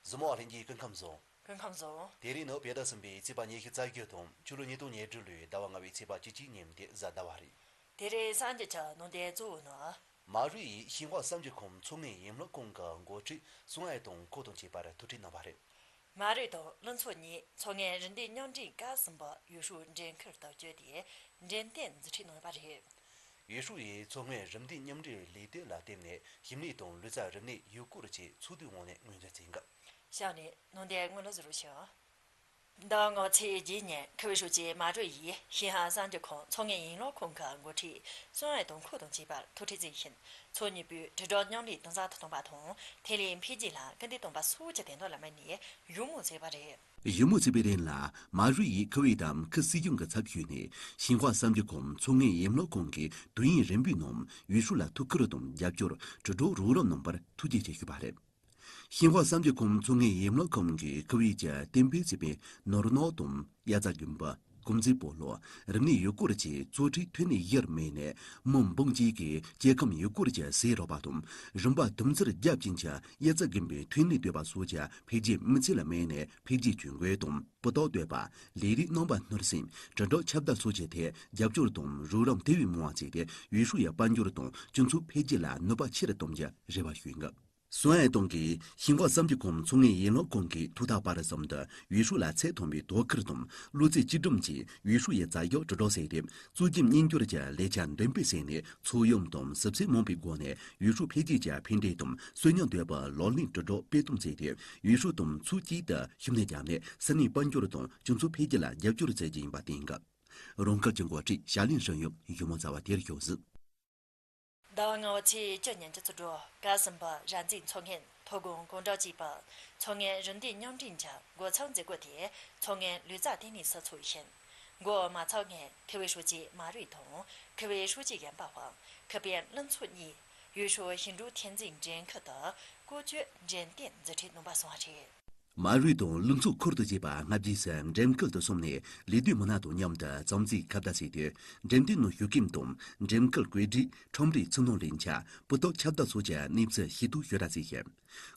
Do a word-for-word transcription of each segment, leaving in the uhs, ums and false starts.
གཟིགས་མོ་བ་ལྷན་རྒྱས་སྐུ་ཁམས་བཟང་། སྐུ་ཁམས་བཟང་། དེ་རིང་ནི་བོད་ཟླ་གསུམ་པའི་ཚེས་པ་ཉི་ཤུ་རྩ་བརྒྱད་དང་ཕྱི་ལོ་ཉིས་སྟོང་ཉེར་དྲུག་ལོའི་ཟླ་བ་ལྔ་པའི་ཚེས་པ་བཅུ་གཅིག་ཉིན་ཏེ་གཟའ་ཟླ་བ་རེད། དེ་རིང་གསར་འགྱུར་གྱི་ནང་དོན་གཙོ་བོ་ནི། མ་རུ་ཡིས་ཤིན་ཧྭ་གསར་འགྱུར་ཁང་མཚོ་སྔོན་ཡན་ལག་ཁང་གི་འགོ་ཁྲིད་སུང་ཨའེ་ཏུང་ཁོ་དང་བཅས་པར་ཐུག་འཕྲད་གནང་བ་རེད། མ་རུ་དང་ལུང་ཚོ་གཉིས་མཚོ་སྔོན་རུ་སྡེ་མཉམ་འབྲེལ་སྐབས་གསུམ་པ་ཡུས་ཧྲུའུ་འགྲན་ཁུལ་དུ་བསྐྱོད་དེ་འགྲེམས་སྟོན་མཛད་འཕྲིན་གནང་བ་རེད། ཡུས་ཧྲུའུ་ཡིས་མཚོ་སྔོན་རུ་སྡེ་མཉམ་འབྲེལ་ལས་དོན་ལ་བརྟེན་ནས་ཞིང་ལས་དང་ལུས་རྩལ་རིག་གནས་ཡུལ་སྐོར་བཅས་ཚོགས་འདུའི་ངོས་ནས་ངོས་འཛིན་མཛད་འགབ། གཤམ་ནས་ནང་དོན་དངོས་ལ་གཟིགས་རོགས་ཞུ། ཟླ་ལྔ་པའི་ཚེས་བརྒྱད་ཉིན་ཁུ་བའི་ཧྲུའུ་ཅི་མ་རུ་ཡིས་ཤིན་ཧྭ་གསར་འགྱུར་ཁང་མཚོ་སྔོན་ཡན་ལག་ཁང་གི་འགོ་ཁྲིད་སུང་ཨའེ་ཏུང་ཁོ་དང་བཅས་པར་ཐུག་འཕྲད་མཛད་ཞིང་། མཚོ་གཉིས་པོས་དྲིལ་སྒྲོག་མཉམ་ལས་དམ་ཟབ་ཏུ་བཏང་བ་དང་། ཐོན་ལས་འཕེལ་རྒྱས་ལ་སྐུལ་འདེད་གཏོང་བ་སོགས་ཀྱི་དོན་དག་ལ་དམིགས་ནས་ཞུ་མོལ་མཛད་པ་རེད། ཞུ་མོལ་མཛད་པའི་རིང་ལ་མ་རུ་ཡིས་ཁུ་བེ་དང་ཁུ་སྲིད་གཞུང་གི་ཚབ་ཞུས་ནས་ཤིན་ཧྭ་གསར་འགྱུར་ཁང་མཚོ་སྔོན་ཡན་ལག་ཁང་གི་དུས་ཡུན་རིམ་པའི་ནང་ཡུས་ཧྲུའུ་ལ་ཐུགས་ཁུར་དང་རྒྱབ་སྐྱོར་དྲིལ་སྒྲོག་རོགས་རམ་གནང་བར་ཐུགས་རྗེ་ཆེ་ཞུས་པ་རེད། ཤིན་ཧྭ་གསར་འགྱུར་ཁང་མཚོ་སྔོན་ཡན་ལག་ཁང་གིས་ཁུ་བེ་ཀྱིས་གཏན་འབེབས་བྱས་པའི་ནོར་གནག་དང་དབྱར་རྩྭ་དགུན་འབུ། ཀུང་ཟི་སྤོ་ལོ། རིག་གནས་ཡུལ་སྐོར་བཅས་གཙོ་ཁྲིད་ཐོན་ལས་གཞིར་དམིགས་ནས་མི་འབུམ་གཅིག་གིས་སྐྱེ་ཁམས་ཡུལ་སྐོར་གྱི་ཟས་རོགས་པ་དང་རིམ་པ་དུམ་ཚུར་རྒྱབ་ཅན་གྱི་དབྱར་རྩྭ་དགུན་འབུའི་ཐོན་ལས་བཏོད་པ་སོགས་ཀྱི་འཕེལ་རྒྱས་དམིགས་ཚད་ལ་དམིགས་ནས་འཕེལ་རྒྱས་ཇུས་འགོད་དང་སྤུ་རྟགས་བཏོད་པ། ལས་རིགས་རྣམ་པ་སྣར་སེམས་དྲིལ་སྒྲོག་ཁྱབ་གདལ་སོགས་ཀྱི་ཐད་རྒྱབ་སྐྱོར་དང་རོགས་རམ་དེ་བས་མང་བ་བྱས་ཏེ་ཡུས་ཧྲུའུ་ཡི་དཔལ་འབྱོར་དང་སྤྱི་ཚོགས་འཕེལ་རྒྱས་ལ་ནུས་པ་ཆེ་རུ་གཏོང་རྒྱུ་རེ་བ་ཞུས་འགབ། སུང་ཨའེ་ཏུང་གིས་ཤིན་ཧྭ་གསར་འགྱུར་ཁང་མཚོ་སྔོན་ཡན་ལག་ཁང་གིས་ཐོག་མཐའ་བར་གསུམ་དུ་ཡུས་ཧྲུའུ་ལ་ཚད་མཐོན་པོའི་དོ་ཁུར་དང་བློ་རྩེ་གཅིག་སྒྲིམ་གྱིས་ཡུས་ཧྲུའུ་ཡི་རྩ་ཡག་དྲིལ་སྒྲོག་བྱས་ཏེ་གཙོ་རྒྱུན་སྙིང་སྐྱོར་གྱི་ལས་འཆར་འདོན་སྤེལ་བྱས་ནས་ཚོགས་ཡོམ་དང་ཞིབ་འཚོལ་མང་པོའི་སྒོ་ནས་ཡུས་ཧྲུའུ་འཕེལ་རྒྱས་ཀྱི་ཕན་འབྲས་དང་གསོན་ཉམས་དོད་པའི་ལག་ལེན་དྲིལ་སྒྲོག་སྤེལ་གཏོང་བྱས་ཏེ་ཡུས་ཧྲུའུ་དང་ཚོགས་གཅིག་ཏུ་ཤུགས་སྣོན་བརྒྱབ་ནས་ས་གནས་དཔལ་འབྱོར་དང་སྤྱི་ཚོགས་འཕེལ་རྒྱས་ལ་རྒྱབ་སྐྱོར་བྱེད་རྒྱུ་ཡིན་པ་བསྟན་འགབ། རང་སྐབས་ཀྱི་འགོ་ཁྲིད་ཞྭ་ལན་ཧྲིན་ཡུས་ཞུ་མོལ་མཛད་པ་དེར་ཞུགས་ཟིན། ཟླ་བ་ལྔ་པའི་ཚེས་བཅུ་ཉིན་གྱི་ཚོགས་དྲུག་སྐབས་གསུམ་པ་ར་འཛིན་མཚོ་སྔོན་མཐོ་སྒང་གངས་འབྲུག་ཅེས་པ་མཚོ་སྔོན་རུ་སྡེ་མཉམ་འབྲེལ་གྱི་འགོ་ཚུགས་མཛད་སྒོ་དེ་མཚོ་སྔོན་ལུས་རྩལ་ལྟེ་གནས་སུ་ཚོགས་ཤིང་། འགོ་མ་ཚུགས་སྔོན་ཁུ་བའི་ཧྲུའུ་ཅི་མ་རུའི་དང་ཁུ་བའི་ཧྲུའུ་ཅི་གཞོན་པ་ཧོང་། ཁུ་པན་ལུང་ཚོ་གཉིས་ཡུས་ཧྲུའུ་ཞིང་འབྲོག་ཐོན་རྫས་འགྲན་ཁུལ་དུ་བཀོལ་སྤྱོད་འགྲེམས་སྟོན་མཛད་འཕྲིན་གནང་བ་སོང་བ་རེད། མ་རུའི་དང་ལུང་ཚོ་ཁུལ་དུ་བྱས་པ་ལྔ་བརྒྱའི་སར་འགྲེམས་ཁུལ་དུ་སོང་ནས་ལས་དོན་མི་སྣ་དང་མཉམ་དུ་རྩོམ་རྩིས་ཁ་བརྡ་བྱས་ཏེ་འགྲེམས་སྟོན་ནང་ཞུགས་མཁན་དང་འགྲེམས་ཁུལ་བཀོད་སྒྲིག་ཁྲོམ་རའི་ཚུར་སྣོན་ལས་འཆར་སྤུ་རྟགས་ཁྱབ་གདལ་སོགས་ཀྱི་གནས་ཚུལ་ཞིབ་ཏུ་ཞུ་གྲ་བྱས་ཤིང་།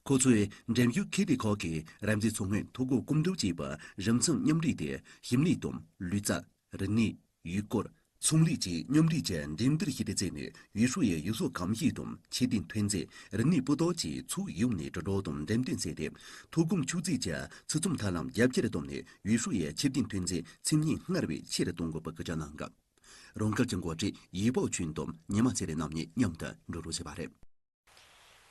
ཁོ་ཚོས་འགྲེམས་ཞུགས་མཁན་དེ་ཁག་གིས་ར་འཛིན་མཚོ་སྔོན་མཐོ་སྒང་གངས་འབྲུག་ཅེས་པའི་རིམ་མཚུངས་མཉམ་འབྲེལ་དེ་ཞིང་ལས་དང་ལུས་རྩལ། རིག་གནས། ཡུལ་སྐོར། ཚོང་ལས་བཅས་མཉམ་འབྲེལ་གྱི་འགྲན་བསྡུར་ཞིག་ཏུ་བརྩིས་ནས་ཡུས་ཧྲུའུ་ཡི་ཡུལ་སྲོལ་གོམས་གཤིས་དང་ཁྱད་ལྡན་ཐོན་རྫས་རིག་གནས་སྤུ་རྟགས་བཅས་ཚོགས་ཡོངས་ནས་དྲིལ་སྒྲོག་དང་འགྲེམས་སྟོན་བྱས་ཏེ། མཐོ་སྒང་ཕྱུགས་རྫས་ཀྱི་ཕྱིར་ཚོང་ཐབས་ལམ་རྒྱ་ཆེར་བཏོན་ནས་ཡུས་ཧྲུའུ་ཡི་ཁྱད་ལྡན་ཐོན་རྫས་འཚེམ་བརྙན་སྔར་བས་ཆེ་རུ་གཏོང་དགོས་པའི་སྐུལ་ལྕག་གནང་སྐབས། རང་སྐབས་ཀྱི་འགོ་ཁྲིད་ཡེ་པའོ་ཆུན་དང་ཉི་མ་ཚེ་རིང་རྣམ་གཉིས་མཉམ་དུ་འགྲོ་གྲོན་བྱས་པ་རེད།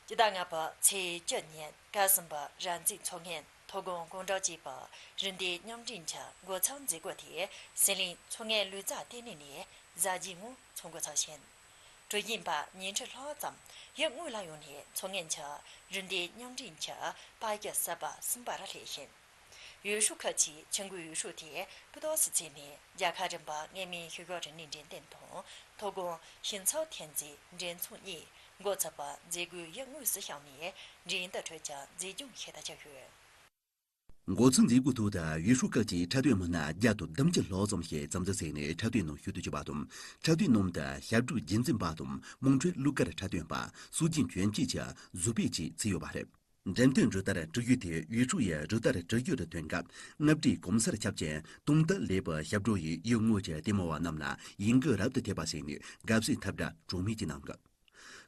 སྤྱི་ཟླ་ལྔ་པའི་ཚེས་བཅུ་ཉིན་སྐབས་གསུམ་པ་ར་འཛིན་མཚོ་སྔོན་མཐོ་སྒང་གངས་འབྲུག་ཅེས་པ་རུ་སྡེ་མཉམ་འབྲེལ་གྱི་འགོ་ཚུགས་མཛད་སྒོ་དེ་སྲིད་གླིང་མཚོ་སྔོན་ལུས་རྩལ་ལྟེ་གནས་ནས་གཟའ་རྗེས་ངོ་ཚོགས་འགོ་ཚུགས་ཤིང་། ཀྲུའུ་རྒྱུན་པ་ཉི་ཁྲི་ལྷག་ཙམ་ཡུལ་དངོས་ལ་ཡོང་ནས་མཚོ་སྔོན་གྱི་རུ་སྡེ་མཉམ་འབྲེལ་གྱི་པར་རྒྱག་གསར་པ་གསུམ་པ་རུ་སླེབས་ཤིང་། ཡུས་ཧྲུའུ་ཁུལ་གྱི་ཆུ་འགོའི་ཡུས་ཧྲུའུ་དེ་སྤུ་རྟགས་སུ་བརྩིས་ནས་རྒྱལ་ཁབ་རིམ་པ་མངལ་མིའི་ཤུགས་རྒྱག་རིག་གནས་འགྲེམས་སྟོན་དང་མཐོ་སྒང་ཞིང་ཚབ་ཐོན་རྫས་འགྲེམས་ཚོགས་གཉིས་འགོ་ཚུགས་པ་མཛད་སྒོའི་ཡུལ་དངོས་སུ་བཞག་ནས་འགྲན་བསྡུར་ཁྲོད་ཀྱི་མཛེས་ལྗོངས་ཤེས་རྟོགས་བྱུང་ཡོད། འགོ་ཚུགས་མཛད་སྒོའི་ཐོག་ཏུ་ཡུས་ཧྲུའུ་ཁུལ་གྱི་འཁྲབ་སྟོན་མི་སྣ་བརྒྱ་དང་བདུན་ཅུ་ལྷག་ཙམ་ཞིག་རྩོམ་རྩིས་བྱས་ནས་འཁྲབ་སྟོན་ནང་ཞུགས་དུ་བཅུག་པ་དང་། འཁྲབ་སྟོན་ནང་དུ་ཞབས་དྲུང་རྒྱུན་འཛིན་པ་དང་དམངས་ཁྲོད་གླུ་གར་འཁྲབ་སྟོན་པ་སྲོལ་རྒྱུན་གྱོན་ཆས་ཀྱི་བཟོ་པ་བཅས་ཚུད་ཡོད་པ་རེད། འགྲེམས་སྟོན་རུ་སྟར་འབྲི་རྒྱུགས་དེ་ཡུས་ཧྲུའུ་ཡི་རུ་སྟར་འབྲི་རྒྱུགས་རུ་ཐོན་སྐབས་རྔ་སྦྲུལ་གོམ་སར་ཁྱབ་ཅིང་དུང་དུ་ལེབ་པའི་ཞབས་བྲོ་ཡིས་ཡུལ་དངོས་ཀྱི་ལྟད་མོ་བ་རྣམས་ལ་ཡིད་འགུལ་རབ་ཏུ་ཐེབས་པ་བྱས་ནས་དགའ་བསུའི་འཐབ་སྒྲ་གྲངས་མེད་ཅིག་གནང་སྐབས།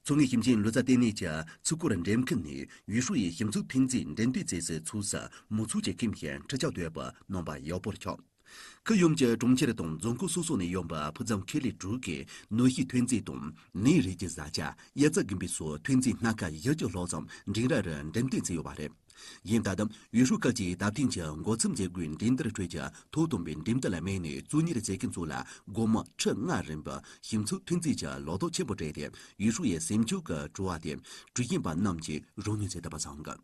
མཚོ་སྔོན་ཞིང་ཆེན་ལུས་རྩལ་ལྟེ་གནས་ཀྱི་ཚུར་སྐོར་འགྲེམས་ཁུལ་ནས་ཡུས་ཧྲུའུ་ཡི་ཞིབ་འཚོལ་ཐོན་རྫས་འགྲེམས་སྟོན་མཛད་སའི་ཚུགས་སུ་མི་ཚོགས་ཀྱིས་ཁེངས་ཤིང་ཁྲི་ཆག་དོད་པའི་རྣམ་པ་ཡག་པོར་ཁྱབ། ཁུལ་ཡོངས་ཀྱི་གྲོང་ཁྱེར་དང་རྫོང་ཁག་སོ་སོ་ནས་ཡོང་པའི་ཕུགས་བསམ་ཁེ་ལས་དྲུག་གིས་ནུས་ཤུགས་ཐོན་རྫས་དང་ནས་རིགས་ཀྱི་བཟའ་བཅའ། དབྱར་རྩྭ་དགུན་འབུའི་སོགས་ཐོན་རྫས་སྣ་ཁ་བཞི་བཅུ་ལྷག་ཙམ་འགྲེམས་ར་རུ་འགྲེམས་སྟོན་བྱས་ཡོད་པ་རེད། གཞན་ད་དུང་ཡུས་ཧྲུའུ་ཁུལ་གྱིས་ད་ཐེངས་ཀྱི་འགོ་ཚུགས་མཛད་སྒོའི་འགྲན་བསྡུར་ཁྲོད་ཀྱི་ཐོག་དང་པོའི་འགྲེམས་སྟོན་ལ་དམིགས་ནས་གཙོ་གཉེར་བྱེད་མཁན་ཚོ་ལ་སྒོར་མོ་ཁྲི་ལྔ་རིན་པོའི་ཞིབ་འཚོལ་ཐོན་རྫས་ཀྱི་ལོ་ཏོག་ཆེན་པོ་སྤྲད་དེ་ཡུས་ཧྲུའུ་ཡི་སེམས་ཤུགས་ཀྱི་བྲོ་བ་དེ་གྲུ་གཞོན་པ་རྣམས་ཀྱིས་རང་མྱོང་བྱེད་ཐུབ་པ་བྱུང་འདུག།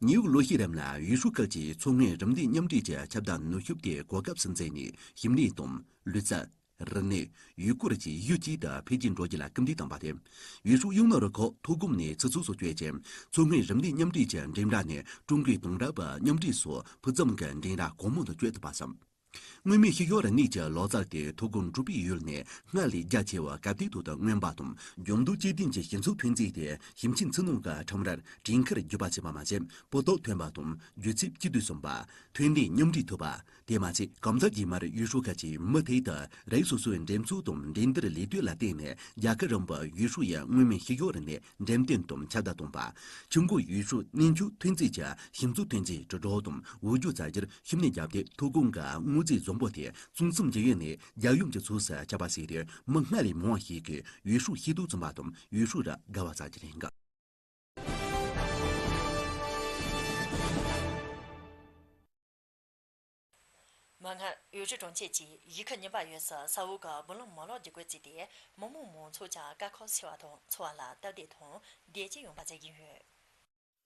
ཉེ་བའི་ལོ་ཤས་རིང་ལ་ཡུས་ཧྲུའུ་ཁུལ་གྱིས་མཚོ་སྔོན་རུ་སྡེ་མཉམ་འབྲེལ་གྱི་ཁྱབ་གདལ་ནུས་ཤུགས་དེ་གོ་སྐབས་སུ་འཛིན་ནས་ཞིང་ལས་དང་ལུས་རྩལ། རིག་གནས། ཡུལ་སྐོར་བཅས་ཡུལ་གཅིག་ཏུ་འཕེལ་རྒྱས་འགྲོ་རྒྱུ་ལ་སྐུལ་འདེད་བཏང་བ་དེ། ཡུས་ཧྲུའུ་ཡུལ་ནང་རུ་ཁག་མཐོ་སྒང་ནས་ཚུར་ཚོགས་སུ་བསྐྱོད་ཅིང་མཚོ་སྔོན་རུ་སྡེ་མཉམ་འབྲེལ་གྱི་འགྲེམས་ར་ནས་ཀྲུང་གོའི་དེང་རབས་པའི་མཉམ་འབྲེལ་སོགས་ཕུགས་བསམ་གྱི་འགྲན་ར་གང་མང་དུ་བསྐྱོད་ཐུབ་པ་བསམ། མངོན་མེད་ཤི་གཡོར་གནས་ཀྱི་ལོ་ཙཱ་དེ་ཐོ་འགོད་འབྲུག་པའི་ཡུལ་ནས་སྔར་ལས་རྒྱ་ཆེ་བ་སྐབས་དེའི་ཐོག་ཏུ་མངོན་པ་དང་། འབྱུང་འདུལ་སྐྱེ་ལྡན་གྱི་ཞིབ་འཚོལ་ཐོན་རྫས་དེ་ཞིབ་མཆན་ཚུར་སྣོན་གྱི་ཁྲོམ་རར་བྲིན་ཁར་བརྒྱུད་པ་བྱས་པ་མ་ཟད། པོ་ཏོ་ཐོན་པ་དང་། བརྒྱུད་ཚིག་སྤྱི་དུས་གསུམ་པ། ཐོན་ལས་མཉམ་འབྲེལ་ཐུབ་པ། དེ་མ་ཚད། གང་ཟག་རྗེས་མར་ཡུས་ཧྲུའུ་ཁ་ཆེའི་མུ་མཐུད་དུ་རིགས་སོ་སོའི་འགྲེམས་ཚོགས་དང་འགྲན་བསྡུར་ལས་དོན་ལ་བརྟེན་ནས་རྒྱལ་ཁབ་རིམ་པ་ཡུས་ཧྲུའུ་ཡི་མངོན་མེད་ཤི་གཡོར་ནས་འགྲེམས་སྟོན་དང་ཁྱབ་བརྡལ་གཏོང་བ། ཆུ་འགོ་ཡུས་ཧྲུའུ་གནས་མཆོག་ཐོན་རྫས་ཀྱི་ཞིབ་འཚོལ་ཐོན་རྫས་དྲིལ་སྒྲོག་དང་འོས་སྦྱོར་བྱ་རྒྱུར་ཤུགས་སྣོན་བརྒྱབ་སྟེ། ཐོ་འགོད་འགའ་དངོས་རྫས་བཟང་པོ་དེ་གཙང་གསུམ་འབྱེད་ཡུལ་ནས་རྒྱལ་ཡོངས་ཀྱི་ཕྱོགས་སུ་ཁྱབ་པ་བྱས་ཏེ། མི་སྔར་ལས་མང་བ་ཞིག་གིས་ཡུས་ཧྲུའུ་ཤེས་རྟོགས་ཕྱིན་པ་དང་ཡུས་ཧྲུའུ་རུ་དགའ་བ་བྱ་རྒྱུ་རེད་འགའ། མིག་སྔར་ཡུས་ཧྲུའུ་གྲོང་ཁྱེར་གྱི་ཡུལ་ཁུལ་རྙིང་པ་ཡུལ་སུ་ས་འོག་གི་སྦུག་ལམ་མ་ལག་བསྒྱུར་བཀོད་བྱས་ཏེ། མི་དམངས་མང་ཚོགས་ཀྱི་དཀའ་ཁག་སེལ་བ་དང་། འཚོ་བ་ལ་སྟབས་བདེ་དང་བདེ་སྐྱིད་ཡོང་བ་བྱེད་ཀྱི་ཡོད།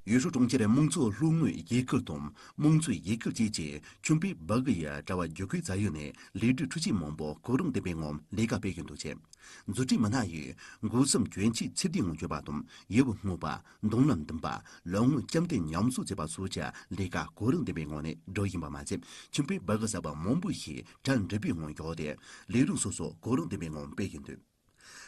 ཡུས་ཧྲུའུ་གྲོང་ཁྱེར་དམངས་འཚོ་ལྷོ་ངོས་ཡུལ་སྐོར་དང་དམངས་འཚོའི་ཡུལ་སྐོར་བཅས་ཀྱི་ཆུན་པེ་སྦུ་གུ་ཡི་དྲ་བ་བསྒྱུར་བཀོད་བྱ་ཡུལ་ནས་ལས་སྒྲུབ་འཕྲུལ་ཆས་མང་པོ་གོ་རིམ་ལྡན་པའི་ངང་ལས་ཀ་སྤེལ་བཞིན་འདུག་ཅེས། འཛུགས་སྐྲུན་མི་སྣ་ཡིས་སྒོ་གསུམ་གྱོན་ཆས་ཚེ་བདེའི་ངང་གྱོན་པ་དང་། ཡུལ་བུ་སྔོ་པ། མདུང་ལམ་བདུན་པ། ལམ་ངོས་བཅོམ་ལྡན་ཉམས་གསོ་བྱེད་པ་སོགས་ཀྱི་ལས་ཀ་གོ་རིམ་ལྡན་པའི་ངང་ནས་སྒྲུབ་བཞིན་པ་མ་ཟད། ཆུན་པེ་སྦུ་གུ་གསར་པ་མང་པོ་ཞིག་གྲ་འགྲིག་པའི་ངང་བཞག་སྟེ། ལས་རིགས་སོ་སོ་གོ་རིམ་ལྡན་པའི་ངང་སྤེལ་བཞིན་འདུག།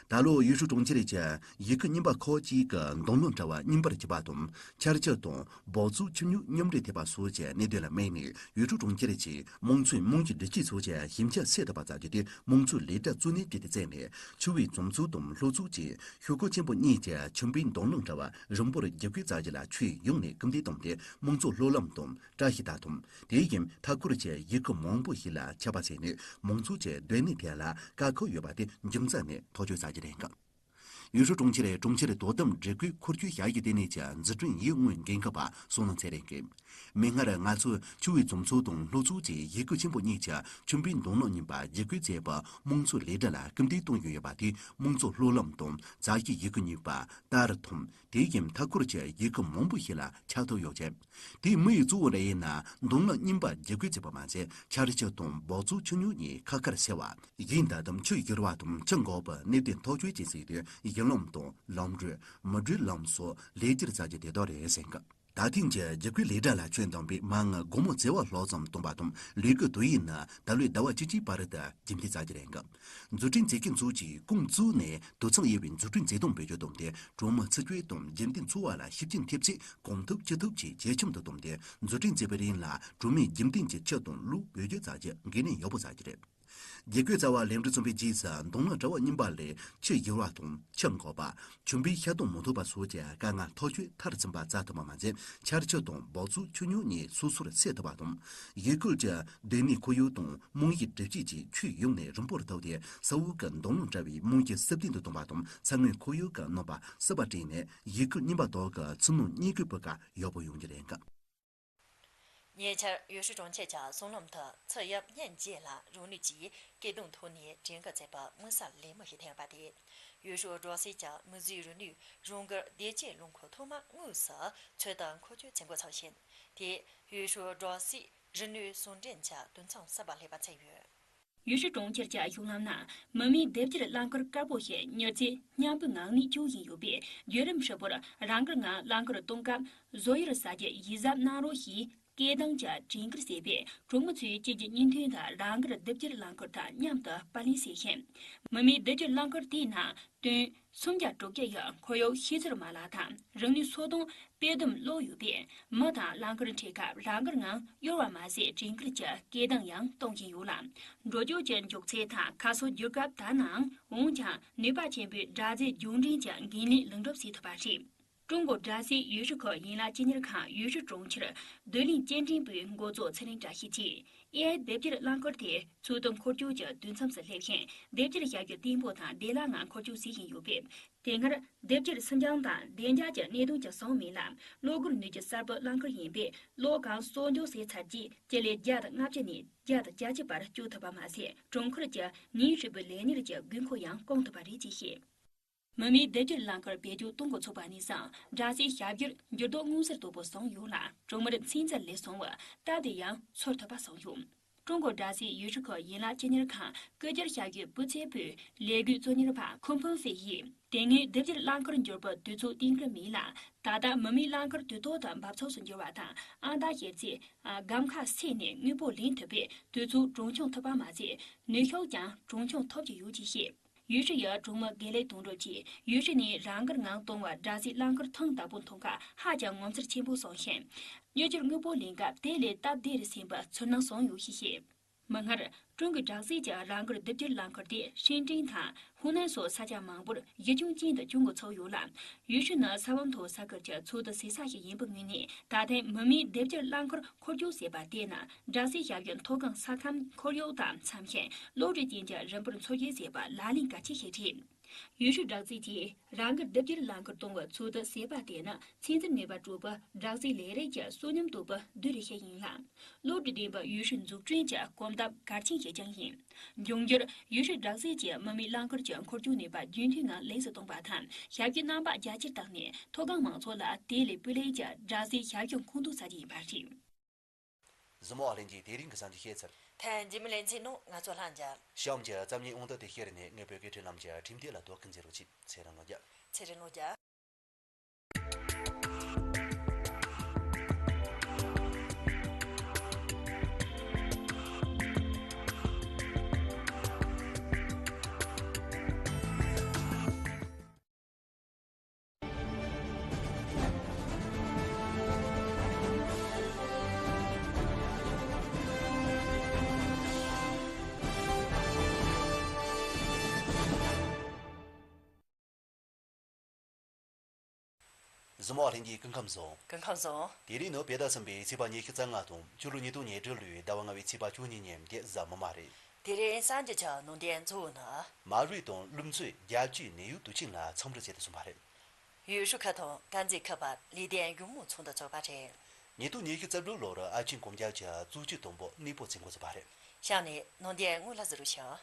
ད་ལོ་ཡུས་ཧྲུའུ་གྲོང་ཁྱེར་གྱི་ཡུལ་ཁུལ་རྙིང་པ་ཁག་ཅིག་གི་མདུན་ལམ་དྲ་བ་རྙིང་པར་གྱུར་པ་དང་། ཆར་ཆུ་དང་འབབ་ཚུགས་ཆུ་རྙོག་མཉམ་འདྲེས་ཐེབས་པ་སོགས་ཀྱི་གནད་དོན་ལ་དམིགས་ནས། ཡུས་ཧྲུའུ་གྲོང་ཁྱེར་གྱིས་དམངས་འཚོའི་རྨང་གཞི་སྒྲིག་ཆས་སོགས་ཀྱི་ཞིབ་ཆ་གསལ་ཐུབ་པ་བྱ་རྒྱུ་དེ་དམངས་འཚོའི་ལས་གྲྭ་གཙོ་གནད་བྱས་ཏེ་བརྩིས་ནས། ཆུ་བོའི་རྫོང་ཚོ་དང་ལྷོ་ཕྱོགས་ཀྱི་ཤོད་ཀོ་ཆེན་པོ་གཉིས་ཀྱི་ཆུན་པེ་མདུན་ལམ་དྲ་བ་རིམ་སྤོར་བསྒྱུར་བཀོད་བྱ་རྒྱུ་ལ་ཁྱོན་ཡོངས་ནས་སྐུལ་འདེད་བཏང་སྟེ། དམངས་འཚོ་སློབ་ལམ་དང་བཀྲ་ཤིས་རྟ་ཐོམ། དེ་བཞིན་མཐའ་འཁོར་གྱི་ཡུལ་ཁུལ་མང་པོ་ཞིག་ལ་ཁྱབ་པ་བྱས་ནས། མང་ཚོགས་ཀྱི་སྡོད་གནས་ཐད་ལ་དཀའ་ཁག་ཡོད་པ་དེ་རྒྱུ་མཚན་ནས་ཐག་གཅོད་བྱ་རྒྱུ་རེད་འགའ། ཡུས་ཧྲུའུ་གྲོང་ཁྱེར་གྲོང་ཁྱེར་དོ་དམ་སྒྲིག་བཀོད་འཁོར་སྐྱོད་བྱ་ཡུལ་ལྟེ་གནས་ཀྱི་འཛུགས་སྐྲུན་ཡུལ་དངོས་འགན་འཁུར་བ་བསོད་ནམས་ཚེ་རིང་གིས། མིག་སྔར་ང་ཚོས་ཆུ་བོའི་རྫོང་ཚོ་དང་ལྷོ་ཕྱོགས་ཀྱི་ཡུལ་ཁུལ་ཆེན་པོ་གཉིས་ཀྱི་ཆུན་པེ་མདུན་ལམ་རྙིང་པ་བསྒྱུར་བཀོད་བྱས་པ། དམངས་འཚོའི་ལས་གྲྭ་ལ་སྐུལ་འདེད་གཏོང་བཞིན་ཡོད་པ་དེས། དམངས་འཚོ་སློབ་ལམ་དང་རྩ་ཆེའི་ཡུལ་ཁུལ་གཉིས་པ་རྟ་རུ་ཐོམ། དེ་བཞིན་མཐའ་འཁོར་གྱི་ཡུལ་ཁུལ་མང་པོ་ཞིག་ལ་ཁྱབ་ཐུབ་ཡོད་ཅིང་། དེའི་དམིགས་ཡུལ་གཙོ་བོ་རེ་ཡིན་ན། མདུན་ལམ་རྙིང་པ་བསྒྱུར་བཀོད་བྱས་པ་མ་ཟད། ཆར་ཆུ་དང་འབབ་ཚུགས་ཆུ་རྙོག་གཉིས་ཁ་ཁར་སེལ་བ། ཡིན་ད་དུང་ཆུ་བཞུར་བ་དང་ཆུ་འགག་པའི་གནད་དོན་ཐག་གཅོད་བྱེད་སྲིད་དུས། གཞི་ལམ་དང་ལམ་བགྲོད། མི་བགྲོད་ལམ་སོགས་ལེགས་བསྒྱུར་བྱ་རྒྱུ་དེ་དག་རེད་ཟེར་གི། ད་ཐེངས་ཀྱི་བསྒྱུར་བཀོད་ལས་གྲྭ་ལ་ཁྱོན་བསྡོམས་པས་མ་དངུལ་སྒོར་མོ་བྱེ་བ་ལྷག་ཙམ་བཏོན་པ་དང་། ལས་ཀའི་དུས་ཡུན་ནི་ད་ལོའི་ཟླ་བ་བཅུ་གཅིག་བར་དུ་རྒྱུན་མཐུད་བྱ་རྒྱུ་རེད་འགའ། འཛུགས་སྐྲུན་བྱེད་མཁན་ཚོ་གིས་ཁོང་ཚོའི་ནས་དུད་ཚང་གཡས་པའི་འཛུགས་སྐྲུན་བྱེད་སྟངས་བེད་སྤྱོད་བཏང་སྟེ། གྲོང་མི་ཚུར་སྐྱེལ་དང་རྒྱུན་ལྡན་འཚོ་བ་ལ་ཤུགས་རྐྱེན་ཐེབས་ཚེ། གང་ཐུབ་ཅི་ཐུབ་ཀྱིས་ཇེ་ཁྱིམ་དུ་བཏང་སྟེ། འཛུགས་སྐྲུན་བྱེད་པའི་རིང་ལ་གྲོང་མིས་རྒྱུན་ལྡན་གྱི་ཆུ་དང་གློག་བེད་སྤྱོད་བྱ་རྒྱུ་འགན་ལེན་ཡག་པོ་བྱ་རྒྱུ་རེད། བསྒྱུར་བཀོད་རྩ་བ་ལེགས་འགྲུབ་ཚོགས་པའི་རྗེས་སུ་མདུན་ལམ་དྲ་བ་རྙིང་པ་ལས་ཆུ་བཞུར་བ་དང་ཆུ་འགག་པ། ཆུན་པེའི་ཤར་གཏོང་མི་ཐུབ་པ་སོགས་ཀྱི་དཀའ་ངལ་ཐག་གཅོད་མཐར་ཕྱིན་པ་བྱ་ཐུབ་པ་མ་ཟད། ཆར་ཆུ་དང་འབབ་ཚུགས་ཆུ་རྙོག་གཉིས་སོ་སོར་སེལ་ཐུབ་པ་དང་། ཡུལ་ཁུལ་གྱི་སྡོད་གནས་ཁོར་ཡུག་དང་རྨང་གཞིའི་སྒྲིག་ཆས་བཅས་ཁྱོན་ཡོངས་ནས་རིམ་སྤོར་ཐུབ་སྟེ། ས་འོག་གི་མདུན་ལམ་དྲ་བའི་རྨང་གཞི་སྲ་བརྟན་དུ་གཏོང་བ་དང་། ས་ངོས་ཁོར་ཡུག་གི་རྣམ་པ་གསར་པ་བསྐྲུན་ནས། ཡུལ་ཁུལ་རྙིང་པ་དག་གི་ཚུར་སྣོན་གཉིས་ཀའི་སྤུས་ཀ་ཡག་པོ་ཡོང་རྒྱུ་རེད་འགའ། ཉེ་ཆར་ཡུས་ཧྲུའུ་གྲོང་ཁྱེར་གྱི་གསང་ལམ་དུ་ཚུར་ཡབ་སྔོན་རྗེས་ལ་རང་ལུས་ཀྱིས་སྐད་གདངས་ཐོག་ནས་བྲིན་གི་བྱས་པའི་དམིགས་བསལ་ལས་མི་ཞིག་ཐོན་ཡོད་པ་དེས། ཡུས་ཧྲུའུ་སྒྲོག་སྲེད་ཀྱི་མི་བཟོས་རིག་ནུས་རང་དགར་བདེ་སྐྱིད་རླངས་འཁོར་ཐོག་མ་དངོས་སུ་ཚོད་ལྟ་འཁོར་སྐྱོད་བྱེད་འགོ་ཚུགས་ཤིང་། དེས་ཡུས་ཧྲུའུ་སྒྲོག་སྲེད་རིག་ནུས་ཟུང་འབྲེལ་གྱི་དུད་ཚང་གསར་པ་སླེབས་པ་མཚོན་ཡོད། ཡུས་ཧྲུའུ་གྲོང་ཁྱེར་གྱི་གཞུང་ལམ་ན་མི་མེད་སྡེབ་སྦྱོར་རླངས་འཁོར་དཀར་པོ་ཞིག་མྱུར་ཚད་མཉམ་སྤུས་ངང་ནས་སྐྱོད་བཞིན་ཡོད་པས། བརྒྱུད་རིམ་ཧྲིལ་པོར་རང་འགུལ་ངང་རླངས་འཁོར་གཏོང་སྐབས། བཟོ་གཡར་ཟ་རྒྱུ་ཡིད་གཟབ་གནང་རོགས་ཞེས་སྐད་གདངས་ཀྱི་བྲིས་འགུལ་བྱས་པས། གྲོང་མི་ཚོས་ཁྱེད་ཀྱི་བརྙན་ཐུང་དང་རང་འགུལ་སྡེབ་སྦྱོར་རླངས་འཁོར་དང་མཉམ་དུ་པར་ལེན་བྱས་ཤིང་། མི་མེད་སྡེབ་སྦྱོར་རླངས་འཁོར་དེའི་ནང་ཏོན་སུམ་བརྒྱ་དྲུག་ཅུ་ཡི་ཁོར་ཡུག་ཤེས་ཚོད་མ་ལག་དང་རིག་ནུས་སོ་བདུན་དཔེ་སྡོམ་ཀློག་ཡོད་པས། མི་དང་རླངས་འཁོར་འཕྲད་སྐབས་རང་འགུལ་ངང་གཡོར་བ་མ་ཟད། བྲིས་འགུལ་གྱི་སྐད་གདངས་ཡང་གཏོང་བཞིན་ཡོད་ལ། འགྲོ་སྐྱོད་ཀྱི་མགྱོགས་ཚད་དང་ཁ་གསོ་བསྒྱུར་སྐབས་དག་ནའང་འོན་ཀྱང་ནུས་པ་ཆེན་པོས་སྒྲ་རྫས་རྒྱུན་འབྲིང་གྱི་འགན་ལེན་ལེགས་འགྲུབ་བྱེད་ཐུབ་པ་རེད། ཀྲུང་གོ་སྒྲ་སྲས་ཡུས་ཧྲུའུ་ཁུལ་ཡན་ལག་སྤྱི་གཉེར་ཁང་ཡུས་ཧྲུའུ་གྲོང་ཁྱེར་སྡོད་གླིང་སྐྱེལ་འདྲེན་པུའུའི་འགོ་གཙོ་ཚེ་རིང་བཀྲ་ཤིས་ཀྱིས། ཨེ་ཨའི་སྡེབ་སྦྱོར་རླངས་འཁོར་དེ་ཚུལ་དུ་འཁོར་སྐྱོད་ཀྱི་དུས་མཚམས་སུ་སླེབས་ཤིང་། སྡེབ་སྦྱོར་བྱ་རྒྱུ་བརྟན་པོ་དང་བདེ་བླག་ངང་འཁོར་སྐྱོད་བྱེད་བཞིན་ཡོད་པས། དེ་སྔར་སྡེབ་སྦྱོར་སུན་སྦྱངས་དང་བདེ་འཇགས་ཀྱི་གནད་དོན་གྱི་བཟང་མིང་ལ། གློག་སྒོར་ནུས་རྒྱུ་གསར་པའི་རླངས་འཁོར་ཡིན་པས། གློག་གང་གསོག་འཇོག་བྱས་ཚར་རྗེས་སྤྱི་ལེ་བརྒྱ་དང་ལྔ་བཅུ་ནས་བརྒྱ་དང་གྱ་གཅིག་བར་སྐྱོད་ཐུབ་པ་མ་ཟད། གྲོང་ཁུལ་གྱི་ཉིན་ཧྲིལ་པོའི་ལས་གཉེར་གྱི་དགོས་མཁོ་ཡང་སྐོང་ཐུབ་པ་རེད་ཅེས་བཤད། མི་མེད་སྡེབ་སྦྱོར་རླངས་འཁོར་བེད་སྤྱོད་གཏོང་འགོ་ཚུགས་པ་ནས་བཟུང་། སྒྲ་སའི་ཞབས་ཞུར་འགྱུར་ལྡོག་མངོན་གསལ་དོད་པོ་བྱུང་ཡོད་ལ། གྲོང་མིར་ཚན་རྩལ་ལས་བྱུང་བའི་སྟབས་བདེ་ཡང་ཚོར་ཐུབ་པ་བྱུང་ཡོད། ཀྲུང་གོ་སྦྲག་སྲིད་ཡུས་ཧྲི་ཁུལ་ཡན་ལག་སྤྱི་གཉེར་ཁང་བཀོད་སྒྱུར་བྱ་རྒྱུའི་སྤུས་ཚད་པུའུ་ལས་འགུལ་གཙོ་གཉེར་པ་ཁུན་ཕུང་སི་ཡིས། དེ་སྔའི་སྡེབ་སྒྱུར་རླངས་འཁོར་འགྱུར་བའི་དུས་ཚོད་གཏན་འཁེལ་མིན་ལ། ད་ལྟ་མི་མེད་རླངས་འཁོར་དུས་ཐོག་ཏུ་འབབ་ཚུགས་སུ་འགྱུར་བ་དང་། ཨང་རྟགས་ཞེ་ཚིག་སྒམ་ཁ་ཚེས་ནས་དངོས་པོ་ལེན་ཐུབ་པས་དུས་ཚོད་གྲོན་ཆུང་ཐུབ་པ་མ་ཟད། ནུས་ཤུགས་ཀྱང་གྲོན་ཆུང་ཐུབ་ཀྱི་ཡོད་ཅེས་བཤད། ཡུས་ཧྲི་ཡི་གྲོང་མི་དགེ་ལེགས་དོན་གྲུབ་ཀྱིས། ཡུས་ཧྲི་ནས་རང་འགུལ་ངང་གཏོང་བའི་སྦྲག་སྲིད་རླངས་འཁོར་ཐེངས་དང་པོ་མཐོང་སྐབས་ཧ་ཅང་ངོ་མཚར་ཆེན་པོ་བྱུང་ཞིང་། དངུལ་སྦྱོར་དངོས་པོ་ལེན་སྐབས་དེ་ལས་སྟབས་བདེ་རུ་ཕྱིན་པའི་ཚོར་སྣང་བྱུང་ཡོད་ཅེས་བཤད། མིག་སྔར། ཀྲུང་གོའི་སྦྲག་སྲིད་ཀྱི་རང་འགུལ་སྡེབ་སྒྱུར་རླངས་འཁོར་དེ་ཧྲིན་ཀྲིན་དང་ཧུའུ་ནན་སོགས་ས་ཆ་མང་པོར་གཞི་ཁྱོན་ཅན་དུ་སྐྱོང་འགོ་ཚུགས་ཡོད་ལ། ཡུས་ཧྲི་ནི་ས་བབ་མཐོ་ས་ཁུལ་གྱི་ཚོགས་འདུ་གཟིགས་ས་ཞིག་ཡིན་པའི་ངོས་ནས། ད་ཐེངས་མི་མེད་སྡེབ་སྒྱུར་རླངས་འཁོར་འཁོར་རྒྱུག་ཟེར་བ་དེ་ནི་སྦྲག་སྲིད་ཞབས་ཞུ་མཐོ་སྒང་ས་ཁམས་ཁོར་ཡུག་དང་འཚམ་ཞིང་། བློ་གྲོས་ཅན་གྱི་རིམ་སྤོར་མཚོ་སྐྱེལ་ཟེར་བ་ལག་ལེན་གལ་ཆེ་ཞིག་རེད། ཡུས་ཧྲི་སྦྲག་སྲིད་ཀྱིས་རང་འགུལ་སྡེབ་སྒྱུར་རླངས་འཁོར་གཏོང་བའི་ཚོགས་འདུ་ཟེར་བ་དེ་ནི་ཚན་རྩལ་ནུས་པ་དྲུག་པའི་སྦྲག་སྲིད་ལས་རིགས་ཀྱི་གསོན་ཉམས་དོད་པའི་བསྡུས་རིགས་ཤིག་ཡིན་ལ། བློ་གྲོས་ལྡན་པའི་ཡུས་ཧྲི་འཛུགས་སྐྲུན་གྱི་གོམ་སྟབས་གལ་ཆེན་ཞིག་ཀྱང་ཡིན། འབྱུང་འགྱུར། ཡུས་ཧྲི་སྦྲག་སྲིད་ཀྱིས་མི་མེད་རླངས་འཁོར་གྱི་འཁོར་རྒྱུག་ནུས་པ་རྒྱུན་མཐུད་ངང་ལེགས་སུ་གཏོང་བ་དང་། ཞབས་ཞུའི་རྣམ་པ་རྒྱ་ཆེར་བཏང་ནས། མཐོ་སྒང་མང་ཚོགས་ལ་དེ་ལས་སྤུས་ལེགས་ཀྱི་སྦྲག་སྲིད་ཞབས་ཞུ་མཁོ་འདོན་བྱ་རྒྱུ་ཡིན་པ་རེད། གཟིགས་མོ་བ་ལྷན་རྒྱས། དེ་རིང་གི་གསར་འགྱུར་ཤེས་ཚར། ཐེངས་རྗེས་མའི་ལེ་ཚན་ནང་ང་ཚོ་ལྷན་རྒྱས། གཤམ་གྱི་རྩོམ་ཡིག་དབང་དུ་དེ་ཤེར་ནས་ངའི་བོད་སྐད་འཕྲིན་ལམ་གྱི་ཁྲིམས་དེབ་ལ་དོ་ཁུར་མཛད་རོགས་གྱིས། ཚེ་རིང་ལོ་བརྒྱ། ཚེ་རིང་ལོ་བརྒྱ། གཟིགས་མོ་བ་ལྷན་རྒྱས། སྐུ་ཁམས་བཟང་། སྐུ་ཁམས་བཟང་། དེ་རིང་ནི་བོད་ཟླ་གསུམ་པའི་ཚེས་པ་ཉི་ཤུ་རྩ་ལྔ་དང་། ཕྱི་ལོ་ཉིས་སྟོང་ཉི་ཤུ་རྩ་དྲུག་ལོའི་ཟླ་བ་ལྔ་པའི་ཚེས་པ་བཅུ་གཉིས་ཉིན་གྱི་གཟའ་མིག་དམར་རེད། དེ་རིང་གསར་འགྱུར་གྱི་ནང་དོན་གཙོ་བོ་ནི། མ་རུའི་དང་ལུག་མཚོས་རྒྱལ་སྤྱིའི་ནད་གཡོག་དུག་ཅན་ལ་འཚམས་འདྲི་བྱེད་དུ་སོང་བ་རེད། ཡུས་ཧྲུའུ་ཁུལ་དང་དཀར་མཛེས་ཁུལ་བར་ལེགས་ལྡན་མགྱོགས་མྱུར་ཚོགས་འདུ་འཚོགས་པ་རེད། ཉིས་སྟོང་ཉི་ཤུ་རྩ་དྲུག་ལོར་ཨ་ཆེན་གོང་རྒྱལ་གྱི་གཙོ་ཆེ་དང་པོ་གནས་སྤོ་བྱེད་འགོ་ཚུགས་པ་རེད། གཤམ་ནས་ནང་དོན་དངོས་ལ་གཟིགས་རོགས་ཞུ།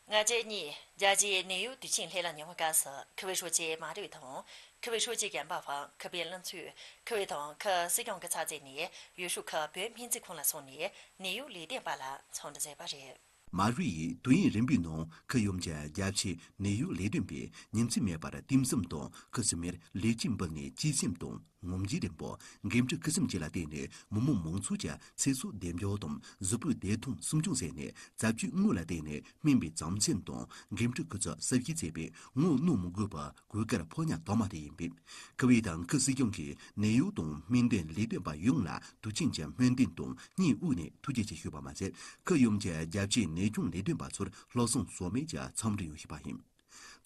ལྔ་བཅུ་གཉིས། རྒྱལ་སྤྱིའི་ནད་གཡོག་དུག་ཅན་ལྷན་ལ་ཉེ་བའི་སྐབས་སུ་ཁུལ་བའི་ཧྲུའུ་ཅི་མ་རུའི་དང་། ཁུལ་བའི་ཧྲུའུ་ཅི་རྒན་པ་ཧྥང་། ཁུལ་པའི་བློན་ཚོས་ཁུལ་བའི་དང་ཁུལ་སྲིད་སྐྱོང་གི་ཚབ་མཛད་ནས་ཡུས་ཧྲུའུ་ཁུལ་བོད་སྨན་རྩིས་ཁང་ལ་སོང་ནས་ནད་གཡོག་ལས་དོན་པ་ལ་འཚམས་འདྲི་མཛད་པ་རེད། མ་རུའི་ཏུའུ་ཡིན་རིམ་པའི་ནང་ཁུལ་ཡོངས་ཀྱི་རྒྱ་ཆེའི་ནད་གཡོག་ལས་དོན་པས་ཉིན་མཚན་མེད་པར་ལྟོས་བསམ་དང་ཁུ་སིམ་མེར་ལས་བྱེད་འབུལ་ནས་གཅེས་སེམས་དང་། ངོམ་རྒྱུ་རིམ་པ། འགན་འཁྲི་ཁུ་སིམ་བཅས་ལ་བརྟེན་ནས་མི་དམངས་མང་ཚོགས་ཀྱི་ཚེ་སྲོག་བདེ་འཇགས་དང་གཟུགས་པོའི་བདེ་ཐང་སྲུང་སྐྱོང་བྱས་ནས། རྩ་བཅོས་དངོས་ལ་བརྟེན་ནས་སྨན་པའི་བྱམས་སེམས་དང་འགན་འཁྲི་ཁུ་ཚུར་གསབ་བཞེས་བྱས་པའི་དངུལ་གནོད་མི་དགོས་པའི་གོས་དཀར་ཕོ་ཉ་དྭངས་མ་དེ་ཡིན་པས། ཁུལ་བའི་དང་ཁུལ་སྲིད་སྐྱོང་གིས་ནད་གཡོག་དང་སྨན་དོན་ལས་དོན་པ་ཡོངས་ལ་དུས་ཆེན་གྱི་སྨོན་འདུན་དང་སྙིང་དབུས་ནས་ཐུགས་རྗེ་ཆེ་ཞུས་པ་མ་ཟད། ཁུལ་ཡོངས་ཀྱི་རྒྱ་ཆེའི་ནད་སྐྱོང་ལས་དོན་པ་ཚོར་ལྷག་བསམ་ཟོལ་མེད་ཀྱི་འཚམས་འདྲི་ཡང་ཞུས་པ་ཡིན།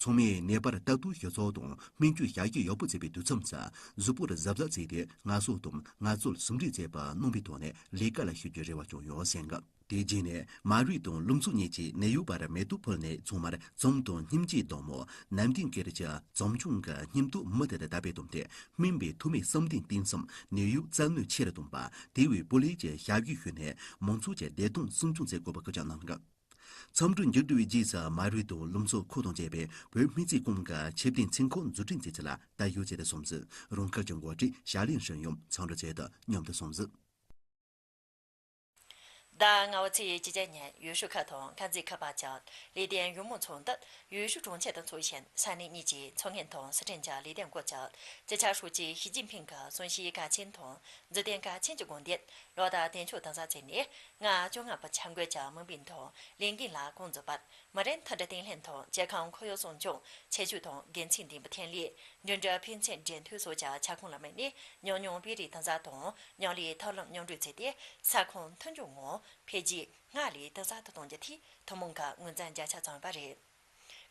ཚང་མས་ནད་པར་ལྟ་རྟོག་ཞིབ་ཚགས་དང་སྨན་བཅོས་བྱ་རྒྱུ་ཡག་པོ་བྱེད་པའི་དུས་མཚམས་སུ་གཟུགས་པོར་གཟབ་གཟབ་བྱས་ཏེ་ངལ་གསོ་དང་ངལ་རྩོལ་ཟུང་འབྲེལ་བྱས་པ་གནང་བའི་ཐོག་ནས་ལས་ཀ་ལ་ཞུགས་རྒྱུའི་རེ་བ་བཅངས་ཡོད་ཟེར་འདུག་དེ་རྗེས་ནས་མ་རུའི་དང་ལུག་མཚོ་གཉིས་ཀྱིས་ནད་གཡོག་པར་མེ་ཏོག་ཕུལ་ནས་ཚང་མར་འཛུམ་དང་སྙིང་རྗེའི་གདངས་མོ། ནམ་ཟླའི་གུར་གྱི་འཛུམ་ཆུང་གི་སྙིམ་སྟོབས་མུ་མཐུད་དུ་དར་བའི་དོན་དུ་སྨན་པའི་ཐོག་མའི་བསམ་གཏན་གཏིང་གསུམ་ནད་གཡོག་རྩལ་ནུས་ཆེ་རུ་གཏོང་བ། དེ་བས་སྤུས་ལེགས་ཀྱི་ཞབས་ཞུ་ཞུས་ནས་མང་ཚོགས་ཀྱི་བདེ་ཐང་སྲུང་སྐྱོང་བྱེད་དགོས་པའི་སྐུལ་ལྕག་གནང་གི། འཚམས་འདྲི་མཇུག་བསྡུ་བའི་རྗེས་སུ་མ་རུའི་དང་ལུག་མཚོ་ཁོ་དང་བཅས་པས་བོད་སྨན་རྩིས་ཁང་གི་ཁྱབ་གདལ་ཚན་ཁག་འཛུགས་སྐྲུན་བྱེད་ཚུལ་ལ་ལྟ་ཞིབ་བྱས་ཏེ་སོང་ཟིན། རང་ཁུལ་གྱི་འགོ་ཁྲིད་ཞྭ་ལིན་ཧྲིན་ཡུམ་འཚམས་འདྲི་བྱས་ཏེ་མཉམ་དུ་སོང་ཟིན། ཟླ་ལྔ་པའི་ཚེས་བཅུ་གཅིག་ཉིན་ཡུས་ཧྲུའུ་ཁུལ་དང་དཀར་མཛེས་ཁུལ་བར་གྱི་ལེགས་ལྡན་མགྱོགས་མྱུར་ཚོགས་འདུ་ཡུས་ཧྲུའུ་གྲོང་ཁྱེར་དུ་འཚོགས་ཤིང་། ས་གནས་གཉིས་ཀྱི་མཚོ་སྔོན་དང་སི་ཁྲོན་གྱི་ལས་དོན་སྐོར་གྱི་སྤྱི་ཁྱབ་ཧྲུའུ་ཅི་ཞི་ཅིན་ཕིང་གི་གསུང་བཤད་གལ་ཆེན་དང་མཛུབ་སྟོན་གལ་ཆེན་གྱི་དགོངས་དོན་ལོ་ཟླ་བདུན་ཅུ་དོན་གསར་བརྩིས་ནས་ལྔ་བཅོ་ལྔ་པའི་འཆར་འགོད་ཀྱི་དམིགས་འབེན་དང་ལས་འགན་ལ་ཁོང་མཛད་པར། མི་རིགས་མཐུན་སྒྲིལ་བརྟན་ལྷིང་དང་སྐྱེ་ཁམས་ཁོར་ཡུག་སྲུང་སྐྱོང་། ཁྱད་ཆོས་དང་དགེ་མཚན་ལྡན་པའི་ཐོན་ལས། འགྲིམ་འགྲུལ་ཕན་ཚུན་འབྲེལ་མཐུད་སོགས་ཀྱི་ཁྱབ་ཁོངས་ལ་དམིགས་ནས་ཉམས་མྱོང་སྤེལ་རེས་གཏིང་ཟབ་དང་མཉམ་ལས་ཐབས་ལམ་མཉམ་གྲོས་བྱས་ཏེ། ས་ཁོངས་མཐུན་སྦྱོར་ངང་འཕེལ་རྒྱས་སྔར་ལས་གཏིང་ཟབ་ཏུ་གཏོང་རྒྱུའི་ཐད་ཐུན་མོང་གི་ངོས་འཛིན་བརྒྱ་ཆ་བྱུང་བ་རེད།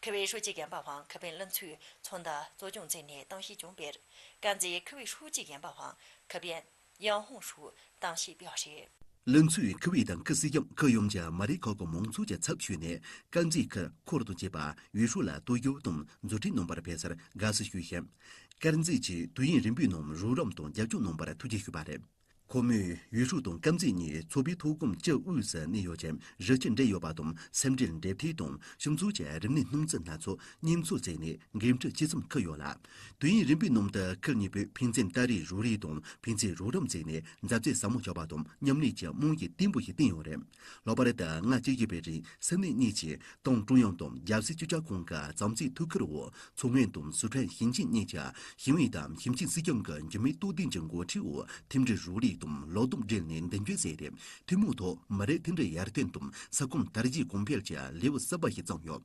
ཁུལ་བའི་ཧྲུའུ་ཅི་རྒན་པ་དབང་ཁུ་པན་ལུན་ཚུའི་ཚོགས་འདུ་གཙོ་སྐྱོང་མཛད་ནས་གཏམ་བཤད་ཀྱང་སྤེལ། དཀར་མཛེས་ཁུལ་བའི་ཧྲུའུ་ཅི་རྒན་པ་དབང་ཁུ་པན་ཡང་ཧུང་ཧྲུའུ་གཏམ་བཤད་སྤེལ་བ་རེད། ལུན་ཚུའི་ཁུལ་བའི་དང་ཁུལ་སྲིད་སྐྱོང་ཁུལ་ཡོངས་ཀྱི་མི་རིགས་ཁག་གི་མང་ཚོགས་ཀྱི་ཚབ་ཞུས་ནས་དཀར་མཛེས་ཁུལ་འཁོར་དང་བཅས་པ་ཡུས་ཧྲུའུ་ལ་གཏོར་རྒོལ་དང་མཛུབ་ཁྲིད་གནང་བར་ཕེབས་སར་དགའ་བསུ་ཞུས་ཤིང་། དཀར་མཛེས་ཀྱི་དུས་ཡུན་རིང་པོའི་ནང་རོགས་རམ་དང་རྒྱབ་སྐྱོར་གནང་བར་ཐུགས་རྗེ་ཞུས་པ་རེད། ཁོ་མོས་ཡུས་ཧྲུའུ་དང་དཀར་མཛེས་གཉིས་ཚོགས་པའི་ཐོག་གོམ་སྤྱི་དབུས་སུ་གནས་ཡོད་ཅིང་། གཞི་རྒྱུ་འབྲེལ་ཡོད་པ་དང་། སེམས་འབྲེལ་འབྲེལ་མཐུད་དང་། ཕྱུགས་འཚོ་བཅས་རིག་གནས་སྣང་ཚུལ་སྣ་ཚོགས་མཉེས་འཚོལ་བྱས་ནས་འགན་འཁྲི་ཇི་ཙམ་འཁུར་ཡོད་ལ། དུས་ཡུན་རིང་པོའི་ནང་དུ་ཁུལ་གཉིས་པོས་ཕན་ཚུན་ལྟ་རེས་རོགས་རེས་དང་། ཕན་ཚུན་རོགས་རམ་བྱས་ནས་མཛའ་བརྩེ་ཟབ་མོ་བྱུང་བ་དང་། མཉམ་ལས་ཀྱི་རྨང་གཞི་བརྟན་པོ་ཞིག་བཏིང་ཡོད་རེད། ལྷག་པར་དུ་ལྔ་བཅུ་བཞི་པའི་རིང་ས་གནས་གཉིས་ཀྱི་ཏང་ཀྲུང་དབྱང་དང་རྒྱལ་སྲིད་སྤྱི་ཁྱབ་ཁང་གི་བྱམས་བརྩེའི་ཐུགས་ཁུར་འོག་མཚོ་སྔོན་དང་སི་ཁྲོན་ཞིང་ཆེན་གཉིས་ཀྱི་ཞིང་ཨུའི་དང་ཞིང་ཆེན་སྲིད་སྐྱོང་གི་འཇིགས་མེད་རྟོགས་ལྡན་གྱི་འགོ་ཁྲིད་འོག་མཐུན་སྒྲིལ་རོགས་རེས་དང་བློ་སྟོབས་སྒྲིལ་ནས་མདུན་སྐྱོད་བྱས་ཏེ། ཐུན་མོང་ཐོག་མི་རིགས་མཐུན་སྒྲིལ་ཡར་ཐོན་དང་ས་ཁོངས་དར་རྒྱས་གོང་འཕེལ་གྱི་ལེའུ་གསར་པ་ཞིག་བརྩམས་ཡོད།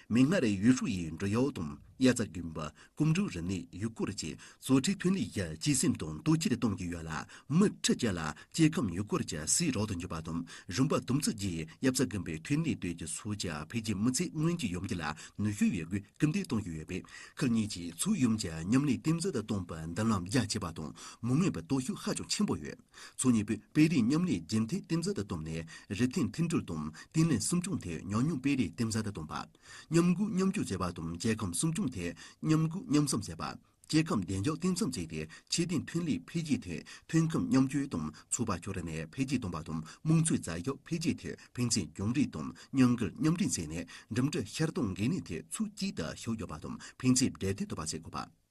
མིག་སྔར་ཡུས་ཧྲུའུ་ཡི་འབྲི་གཡོག་དང་། དབྱར་རྩྭ་དགུན་འབུ། སྐོམ་འགྲོས་རིག་གནས་ཡུལ་སྐོར་བཅས་གཙོ་ཁྲིད་ཐོན་ལས་ཀྱི་གཅེས་སེམས་དང་དུས་ཆེར་གཏོང་གི་ཡོད་ལ། མི་ཁྲི་བཅུ་ལ་སྐྱེ་ཁམས་ཡུལ་སྐོར་གྱི་སའི་རོགས་དུ་འཇུག་པ་དང་། རིམ་པ་དུམ་བརྩེགས་ཀྱིས་དབྱར་རྩྭ་དགུན་འབུའི་ཐོན་ལས་དོད་ཀྱི་ཚོགས་ཀྱི་འཕེལ་རྒྱས་མི་ཚེ་སྔོན་གྱི་ཡོང་རྒྱུ་ལ་ནུས་ཤུགས་ཡོད་རྒུས་སྐུལ་འདེད་གཏོང་གི་ཡོད་པས། ཁུལ་གཉིས་ཀྱིས་ཚོགས་ཡོངས་ཀྱི་མཉམ་ལས་རྟེན་གཞི་དུ་བཏང་བའི་མདུན་ལམ་རྒྱ་ཆེ་བ་དང་། མི་མངོན་པའི་སྟོབས་ཤུགས་ཧ་ཅང་ཆེན་པོ་ཡོད། ཚོགས་གཉིས་པོས་སྤེལ་རེས་མཉམ་ལས་རྒྱུན་མཐུད་རྟེན་གཞི་དུ་བཏང་ནས། རི་ཐོན་མཐུན་སྒྲིལ་དང་བརྟན་ལྷིང་སྲུང་སྐྱོང་ཐད་ཉམས་མྱོང་སྤེལ་རེས་རྟེན་གཞི་དུ་བཏང་པ། མཉམ་འགུལ་མཉམ་སྐྱོད་བྱེད་པ་དང་། སྐྱེ་ཁམས་སྲུང་སྐྱོང་ཐད་མཉམ་འགུལ་མཉམ་བསམ་བྱེད་པ། སྐྱེ་ཁམས་བདེ་འཇགས་གཏིང་ཟབ་བརྩིས་ཏེ། ཆེད་དོན་ཐོན་ལས་འཕེལ་རྒྱས་ཐད་ཐོན་ཁུངས་མཉམ་སྤྱོད་དང་ཚོགས་པ་ཁྱོན་ནས་འཕེལ་རྒྱས་གཏོང་བ་དང་། དམངས་འཚོའི་རྩ་ཁྲིམས་འཕེལ་རྒྱས་ཐད་ཕན་ཚུན་རྒྱང་རིང་དང་མཉམ་འགུལ་མཉམ་འདྲེས་བྱས་ནས། འགྲིམ་འགྲུལ་ཤར་གཏོང་འགན་ནུས་ཐད་ཚོགས་གཅིག་ཏུ་ཤུགས་རྒྱག་པ་དང་། ཕན་ཚུན་འབྲེལ་མཐུད་ཐུབ་པ་བྱེད་དགོས་པ།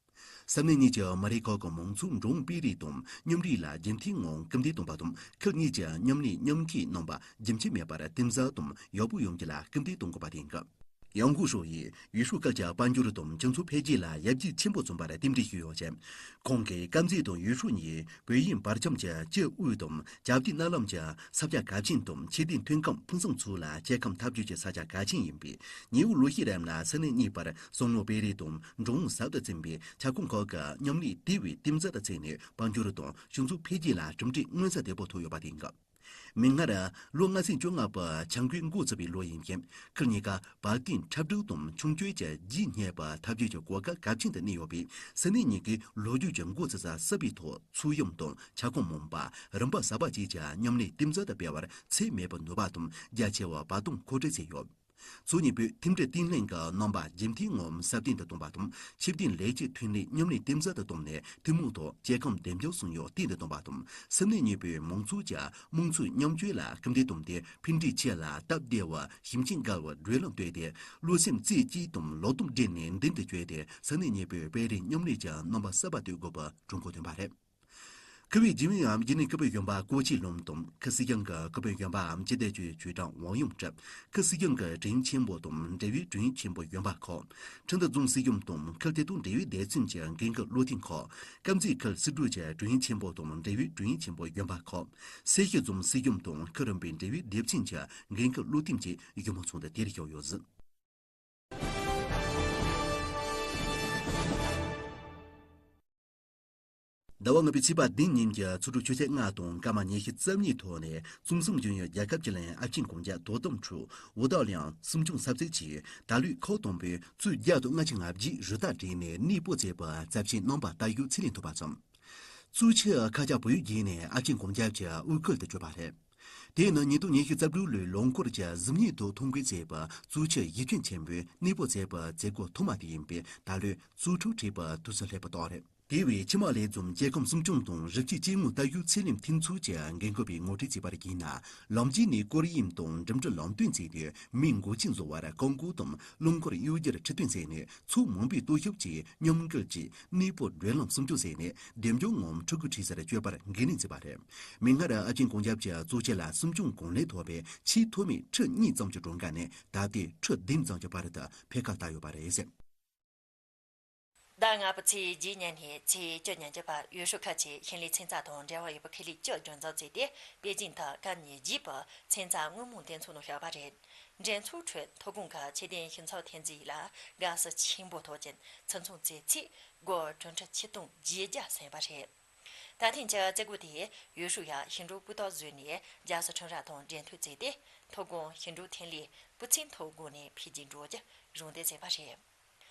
ས་གནས་གཉིས་ཀྱི་མི་རིགས་ཁག་གི་མང་ཚོགས་འགྲོ་འོང་སྤེལ་རེས་དང་མཉམ་འདྲེས་ལ་རྒྱུན་མཐུད་ངང་སྐུལ་འདེད་གཏོང་བ་དང་། ཁུལ་གཉིས་ཀྱི་མཉམ་ལས་མཉམ་འཁྱེར་རྣམ་པ་རྒྱུན་ཆད་མེད་པར་རྟེན་གཞི་དང་ཡག་པོ་ཡོང་རྒྱུ་ལ་སྐུལ་འདེད་གཏོང་དགོས་པ་དེ་ཡིན། ཡང་ཧུའུ་ཧྲོ་ཡིས་ཡུས་ཧྲུའུ་ཁུལ་གྱི་དཔལ་འབྱོར་དང་སྤྱི་ཚོགས་འཕེལ་རྒྱས་ལ་ཡར་རྒྱས་ཆེན་པོ་བྱུང་བར་རྟེན་འབྲེལ་ཞུས་ཡོད་ཅིང་། ཁོང་གིས་དཀར་མཛེས་དང་ཡུས་ཧྲུའུ་གཉིས་བོད་དབྱིན་བར་ཁྱམས་ཀྱི་སྤྱི་དབུས་དང་རྒྱབ་ལྟའི་གནའ་ལམ་གྱི་ས་ཆ་གལ་ཆེན་དང་། ཆེད་དོན་ཐོན་ཁུངས་ཕུན་སུམ་ཚོགས་ལ་སྐྱེ་ཁམས་འཐབ་ཇུས་ཀྱི་ས་ཆ་གལ་ཆེན་ཡིན་པས། ཉེ་བའི་ལོ་ཤས་རིང་ལ་ས་གནས་གཉིས་བར་བསམ་བློ་སྤེལ་རེས་དང་འགྲོ་འོང་ཟབ་ཏུ་ཕྱིན་པས། ཁྱབ་ཁོངས་ཁག་གི་མཉམ་ལས་དེ་བས་རྟེན་གཞི་དུ་བྱས་ནས། དཔལ་འབྱོར་དང་སྤྱི་ཚོགས་འཕེལ་རྒྱས་ལ་གྲུབ་འབྲས་མངོན་གསལ་དོད་པོ་ཐོབ་ཡོད་པ་དེ་ཡིན། མིག་སྔར་ལོ་ལྔ་ཚན་བཅོ་ལྔ་པའི་འཆར་འགོད་འགོ་ཚུགས་པའི་ལོ་ཡིན་ཞིང་། ཁུལ་གཉིས་ཀ་བར་ཐོན་འཁྲབ་སྒྲུག་དང་ཆུང་བསྐྱོད་ཀྱི་རྗེས་སྙེག་པའི་འཐབ་ཇུས་ཀྱི་གོ་སྐབས་གལ་ཆེན་དུ་གནས་ཡོད་པས། ས་གནས་གཉིས་ཀས་ལོ་རྒྱུས་ཀྱི་འགོ་ཚུགས་ས་གསར་པའི་ཐོག་ཚོགས་ཡོམ་དང་ཁྱབ་ཁོངས་མིན་པ། རིམ་པ་གསར་པ་བཅས་ཀྱི་མཉམ་ལས་རྟེན་གཞི་དུ་སྤེལ་བར་ཚད་མེད་པའི་ནུས་པ་དང་རྒྱ་ཆེ་བའི་བར་སྟོང་མཁོ་སྤྲོད་བྱས་ཡོད། ཚོགས་གཉིས་པོས་མཐུན་སྒྲིལ་བརྟན་ལྷིང་གི་རྣམ་པ་རྒྱུན་མཐུད་ངང་སྲ་བརྟན་དུ་གཏོང་བ་དང་། ཕྱིར་ཐོན་ལས་ཀྱི་ཐོན་ལས་མཉམ་ལས་རྟེན་གཞི་དུ་བཏང་ནས། ཐུན་མོང་ཐོག་སྐྱེ་ཁམས་བདེ་འཇགས་སྲུང་ཡོལ་བརྟན་དུ་གཏོང་བ་དང་། ས་གནས་གཉིས་པོའི་མང་ཚོགས་ཀྱི་དམངས་འཚོའི་མཉམ་སྤྱོད་ལ་སྐུལ་འདེད་བཏང་སྟེ། ཕན་འབྲས་ཆེ་ལ་སྟབས་བདེ་བའི་ཞིང་ཆེན་བརྒལ་བའི་བགྲོད་ལམ་བཏོད་དེ། བློ་སེམས་རྩེ་གཅིག་དང་བློ་སྟོབས་སྒྲིལ་ནས་མདུན་དུ་བསྐྱོད་དེ། ས་གནས་གཉིས་པོའི་སྤེལ་རེས་མཉམ་ལས་ཀྱི་རྣམ་པ་གསར་པ་གཏོད་དགོས་པའི་གྲོས་འགོ་བཏོན་པ་རེད། ཁུལ་ཨུའི་རྒྱུན་ཨུའམ་རྒྱུན་ལས་སྐུ་པར་གཞོན་པ་ཀོ་ཆི་ལུང་དང་། ཁུལ་སྲིད་གཞུང་གི་སྐུ་པར་གཞོན་པའམ་སྤྱི་བདེ་ཅུའི་ཅུའུ་ཀྲང་ཝང་ཡུང་ཀྲིག། ཁུལ་སྲིད་གཞུང་གི་ཀྲུའུ་རིན་ཆེན་པོ་དང་འབྲེལ་ཡོད་ཀྲུའུ་རིན་ཆེན་པོ་གཞོན་པ་ཁག། ཁྲིན་ཏུ་རྫོང་སྲིད་གཞུང་དང་ཁུལ་དེ་དང་འབྲེལ་ཡོད་སྡེ་ཚན་གྱི་འགན་འཁུར་བློ་མཐུན་ཁག། དཀར་མཛེས་ཁུལ་སྲིད་གྲོས་ཀྱི་ཀྲུའུ་རིན་ཆེན་པོ་དང་འབྲེལ་ཡོད་ཀྲུའུ་རིན་ཆེན་པོ་གཞོན་པ་ཁག། སེར་ཤུལ་རྫོང་སྲིད་གཞུང་དང་ཁུལ་རིམ་པའི་འབྲེལ་ཡོད་སྡེ་ཚན་གྱི་འགན་འཁུར་བློ་མཐུན་བཅས་བཞུགས་མོལ་ཚོགས་འདུ་དེར་ཞུགས་ཡོད་ཟིན། ཟླ་བ་ལྔ་པའི་ཚེས་པ་བདུན་ཉིན་གྱི་ཚོགས་དྲུག་ཆུ་ཚོད་ལྔ་དང་སྐར་མ་ཉི་ཤུ་རྩ་གཉིས་ཐོག་ནས། གཙང་གསུམ་གཞོན་ནུའི་རྒྱལ་ཁབ་ཀྱི་གླིང་ཨ་ཆེན་གོང་རྒྱལ་དོ་དམ་ཁྲུའུ་ཝུའུ་ཏའོ་ལིང་སྲུང་སྐྱོང་ས་ཚིགས་ཀྱིས། ད་ལོའི་ཁག་དང་པོའི་གཙོས་བརྒྱ་དང་ལྔ་བཅུ་ང་བརྒྱད་རུ་སྟར་བསྒྲིགས་ནས་གནས་སྤོ་མཛད་པའི་རྩ་ཆེན་རྣམ་པ་རྟ་རྒྱུག་ཚད་ལེན་ཐུབ་པ་བྱུང་། གཙོ་ཆེ་ཁ་ཆག་བོད་ཡིག་བརྒྱུད་ནས་ཨ་ཆེན་གོང་རྒྱལ་གྱི་དབུ་ཁུལ་དུ་བསྐྱོད་པ་རེད། དེ་ནི་ཉིས་སྟོང་ཉི་ཤུ་རྩ་དྲུག་ལོའི་ལོ་འཁོར་གྱི་གཟི་མིག་ཐོག་ཐོ་འགོད་མཛད་པའི་གཙོ་ཆེ་གཞི་ཁྱོན་ཆེན་པོས་གནས་སྤོ་མཛད་པའི་མཛད་སྒོ་ཐོག་མ་དེ་ཡིན་པས། ད་ལོའི་གཙོ་ཁྲུའུ་ཁྲིད་པའི་དུས་སུ་སླེབས་པ་ཏོག་རེད། དེ་བས་ཕྱི་མ་ལས་འཛོམས་སྐྱེ་ཁམས་སྲུང་སྐྱོང་དང་རི་སྐྱེས་སྐྱེ་དངོས་རྟ་རྒྱུག་ཚད་ལེན་མཐུན་ཚོགས་ཀྱི་འགན་འཁུར་བས་ངོ་སྤྲོད་བྱས་པར་གཞིགས་ན། ལམ་རྒྱུད་ནས་སྐོར་གཡེང་དང་འགྲིམ་འགྲུལ་ལམ་སྟོན་བྱས་ཏེ། མི་འགོག་ཆེན་བཟོ་བར་རྐང་འཁོར་དང་རླངས་འཁོར་གཡུག་རྒྱུར་ཁྲིད་སྟོན་བྱས་ནས། ཚོགས་མང་པོའི་སྟོབས་ཤུགས་ཀྱིས་མཉམ་འགུལ་གྱིས་གནས་སྤོ་བགྲོད་ལམ་སྲུང་སྐྱོང་བྱས་ནས། བདེ་འཇགས་ངང་ཕྲུ་གུ་ཁྲིད་སར་བསྐྱོད་པར་འགན་ལེན་བྱས་པ་རེད། མིག་སྔར་ཨ་ཆེན་གོང་རྒྱལ་གྱི་གཙོ་ཆེ་ལ་སྲུང་སྐྱོང་གང་ལེགས་ཐོབ་པའི་ཆེས་མཐོ་དམན་ཁྲི་གཉིས་ཙམ་གྱི་གྲངས་ཀ་ནས་ད་ལྟའི་ཁྲི་བདུན་ཙམ་གྱི་བར་དུ་འཕེལ་ཁ་བསྟན་ཡོད་པ་རེད། ཟླ་ལྔ་པའི་ཚེས་བརྒྱད་ཉིན་ནས་ཚེས་བཅུ་ཉིན་གྱི་བར་ཡུས་ཧྲུའུ་ཁ་ཆེའི་ཞིང་ལས་ཚན་རྩལ་དང་འབྲེལ་བ་ཡོད་པའི་ཁེ་ལས་བཅུ་སྒྲིག་འཛུགས་བྱས་ཏེ། པེ་ཅིང་དུ་སྐབས་ཉེར་བརྒྱད་པའི་ཚན་རྩལ་དངོས་མང་སྟོན་ཚོགས་ནང་ཞུགས་པ་རེད། འགྲན་ཚོགས་ཁྲོད་ཐོན་ཁུངས་ཀྱི་ཆེད་དོན་ཞིབ་ཚགས་ཐོན་རྫས་ལ་དགའ་བསུ་ཆེན་པོ་ཐོབ་ཅིང་། ཕྱིར་ཚོང་བྱས་ཚད་སྒོར་གྲངས་ཁྲི་ཆིག་སྟོང་བརྒྱད་བརྒྱ་ཟིན་པ་རེད། ད་ཐེངས་ཀྱི་བྱེད་སྒོ་དེས་ཡུས་ཧྲུའུ་ཡ་ཞིང་འབྲོག་སྤུས་དག་བཟོས་ནས་རྒྱལ་སྲིད་ཁྲིམས་ར་དང་འབྲེལ་མཐུད་བྱས་ཏེ། ཐོན་ཁུངས་ཞིང་འབྲོག་ཐོན་ལས་སྤུས་ཚད་མཐོ་སྒོ་ནས་འཕེལ་རྒྱས་འགྲོ་རྒྱུ་རེ་འདུན་བྱས་པ་རེད།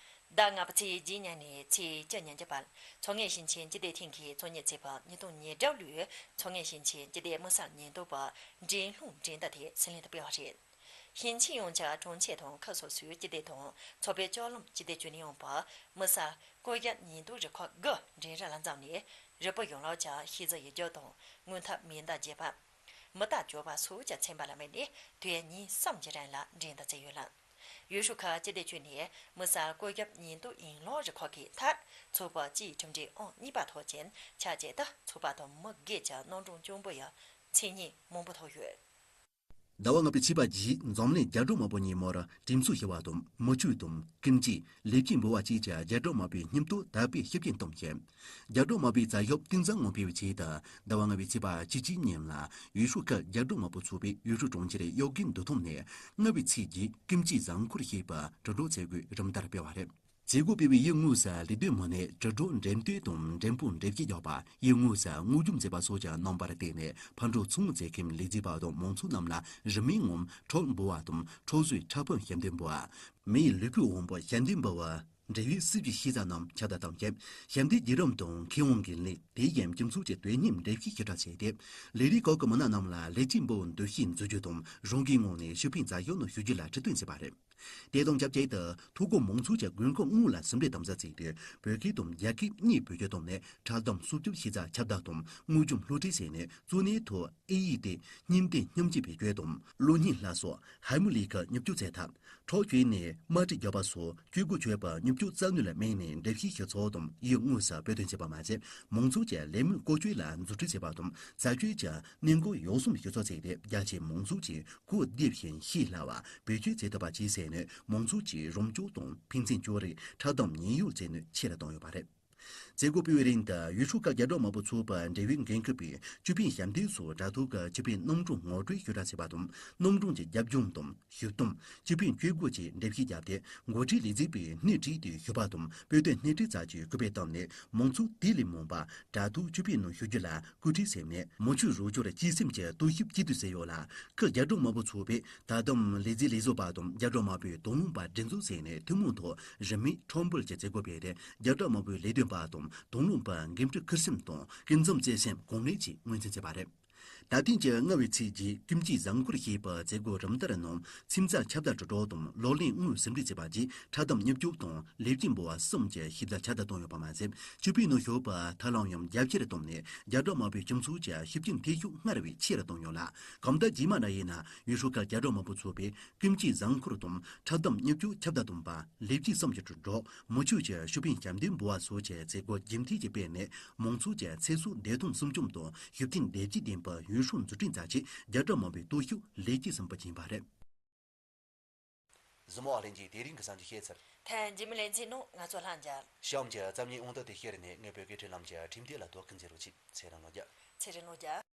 ཟླ་ལྔ་པའི་ཚེས་བརྒྱད་ཉིན་ནས་ཚེས་བཅུ་ཉིན་གྱི་བར་མཚོ་སྔོན་ཞིང་ཆེན་སྤྱི་བདེ་ཐིང་གིས་གཙོ་གཉེར་བྱས་པའི་ཉིས་སྟོང་ཉེར་དྲུག་ལོའི་མཚོ་སྔོན་ཞིང་ཆེན་སྤྱི་བདེ་དམིགས་བསལ་ཉིན་ཐོ་བའི་འགྲན་སློང་འགྲན་བསྡུར་དེ་སྲིད་བློན་དུ་སྤེལ་བ་རེད། ཞིང་ཆེན་ཡོངས་ཀྱི་གྲོང་ཁྱེར་དང་ཁུལ་སོ་སོའི་སྤྱི་བདེ་དང་ཚོགས་པའི་ལྕོགས་ལམ་སྤྱི་བདེ་ཅུས་ནས་ཡོང་བའི་དམིགས་བསལ་བཀོད་རྒྱ་ཉིན་ཐོ་རུ་ཁག་དགུ་འགྲན་ར་ལ་འཛོམས་ནས། རིལ་པོ་ཡོངས་ལོག་ཀྱང་ཤེས་རྩ་ཡི་རྒྱུ་དང་དངོས་ཐབས་མེ་མདའ་བརྒྱད་པ། མི་རྟག་སྐྱོབ་པ་སོགས་ཀྱི་ཚན་པ་ལ་དམིགས་ནས་དུས་ཡུན་ཉིན་གསུམ་གྱི་རིང་ལ་འགྲན་བསྡུར་བྱས་ཡོད་ལ། ཡུས་ཧྲུའུ་ཁུལ་སྤྱི་བདེ་ཅུས་ནས་མི་སེར་བཀོད་ཁྱབ་ཉེན་རྟོག་ཡན་ལག་རུ་ཁག་གི་མཐར་ཚོགས་པ་སྤྱིའི་ཁྲིམས་འགལ་ཨང་གཉིས་པ་ཐོག་ཆེན་ཆ་བཅད་དུ་ཚོགས་པ་དང་མི་སྒེར་གྱི་རྣམ་གྲངས་སྐྱོན་འབོར་ཡང་མཚན་སྙན་མང་པོ་ཐོབ་ཡོད། ཟླ་བ་ལྔ་པའི་ཚེས་པ་བརྒྱད་འཛམ་གླིང་རྒྱ་སྒྲོག་དམར་པོ་ཉིན་མོར་དྲིན་གཟོ་ཞུ་བ་དང་མི་ཆོས་དང་ཀུན་སྤྱོད་ལེགས་སྐྱེས་འབུལ་བ་བཅས་ཀྱི་རྒྱ་སྒྲོག་དམར་པོའི་སྙིང་སྟོབས་དར་སྤེལ་ཞིབ་སྤྱད་གཏོང་ཞིང་། རྒྱ་སྒྲོག་དམར་པོའི་རྩ་ཞབས་ཏིང་ཙང་ངོ་སྤེལ་བའི་ཆེད་དུ་ཟླ་བ་ལྔ་པའི་ཚེས་པ་བཅུ་གཅིག་ཉིན་ལ་ཡུས་ཧྲུའུ་ཁུལ་རྒྱ་སྒྲོག་དམར་པོ་ཚོགས་པའི་ཡུས་ཧྲུའུ་གྲོང་ཁྱེར་གཡོག་དགོན་འདུ་ཁང་ནས་ལྔ་པའི་ཚེས་བརྒྱད་ཀུན་སྤྱོད་གཟའ་འཁོར་ཞེས་པའི་དྲིལ་སྒྲོག་མཛད་སྒོའི་རིམ་བསྟར་སྤེལ་བ་རེད། མཛད་སྒོ་སྤེལ་བའི་ཡུལ་དངོས་སུ་ལས་དོན་མི་སྣས་དྲིལ་སྒྲོག་འགྲེམས་སྟོན་དང་འགྲེམས་སྤོས་འགྲེམས་སྤེལ་བརྒྱབ་པ། ཡུལ་དངོས་སུ་དངོས་སྦྱོང་མཛད་པ་སོགས་ཀྱི་རྣམ་པར་བལྟས་ནས་ཕར་འགྲོ་ཚོང་མཛད་མཁན་ལས་བྱེད་པ་དང་མང་ཚོགས་རྣམས་ལ་རིན་མེད་ངང་ཁྲལ་འབུལ་བ་དང་ཁྲལ་གསོའི་ཕྲ་ཕུང་ཞབས་འདེགས་འབུལ་བ། མིའི་ལུས་པོའི་དབང་པོ་ཞབས་འདེགས་འབུལ་བ། འབྲེལ་ཡོད་སྲིད་ཇུས་ཤེས་ཚད་རྣམས་ཁྱབ་བརྡལ་གཏོང་ཆེད་ཞབས་འདེགས་བརྒྱུད་རིམ་དང་མཁས་དབང་འགན་ལེན། དེ་བཞིན་སྤྱི་ཚོགས་ཀྱི་དོན་གཉེར་འགྲེལ་བཤད་ཞིབ་ཕྲ་བྱས་ཏེ། ལས་རིགས་ཁག་གི་མི་སྣ་རྣམས་ལ་ལས་བྱེད་འབུལ་བའི་འདུ་ཤེས་འཛུགས་རྒྱུ་དང་རང་འགུལ་ངང་ནས་ཤེས་ཕན་བྱ་གཞག་ནང་ཞུགས་རྒྱུ་ལ་ཁྲིད་སྟོན་བྱས་པ་རེད། དེ་དང་ཆབས་ཅིག་ཏུ་ཐོ་འགོད་མང་ཚོགས་ཀྱི་དགོས་མཁོ་དངོས་ལ་ཟུང་འབྲེལ་དམ་ཟབ་བྱས་ཏེ། བོད་སྐད་དང་རྒྱ་སྐད་གཉིས་བེད་སྤྱོད་བཏང་ནས་འཁྲབ་གཏམ་སྲུང་སྐྱོབ་ཤེས་ཚད་ཁྱབ་གདལ་དང་དངོས་སྦྱོང་སློབ་ཁྲིད་བྱས་ནས་གཙོ་གནད་ཐོག་ཨིན་ཡིག་སྟེང་སྙིང་བསྡུས་སྙིང་རྗེ་བེད་སྤྱོད་དང་གློག་བརྙན་སྣ་ཚོགས་ཧའེ་མུ་ལི་ཁའི་མྱུར་སྐྱོབ་བྱེད་ཐབས། ཁྲག་བཅད་ནས་དམར་ཁྲིད་རྒྱག་པ་སོགས་སྤྱོད་སྒོ་སྤྱོད་པའི་མྱུར་སྐྱོབ་རྩལ་ནུས་ལ་དམིགས་ནས་འགྲེལ་བཤད་ཞིབ་ཚགས་དང་ཡུལ་དངོས་སུ་བོད་དོན་བྱས་པ་མ་ཟད། མང་ཚོགས་ཀྱི་ལས་མི་བཀོལ་སྤྱོད་ལ་མཛུབ་ཁྲིད་བྱས་པ་དང་རྩད་གཅོད་ཀྱི་གནད་འགག་ཡོ་བསྲང་ཞིབ་ཚགས་བྱས་ཏེ། རྒྱ་ཆེའི་མང་ཚོགས་ཀྱིས་གོ་བདེ་ཞིང་ཤེས་སླ་བ་བེད་སྤྱོད་བྱེད་ཐུབ་པ་བཅས་བྱས་ནས་མང་ཚོགས་ཀྱི་རང་སྐྱོང་དང་ཕན་ཚུན་ཅོག་རིགས་འཁྲབ་གཏམ་ཉེན་གཡོལ་བྱེད་ནུས་ཆེ་རུ་བཏང་ཡོད་པ་རེད། མཛད་སྒོ་སྤེལ་བའི་རིང་དུ་ཡུས་ཧྲུའུ་ཁ་རྒྱ་སྒྲོག་དམར་པོ་ཚོགས་པའི་འབྲེལ་ཡོད་འགན་འཁུར་པས་ཅོད་པན་ཞབས་འདེགས་སོགས་དྲ་ཐོག་གི་ཅོད་པན་རྣམ་གྲངས་ངོ་སྤྲོད་ཞིབ་ཕྲ་བྱས་པ་དང་། རྣམ་གྲངས་ཀྱི་རྒྱབ་ལྗོངས་དང་། ཞུ་གཏམ། ཅོད་པན་སྤྱོད་སྒོ་བཅས་འགྲེལ་བཤད་བརྒྱབ་སྟེ། འགོ་ཁྲིད་ལས་བྱེད་པས་སྣེ་ཁྲིད་དེ་ཞུ་བ་དང་དཔེ་སྟོན་སྣེ་ཁྲིད་བཅས་ཀྱིས་སྐུལ་སྤེལ་བཏང་ནས་མང་ཚོགས་དེ་ལས་མང་པ་དྲ་ཐོག་ཅོད་པན་ནང་ཞུགས་རྒྱུ་ལ་སྐུལ་ཁྲིད་བྱས་ནས་མི་ཆོས་རོགས་སྐྱོར་གཅེས་སེམས་ཀྱི་རྟོག་ཞིབ་གཅིག་སྡུད་བྱས་ཡོད་ལ། ཁུལ་རྒྱ་སྒྲོག་དམར་པོ་ཚོགས་པས་ད་དུང་ལས་བྱེད་ལས་བཟོ་པ་དང་རྒྱ་སྒྲོག་དམར་པོའི་དོ་སྣང་པ་སྒྲིག་འཛུགས་བྱས་ནས་ཐུན་མོང་ཐོག་རིན་མེད་ཁྲོམ་འབུལ་གྱི་མཛད་སྒོ་སྤེལ་ཏེ། རྒྱ་སྒྲོག་དམར་པོའི་ལས་དོན་པ་དང་དོ་སྣང་པ་འགན་འཁྲི་འཁུར་སེམས་དང་ཀུན་འཛོམས་བརྩེ་སེམས་གོང་ལེགས་ཀྱིས་ངོས་འཛིན་བྱས་པ་རེད། ད་ཐེངས་ཀྱི་ལྔ་བའི་ཚེས་བརྒྱད་ཀུན་སྤྱོད་གཟའ་འཁོར་ཞེས་པའི་མཛད་སྒོ་རིམ་བསྟར་ནང་། ཁྱིམ་ཚང་ཁྱབ་བརྡལ་དྲིལ་སྒྲོག་དང་གློག་ཀླད་དངོས་ཟུང་འབྲེལ་བྱས་པ་བཅས་འཁྲབ་གཏམ་མྱུར་སྐྱོབ་དང་ལས་བྱེད་འབུལ་བ་གསུམ་གྱི་ཞིབ་ཕྲ་ཁྱབ་བརྡལ་བཏང་ཡོད་པ་མ་ཟད། ཅོད་པན་ནང་ཞུགས་པའི་ཐར་ལམ་ཡང་རྒྱ་ཆེར་བཏང་ནས་རྒྱ་སྒྲོག་དམར་པོའི་སྤྱི་ཚོགས་ཀྱི་ཤུགས་རྐྱེན་ཐེབས་ཤུགས་སྔར་བས་ཆེ་རུ་བཏང་ཡོད་ལ། གང་ལྟར་རྗེས་མ་ལ་ཡིན་ན་ཡུས་ཧྲུའུ་ཁ་རྒྱ་སྒྲོག་དམར་པོ་ཚོགས་པས་ཀུན་སྤྱོད་གཟའ་འཁོར་དང་འཁྲབ་གཏམ་མྱུར་སྐྱོབ་ཁྱབ་བརྡལ་གཏོང་བ། ལས་བྱེད་གསུམ་གྱི་དྲིལ་སྒྲོག་མི་ཆོས་ཀྱི་ཤུགས་ཕན་ཞབས་འདེགས་འབུལ་བ་སོགས་ཀྱི་མཛད་སྒོ་རྒྱུན་མཐུད་ཀྱིས་སྤེལ་ནས། མང་ཚོགས་ཀྱི་ཚེ་སྲོག་བདེ་ཐང་སྲུང་སྐྱོབ་དང་ཤུགས་རྐྱེན་དེ་བཞིན་ལྡན་པའི་ཡུས་ཧྲུའུ་འཛུགས་སྐྲུན་མཛད་ཆེད་རྒྱ་སྒྲོག་དམར་པོའི་སྟོབས་ཤུགས་ལེགས་སྐྱེས་སུ་འབུལ་གྱིན་པ་རེད། གཟིགས་མོ་བ་ལྷན་རྒྱས། དེ་རིང་གི་གསར་འགྱུར་བཤད་ཚར། ཐེངས་རྗེས་མའི་ལེ་ཚན་ནང་ང་ཚོ་ལྷན་རྒྱས། གཤམ་གྱི་རྩོམ་ཡིག་དབང་དུ་དེ་ཤེར་ནས་ངའི་བོད་སྐད་འཕྲིན་ལམ་གྱི་ཁྲིམས་དེབ་ལ་དོ་ཁུར་མཛད་རོགས་གྱིས། ཚེ་རིང་ལོ་བརྒྱ། ཚེ་རིང་ལོ་བརྒྱ།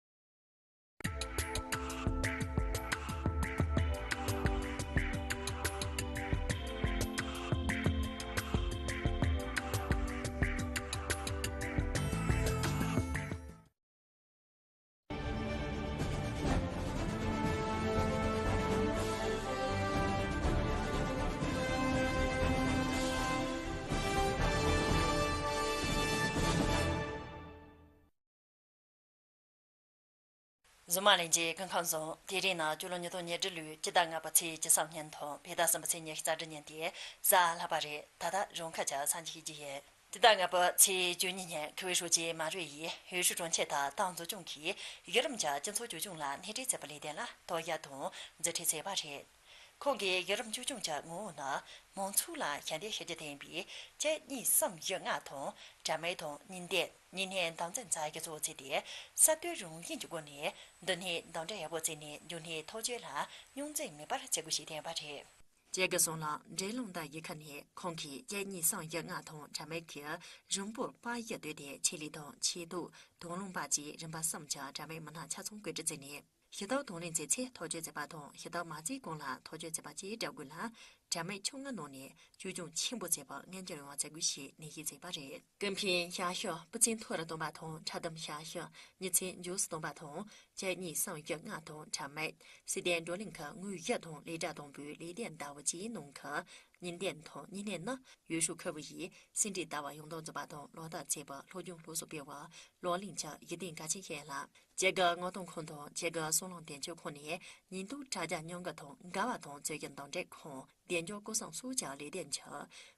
གཟིགས་མོ་བ་ལྷན་རྒྱས་སྐུ་ཁམས་བཟང་། དེ་རིང་ནི་སྤྱི་ལོ་ཉིས་སྟོང་ཉེར་དྲུག་ལོའི་སྤྱི་ཟླ་ལྔ་པའི་ཚེས་བཅུ་གསུམ་ཉིན་དང་། བོད་ཟླ་གསུམ་པའི་ཚེས་ཉི་ཤུ་རྩ་དྲུག་ཉིན་ཏེ་གཟའ་ལྷག་པ་རེད། ད་ལྟ་རང་ཁུལ་གྱི་གསར་འགྱུར་ཞིག་རྒྱུ་ཡིན། སྤྱི་ཟླ་ལྔ་པའི་ཚེས་བཅུ་གཉིས་ཉིན་ཁུལ་ཨུའི་ཧྲུའུ་ཅི་མ་རུའེ་ཡིས་ཡུས་ཧྲུའུ་གྲོང་ཁྱེར་དུ་ཏང་འཛུགས་སྐྱོང་གིས་གཞི་རིམ་གྱི་སྤྱི་ཚོགས་བཅོས་སྐྱོང་ལ་སྣེ་ཁྲིད་བྱེད་པའི་ལས་དོན་ལ་ཐོ་ཡིག་དང་མཛུབ་ཁྲིད་བྱས་པ་རེད། ཁོང་གིས་གཞི་རིམ་བཅོས་སྐྱོང་གི་ངོ་བོ་ནི་མང་ཚོགས་ལ་ཞབས་འདེགས་ཞུ་རྒྱུ་ཡིན་པས། གཅིག་གཉིས་གསུམ་བཞི་ལྔ་དང་དྲ་མིག་དང་བརྙན་ལྡན། ཉིན་ནས་འདང་ཚིག་འཛིན་གྱི་གཙོ་བོ་བྱས་ཏེ། གསར་གཏོད་རང་བཞིན་གྱི་སྒོ་ནས་མདུན་ནས་འདང་འདྲེན་ཡག་པོ་བྱས་ནས་མཇུག་ནས་ཐག་གཅོད་ལ་རྙོག་འཛིང་མེད་པར་བྱེད་དགོས་ཞེས་བསྟན་པ་རེད། བཅས་ཀྱི་གསུང་ལ་འབྲས་ལུང་དང་ཡུལ་ཁ་ནས་ཁོང་གིས་གཅིག་གཉིས་གསུམ་བཞི་ལྔ་དང་དྲ་མིག་གི་རིང་པོར་པར་ཡིག་བཏོད་དེ། ཆེད་ལས་དང་ཆེད་དོན། དང་བླངས་པ་བཅས་རིམ་པ་གསུམ་གྱི་དྲ་མིག་མི་སྣ་ཆ་ཚང་བཀོད་སྒྲིག་བྱས་ནས། ཞུ་དག་དང་ལེན་མཛད་ཚེ་ཐག་གཅོད་བྱས་པ་དང་། ཞུ་དག་མ་བྱས་གོང་ལ་ཐག་གཅོད་བྱས་པ་བཅས་སྒྲུབ་དགོས་ལ། དྲ་མིག་ཆུང་ངུའི་ནང་ནས་བཅོས་སྐྱོང་ཆེན་པོ་བྱས་པར་མངོན་འགྱུར་ཡོང་བ་བྱེད་དགོས་ཞེས་ནན་བཤད་བྱས་པ་རེད། ཀུན་ཕན་ཞབས་ཞུ་སྤུས་ཚད་མཐོ་རུ་གཏོང་བ་དང་། འཁྲབ་གཏམ་ཞབས་ཞུ་མྱུར་ཚད་མགྱོགས་སུ་གཏོང་བ་དང་། གཅིག་གཉིས་གསུམ་བཞི་ལྔ་དང་དྲ་མིག་སྲིད་དོན་བགྲོ་གླེང་གི་དངོས་གཞི་དང་ལས་གྲྭ་དང་པོའི་ལས་སྡེ་ཟླ་བ་བཅུའི་ནང་གི་ ཉིན་ལྡན་དང་ཉིན་ལྡན་ནི་ཡུས་ཧྲུའུ་ཁུལ་བུ་ཡིས་སེ་འབྲས་ཟླ་བ་ཡོངས་དང་རྫོགས་པ་དང་ལོ་ལྟར་བྱེད་པའི་སློབ་སྦྱོང་སློབ་གསོ་སྤེལ་བར་ལག་ལེན་བྱ་གཞི་རྟེན་གལ་ཆེན་ཞིག་ཡིན་ལ། བྱེད་སྒོའི་མངགས་གཏོང་ཁང་དང་བྱེད་སྒོའི་སྲང་ལམ་དོན་གཅོད་ཁང་ནས་ཉིན་དུ་དྲ་རྒྱ་ཉམས་རྒུད་དང་འགལ་བ་དང་རྩོད་གཞི་འདུམ་འགྲིག་ཁང་། བདེ་འཇགས་སྐོར་སྲུང་སོགས་ཀྱི་ལས་དོན་ཆེད་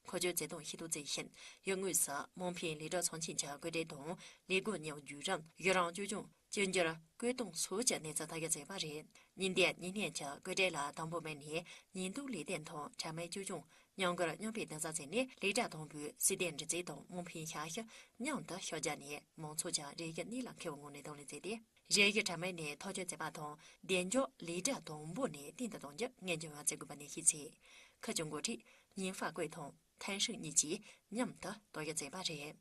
མཁོ་སྤྲོད་བྱེད་སྟངས་ཤེས་རྟོགས་བྱས་ཤིང་། ཡུལ་དངོས་སུ་དམངས་ཕན་ལས་གྲྭ་ཚོགས་ཆེན་གྱི་བཀོད་སྒྲིག་དང་ལས་སྒོ་གཉེར་བརྒྱུད་རིམ། ཡུལ་རང་བཅོས་སྐྱོང་བསྐྱར་འགྱུར་བཀོད་གཏོང་སོགས་ཀྱི་གནས་ཚུལ་ཐག་གཅོད་བྱས་པ་རེད། ཉིན་ལྡན་ཉིན་ལྡན་གྱི་བཀོད་སྒྲིག་ལ་དང་པོ་མ་ནས་ཉིན་དུ་ལས་དོན་དང་འཕྲལ་མའི་བཅོས་སྐྱོང་མཉམ་འགུལ་མཉམ་སྤེལ་གཏིང་ཟབ་བྱས་ནས། ལས་གྲྭ་དང་པོའི་སྲིད་དོན་སྒྲིག་འཛུགས་དང་དམངས་ཕན་ཞབས་ཞུ་མཉམ་དུ་ཕྱག་རྒྱ་ནས་མང་ཚོགས་ཀྱི་རེ་སྒུག་གནད་ལ་འཁེལ་བའི་ངང་ནས་དང་ལེན་བྱས་ཏེ། རེ་སྒུག་འཕྲལ་མ་ནས་ཐག་གཅོད་བྱས་པ་དང་། བདེ་འཇགས་ལས་གྲྭ་དང་པོ་ནས་བརྟན་དུ་གཏོང་རྒྱུ་ངེས་འབྱུང་ཡོང་བ་བྱེད་དགོས་པ་ནས་ཤེས་ཚེ། ཁུལ་གྱི་འགོ་ཁྲིད་ཉིན་ཧྥ་ཀུའེ་དང་ཐན་ཧྲིང་གཉིས་ཀྱིས་མཉམ་དུ་དོགས་ཡོད་བྱས་པ་རེད།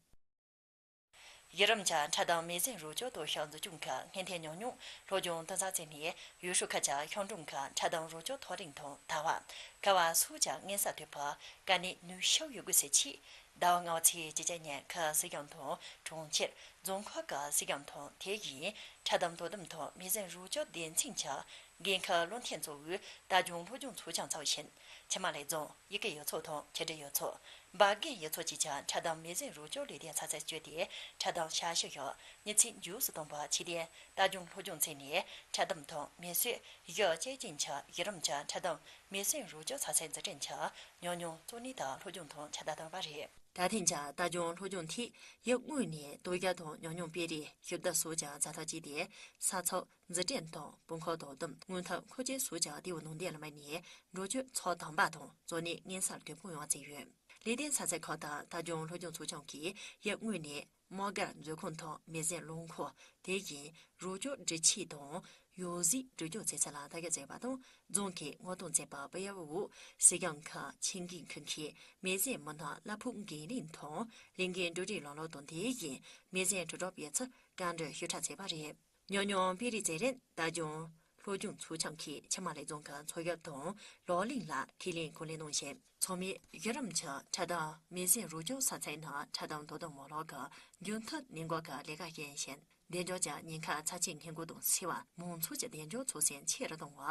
ཡུལ་རིམ་གྱི་འཕྲལ་སྡོམ་མེ་ཟོན་རོགས་སྐྱོར་ལྟོ་ཤོག་འཛུགས་སྐྱོང་གི་སྔོན་ཐོན་ཉམས་མྱོང་སློབ་སྦྱོང་གཏིང་ཟབ་བྱས་ནས། ཡུས་ཧྲུའུ་ཁུལ་གྱི་ཤང་གྲོང་གི་འཕྲལ་སྡོམ་རོགས་སྐྱོར་ཐོ་རེངས་དང་ཟླ་བ། ཁ་པར་སོགས་ཀྱི་མངོན་གསལ་དོད་པའི་དཀའ་གནད་ནུས་ཤུགས་ཡོད་དགུ་སེལ་ཆེད། ཟླ་བ་ལྔ་པའི་ཚེས་བཅུ་གཅིག་ཉིན་ཁུལ་སྲིད་སྐྱོང་དང་གྲོང་ཁྱེར་རྫོང་ཁག་གི་སྲིད་སྐྱོང་དང་། དེ་བཞིན་འཕྲལ་སྡོམ་དོ་དམ་དང་མེ་ཟོན་རོགས་སྐྱོར་སྡེ་ཚན་གྱི་འགན་འཁུར་བློ་མཐུན་གཙོ་བོས་རྟ་རྒྱུག་སློབ་སྦྱོང་ཚོགས་ཆུང་འཚོགས་ཤིང་། ཆུ་དམར་ལེབ་རྫོང་། ཡི་གེ་ཡུལ་ཚོ་དང་ཆུ་སྒྲིག་ཡུལ་ཚོ། འབའ་རྒན་ཡུལ་ཚོ་བཅས་ཀྱི་འཕྲལ་སྡོམ་མེ་ཟོན་རོགས་སྐྱོར་ལས་དོན་ཚོགས་ས་བསྐྱོད་དེ། འཕྲལ་སྡོམ་ཞབས་ཞུ་ཡི་མྱུར་ཚད་མགྱོགས་སུ་གཏོང་བའི་ཆེད་དོན་རྟ་རྒྱུག་སློབ་སྦྱོང་བྱས་ནས། འཕྲལ་སྡོམ་དང་མེ་གསོད་གཞི་གཅིག་ཅན་གྱི་ཡུལ་རིམ་གྱི་འཕྲལ་སྡོམ་མེ་ཟོན་རོགས་སྐྱོར་ཚོགས་ས་འཛུགས་སྐྲུན་གྱི་ཉམས་མྱོང་གཙོ་གནད་དུ་སློབ་སྦྱོང་དང་ཁྱབ་གདལ་བཏང་བ་རེད། ད་ཐེངས་ཀྱི་རྟ་རྒྱུག་སློབ་སྦྱོང་དེས་ཡུལ་དངོས་ནས་དོ་ཤལ་དང་ཉམས་མྱོང་སྤེལ་རེས་ཞུ་གཏུག་སོགས་ཀྱི་མཛད་ཐབས་བྱས་ཏེ། ས་ཚིགས་འཛུགས་སྐྲུན་དང་དཔུང་ཁག་དོ་དམ། དངུལ་ཐབས་མཁོ་ཆས་སོགས་ཀྱི་ལྟེ་བའི་ནང་དོན་ལ་དམིགས་ནས་འགྲོ་སྐྱོད་ཚགས་དམ་པ་དང་གཙོ་གནད་མངོན་གསལ་དོད་པོ་ཡོང་བ་བྱས་ཡོད། ལས་དོན་ཚོགས་ས་ཁག་དང་རྟ་རྒྱུག་སློབ་སྦྱོང་ཚོགས་ཆུང་གིས་ཡུལ་དངོས་ནས་དམག་སྒར་མཛོད་ཁང་དང་མེ་ཟོན་རླངས་འཁོར། དེ་བཞིན་རོགས་སྐྱོར་སྒྲིག་ཆས་དང་ཡོལ་གཟིགས་སྒྲིག་སྦྱོར་བྱེད་ཚུལ་ལ་ཐག་གཅོད་བྱས་པ་དང་། རྫོང་གིས་མངགས་གཏོང་བྱས་པའི་པུའུ་ཡའོ་ཝུའུ་སྲིད་སྐྱོང་ཁུལ་ཆེད་འགན་འཁུར་མཁན་མེ་ཟོན་མི་སྣ་གླ་ཕོགས་འགན་ལེན་དང་ལས་འགན་སྒྲུབ་རེས་ལམ་ལུགས་དང་། དེ་བཞིན་མེ་ཟོན་དྲིལ་བསྒྲགས་སྤེལ་ཚུལ་བཀའ་འདྲི་ཞིབ་ཕྲ་བྱས་པ་རེད། ཉམས་མྱོང་སྤེལ་རེས་བྱེད་རིང་རྟ་རྒྱུག་སློབ་སྦྱོང་ཚོགས་ཆུང་གིས་ཆུ་དམར་ལེབ་རྫོང་གི་འཚོ་བ་དང་ལག་ལེན་ལ་ཁས་ལེན་གོ་ལེན་གནང་ཞིང་། ཚང་མས་ཡུལ་རིམ་གྱི་འཕྲལ་སྡོམ་མེ་ཟོན་རོགས་སྐྱོར་ཚོགས་ས་ནང་འཕྲལ་སྡོམ་དོ་དམ་མ་ལག་གི་རྒྱུན་མཐུད་གནས་སྐོར་གྱི་ལས་ཀ་བྱེད་བཞིན། བདེ་འཇགས་ཀྱི་ཉེན་ཁ་ཚབས་ཆེན་སྔོན་འགོག་དང་འཚེ་བ། མང་ཚོགས་ཀྱི་བདེ་འཇགས་ཚོར་སེམས་ཆེ་རུ་གཏོང་བ།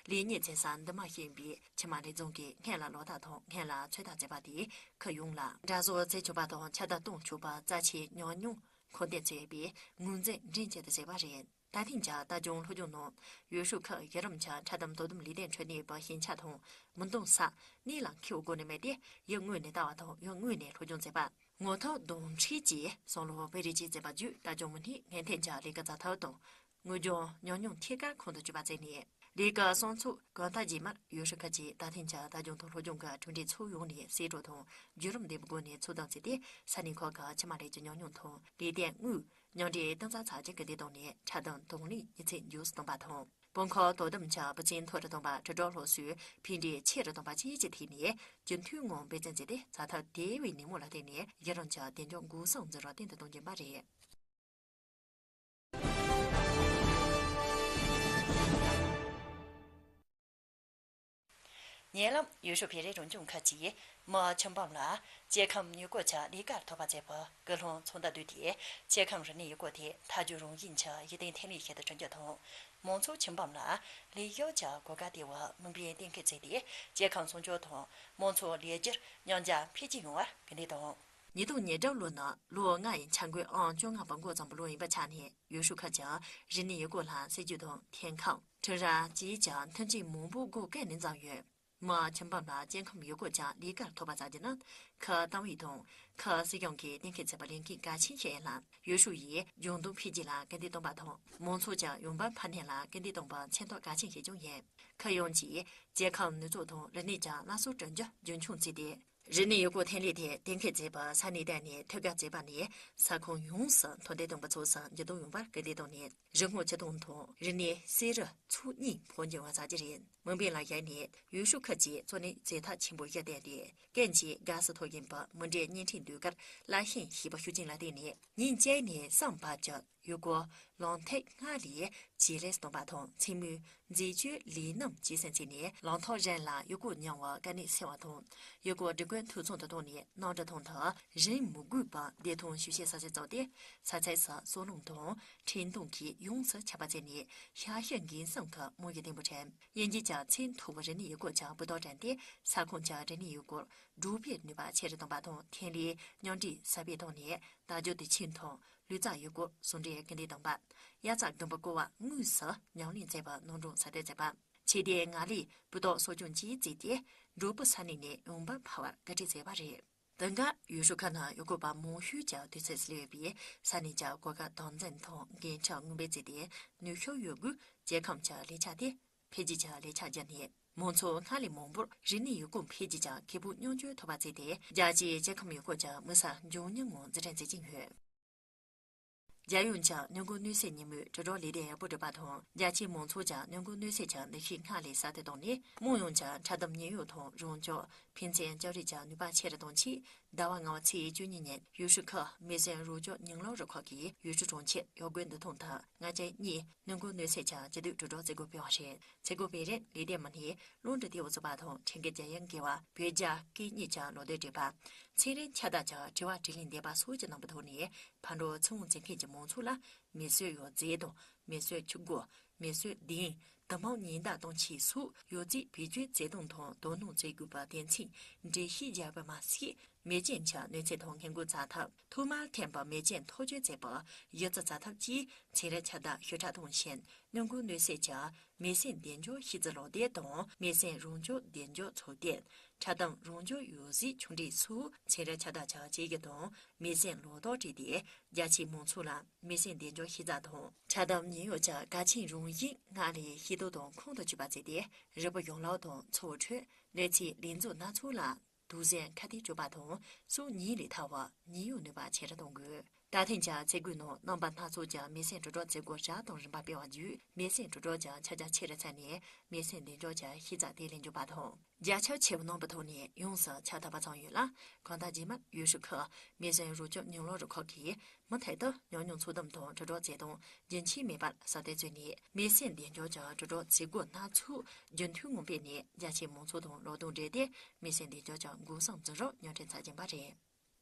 ལས་གཉེར་བྱེད་ས་འདུ་མ་ཞན་པའི་ཆུ་དམར་ལེབ་རྫོང་གིས་སྔོན་ལ་ལག་བསྟར་དང་སྔོན་ལ་ཚོད་ལྟ་བྱས་པ་དེས་ཁུལ་ཡོངས་ལ་འདྲ་བཟོ་བྱེད་ཆོག་པ་དང་ཁྱབ་གདལ་གཏོང་ཆོག་པ་རྩ་ཆེའི་ཉམས་མྱོང་མཁོ་འདོན་བྱས་པའི་ངོས་འཛིན་མགྲིན་གཅིག་ཏུ་བྱས་པ་རེད། ད་ཐེངས་ཀྱི་རྟ་རྒྱུག་སློབ་སྦྱོང་ནང་ཡུས་ཧྲུའུ་ཁུལ་ཡུལ་རིམ་གྱི་འཕྲལ་སྡོམ་དོ་དམ་ལས་དོན་ཁྲོད་གནས་པའི་ཞན་ཆ་དང་མི་འདང་ས་གནད་ལ་འཁེལ་བའི་སྒོ་ནས་མེད་དེ། ཡུལ་དངོས་ནས་ལྟ་བ་དང་ཡུལ་དངོས་ནས་སློབ་སྦྱོང་བྱེད་པ། ངོ་ཐོག་གདོང་འཁྲིད་ཀྱི་བསམ་བློ་སྤེལ་རེས་བྱས་པ་བརྒྱུད། རྟ་རྒྱུག་མི་སྣས་སྔོན་ཐོན་གྱི་ལས་ཀ་མཛད་ཐབས་དང་དངོས་སྦྱོང་ཉམས་མྱོང་ཐད་ཀར་ཁོང་དུ་ཆུད་པ་བྱས་ནས། ལས་ཀའི་བསམ་ཚུལ་གང་ལྟར་རྗེས་མར་ཡུས་ཧྲུའུ་ཁུལ་གྱི་ད་ཐེངས་ཀྱི་རྟ་རྒྱུག་དང་སློབ་སྦྱོང་གི་གྲུབ་འབྲས་ཚུར་ཡོང་ནས་གསལ་སྒྲོག་དང་བརྒྱུད་རིམ་ལྡན་པའི་སྒོ་ནས་ཚོད་ལྟ་བྱས་ཏེ། ས་གནས་ཁག་གི་ཆུ་དམར་ལེབ་ཀྱི་ཉམས་མྱོང་དང་ལས་དོན་དངོས་མཉམ་འདྲེས་གཏིང་ཟབ་ཚགས་ཆེན་སྐུལ་འདེད་བཏང་ནས་འཕྲལ་སྡོམ་དང་ལེན་མྱུར་ཚད་མགྱོགས་སུ་གཏོང་བ་དང་། དཔུང་ཁག་དོ་དམ་གྱི་སྤུས་ཚད་མཐོ་རུ་གཏོང་བ། དྲིལ་བསྒྲགས་སློབ་གསོའི་ཕན་འབྲས་ཆེ་རུ་གཏོང་བ་བཅས་ཀྱི་ཐད་ནས་རྒྱུན་མཐུད་ངང་འབད་བརྩོན་བྱས་ཏེ། མཛད་ཐབས་དེ་བས་ནན་མོ་ལ་བརྟེན་ནས་ཡུལ་རང་གི་བདེ་འཇགས་འགོག་སྲུང་འཛིན་རིམ་བརྟན་དུ་གཏོང་རྒྱུ་ཡིན་པ་རེད། ཉེ་ལམ་ཡུས་ཧྲུའུ་བོད་རིགས་རང་སྐྱོང་ཁུལ་གྱིས་མི་ཁྱིམ་སྤངས་ལ་སྐྱེ་ཁམས་ཡུལ་སྐོར་གྱི་ལས་ཀར་ཐོབ་པ་བྱས་པའི་སྐུལ་སློང་ཚོགས་འདུ་བསྡུས་ཏེ། སྐྱེ་ཁམས་རིག་གནས་ཡུལ་སྐོར་དེ་མཐའ་སྦྱོར་རང་བཞིན་གྱི་གཞི་རྟེན་ཐོན་ལས་ཤིག་ཏུ་བསྐྲུན་རྒྱུ་དང་། མང་ཚོགས་ཁྱིམ་སྤངས་ལ་ལས་ཞུགས་ཀྱི་གོ་སྐབས་སྟེར་བའི་དམིགས་འབེན་གཏན་འཁེལ་བྱས་ཏེ། སྐྱེ་ཁམས་སྲུང་སྐྱོབ་དང་མང་ཚོགས་ལས་སྒྱུར་ཉམས་རྒུད་འཕེལ་རྒྱས་ཡོང་བར་སྐུལ་འདེད་དང་། ཉིས་སྟོང་ཉེར་དྲུག་ལོ་ནི་ལོ་ལྔ་ཡི་འཆར་འགོད་ཨང་བཅོ་ལྔ་པ་འགོ་བརྩམས་པ་ལོ་ཡིན་པའི་ཆ་ནས། ཡུས་ཧྲུའུ་ཁུལ་གྱི་རིག་གནས་ཡུལ་སྐོར་ལ་སྲིད་ཇུས་དང་འཐུས་ཁང་། ཁྲིམས་ར་བཅས་ཀྱི་མཐུན་རྐྱེན་མང་པོ་སྒོ་ཀུན་ནས་བརྩམས་ཡོད། མི་ཁྱིམ་སྤངས་ལ་སྐྱེ་ཁམས་ཡུལ་སྐོར་གྱི་ལས་ཀར་ཐོབ་པ་བྱ་རྒྱུ་ནི། ཁུལ་ཏང་ཨུད་དང་ཁུལ་སྲིད་གཞུང་གིས་གཏན་འཁེལ་བྱས་པའི་ལས་འགན་གལ་ཆེན་ཞིག་ཡིན་ལ། ཡུས་ཧྲུའུ་ཡིས་ལྗང་དུ་འཕེལ་རྒྱས་ལ་སྐུལ་འདེད་གཏོང་བ་དང་། མང་ཚོགས་ཀྱི་ཡོང་འབབ་འཕར་སྣོན་ལ་སྐུལ་འདེད་གཏོང་བའི་མཚོན་རྟགས་གལ་ཆེན་ཞིག་ཀྱང་ཡིན། ཁུལ་ཡོངས་ཀྱིས་སྐྱེ་ཁམས་ནུས་གཙོ་དང་རིག་གནས་ཀྱི་སླར་གསོ་བསྐྲུན་རྒྱུ་རྒྱུན་འཁྱོངས་བྱས་ཏེ། རིག་གནས་ཡུལ་སྐོར་ཐོན་ལས་དེ་གཏན་འཁེལ་བྱས་པའི་ས་གནས་བརྟེན་ནས་ཐོད་བརྒལ་བྱས་པ་ནས། ས་ཁོངས་ཡོངས་སུ་མཐོར་འདེགས་གཏོང་བའི་ཕྱོགས་སུ་འགྱུར་ལྡོག་ཡོང་བར་སྐུལ་འདེད་བཏང་ནས། རི་སྔོ་ཆུ་དྭངས་དང་རིག་གནས་བསེ་རུ་ཚོ་གཉིས་འཕོ་འགྱུར་ཡོང་བ་བྱ་རྒྱུ་རེད། དམིགས་འབེན་ལ་གཞིགས་ནས་ཡུས་ཧྲུའུ་ཁུལ་གྱིས་གཙོ་གནད་བྱེད་ཐབས་ཆེན་པོ་བཞི་བཏོན་ཏེ། ཀུན་གྱིས་དགའ་བསུ་ཐོབ་བཞིན་པའི་མུ་འབྲེལ་བརྙན་འཕྲིན་ཟློས་གར་སླར་བྱུང་ཞེས་པའི་ཤུགས་རྐྱེན་ལ་བརྟེན་ནས། ཉིན་གཅིག་ནས་བསམ་པ་བཅུ། ཡུལ་སྐོར་ལམ་ཐིག་ལྔ་ལས་བྱེ་རས་བཏོན་པ་དང་། མཚན་མོའི་མཛེས་དཔྱོད་ལས་རྣམ་སྐྱེད་སྲིང་བྱས་ནས། ལམ་ཐག་གཞན་ལ་ཡུལ་སྐོར་མྱངས་པའི་དཀའ་གནད་སེལ་བ་དང་། ཡུལ་སྐོར་སྒྲིག་བཀོད་འཐུས་ཚང་དུ་བཏང་ནས། གནམ་གྲུ་ཐང་དུ་རིན་མི་དགོས་པར་བདེ་ཐང་ཞིང་ཆེན་གསར་ཞིག་བཙུགས་ཏེ། ས་ཚིགས་སུ་སོ་ལུང་དང་འཕྲིན་གཏོང་གིས་ཡོངས་སུ་ཁྱབ་པ་བྱས་ནས། ཤར་ཕྱོགས་འགན་སྲུང་གི་རྨང་གཞི་བརྟན་པོ་བྱས། དབྱིན་ཇིའི་ཚད་མཐོ་བའི་རིག་གནས་ཡུལ་སྐོར་གྱི་འབུལ་རྡོག་བསྒྲེངས་ཏེ། ས་ཁོངས་ཀྱི་རིག་གནས་ཡུལ་སྐོར་སྒྲུབ་པའི་ནུས་པ་ཆེ་རུ་གཏོང་བ་དང་། ཐོན་ལས་མཉམ་འདྲེས་ཟབ་སྤེལ་བཏང་ནས། དར་རྒྱས་དུས་ཆེན་དང་ལུས་རྩལ་ཡུལ་སྐོར་ཟུང་འབྲེལ་སྐུལ་འདེད་བཏང་བ། དབྱར་རྩྭ་དགུན་འབུ་བརྐོ་བ་དངོས་སུ་ཉམས་ལེན་མཛད་པར་སྣེ་དྲུང་གསར་གཏོད་མཛད་པ། ཆེད་དོན་ལྔ་ལས་འབུལ་རྡོག་གསོ་སྐྱོང་བཅས་བྱས་ཏེ། འབྲོག་པའི་ས་གནས་ནས་འོང་འབབ་འཕར་བར་སྐུལ་ཁྲིད་མཛད་པ་རེད། དེང་སྐབས་ཡུས་ཧྲུའུ་ཁུལ་ནང་ཡུལ་སྐོར་བ་མང་ཤོས་ཀྱི་དུས་ཚོད་སླེབས་ཡོད་པས། ས་གནས་ཀྱི་གོ་སྐབས་དམ་འཛིན་དང་འགན་འཁྲི་དངོས་འབེབས་བྱས་ཏེ། ནུས་ཤུགས་ཡོད་རྒུས་སྐྱེ་ཁམས་ཀྱི་ལེགས་ཆ་དེ་འཕེལ་རྒྱས་ཀྱི་ལེགས་ཆ་བརྒྱུད་ནས། མང་ཚོགས་སྔར་ལས་མང་པོར་རིག་གནས་ཡུལ་སྐོར་འཕེལ་རྒྱས་ཀྱི་ཁེ་ཕན་མཉམ་སྤྱོད་ཐུབ་པ་བྱས་ཏེ། རྒྱལ་སྤྱིའི་སྐྱེ་ཁམས་ཡུལ་སྐོར་གྱི་དམིགས་ས་མགྱོགས་མྱུར་ངང་འཛུགས་སྐྲུན་མཛད་ཀྱིན་ཡོད། རྒྱལ་ཡོངས་ཀྱི་གནོད་འགོག་གནོད་སེལ་ཉིན་མོའི་དྲིལ་བསྒྲགས་ལས་དོན་ཡག་པོ་སྒྲུབ་པ་དང་། རྒྱ་ཆེའི་མང་ཚོགས་ཀྱི་གནོད་འགོག་གནོད་སེལ་གྱི་འདུ་ཤེས་སྔར་ལས་ཟབ་ཏུ་བཏང་ནས། དམངས་ཡོངས་ཀྱི་འཁྲབ་སྟོན་མཉན་ཡོད་དང་། རང་སྐྱོབ་ཕན་ཚུན་སྐྱོབ་རེས་ཀྱི་ནུས་པ་ཆེ་རུ་གཏོང་ཆེད། ཟླ་བ་ལྔ་པའི་ཚེས་བཅུ་གཉིས་ཉིན། ཡུས་ཧྲུའུ་ཁུལ་མེ་ཟོན་རོགས་སྐྱོབ་ཉིང་ལོ་རུ་ཁག་གིས་ཡུས་ཧྲུའུ་གྲོང་ཁྱེར་ཡོ་གོན་འདུ་ཁང་དུ་ལྔ་བཅུ་གཉིས་གནོད་འགོག་གནོད་སེལ་གྱི་སྤྱི་ཟླའི་དྲིལ་བསྒྲགས་མཛད་སྒོ་སྤེལ་བ་རེད། མཛད་སྒོ་སྤེལ་རིང་། ལེགས་ལྡན་མི་སྣས་གློག་འཕྲུལ་རྟེན་འབྲེལ་བ་དང་། འཕྲིན་སྐད་རྒྱག་ཡག་འགལ་བ། བོད་རྒྱ་སྐད་གཉིས་ཀྱི་ལོ་ཟླའི་འགྲེལ་པ། ཚན་རིག་ཁྱབ་བསྒྲགས་ཀྱི་དྲི་བ་དྲིས་ལན་འདེབས་པ་སོགས་ཀྱི་གནང་བའི་ཐོག་ནས། ཕར་འགྲོ་ཚུར་འོང་བྱེད་མཁན་གྱི་མང་ཚོགས་ལ་མེ་གསོད་ཡོ་རྫས་དང་། མེ་གསོད་ཆུ་འགོ། མེ་གསོད་གདན། དུ་དམག་ཉེན་བརྡ་གཏོང་ཆས་སོགས་ཡོ་རྫས་བེད་སྤྱོད་བྱེད་སྟངས་དང་དོ་སྣང་བྱེད་དགོས་པའི་དོན་ཚན་འགྲེལ་བཤད་བརྒྱབ་པ་མ་ཟད། མེ་རྐྱེན་གྱི་གནོད་འཚེ་དང་སྔོན་འགོག་བྱ་ཐབས། ཐོག་མར་ཐོན་པའི་མེ་རྐྱེན་ཐག་གཅོད་བྱེད་པའི་གཞི་རྩའི་བྱ་ཐབས་བཅས་ཚན་རིག་ཁྱབ་བསྒྲགས་ཞིབ་ཕྲ་དང་ཞིང་། གནོད་འགོག་གནོད་སེལ་གྱི་མེ་སེམས་གདེང་འཇོག་ཤེས་ཚད་སློབ་དེབ་དང་། མེ་སེམས་རང་སྐྱོབ་གདེང་འཇོག་ཚོགས་སྡེ། འཁྲབ་སྟོན་རང་སྐྱོབ་ཡོ་རྫས་ཆུང་གྲས་སོགས་ཚན་རིག་ཁྱབ་བསྒྲགས་ཀྱི་དཔྱད་ཡིག་དང་མེ་སེམས་ལོ་ཏོག་བྲིས་ཏེ། རྒྱ་ཆེའི་མང་ཚོགས་ལ་མེ་སེམས་གདེང་འཇོག་ཤེས་ཚད་དང་། འཁྲབ་སྟོན་མཉན་ཡོད་ཀྱི་གལ་ཆེན་རང་བཞིན་སྔར་ལས་ཤེས་རྟོགས་དང་ཁོང་དུ་ཆུད་པ་བྱས་ཏེ། རིག་པའི་ཡན་ལག་དང་འཚོ་བའི་ཁྲོད་གནོད་འཚེའི་ལས་འཛོལ་སྣ་ཚོགས་ལ་དོགས་ཟོན་ཁ་གཏད་གཅོད་པ་དང་། སྲོག་ཉེན་ལས་ཐར་བར་ཉེན་གཡོལ་ནུས་པ་ཆེ་རུ་གཏོང་དགོས། ད་ཐེངས་ཀྱི་མཛད་སྒོའི་ནང་རྣམ་པ་སྣ་ཚོགས་ཀྱི་མེ་སེམས་དྲིལ་བསྒྲགས་མཛད་སྒོ་གྲངས་དང་རིམ་པ་སྤེལ་བ་བརྒྱུད། མེ་སེམས་དྲིལ་བསྒྲགས་ཀྱི་ཁྱབ་རྒྱ་ཆེ་རུ་ཕྱིན་ནས། མེ་སེམས་གདེང་འཇོག་གི་ཤེས་ཚད་དེ་ལས་མགྱོགས་པ་དང་། རྒྱ་ཁྱབ་ཆེ་བ་གནང་པའི་ཐོག་ནས་ཡོངས་སུ་ཁྱབ་ཐུབ་པ་བྱུང་ཡོད་ལ། གང་ལྟར་རྗེས་མར་ཡུས་ཧྲུའུ་ཁུལ་མེ་སེམས་རོགས་སྐྱོབ་ཉིང་ལོ་རུ་ཁག་གིས་མུ་མཐུད་དུ་ཉམས་མྱོང་ཚོགས་འདུ་དང་དྲིལ་བསྒྲགས་བྱེད་སྟངས་རྒྱུན་ཆད་མེད་པར་ཟབ་ཏུ་བརྩོན་ནས། མེ་སེམས་གདེང་འཇོག་གི་དྲིལ་བསྒྲགས་མཛད་སྒོ་སྣ་ཚོགས་རྒྱུན་མཐུད་ངང་སྤེལ་ནས། རྒྱ་ཆེའི་མང་ཚོགས་དང་ལོ་ཏོག་འབྲེལ་ཏེ་མེ་སེམས་གདེང་འཇོག་གི་འགོག་སྲུང་འཛིན་གྲྭ་མཉམ་འབྲེལ་མཛད་ཀྱིན་པ་རེད།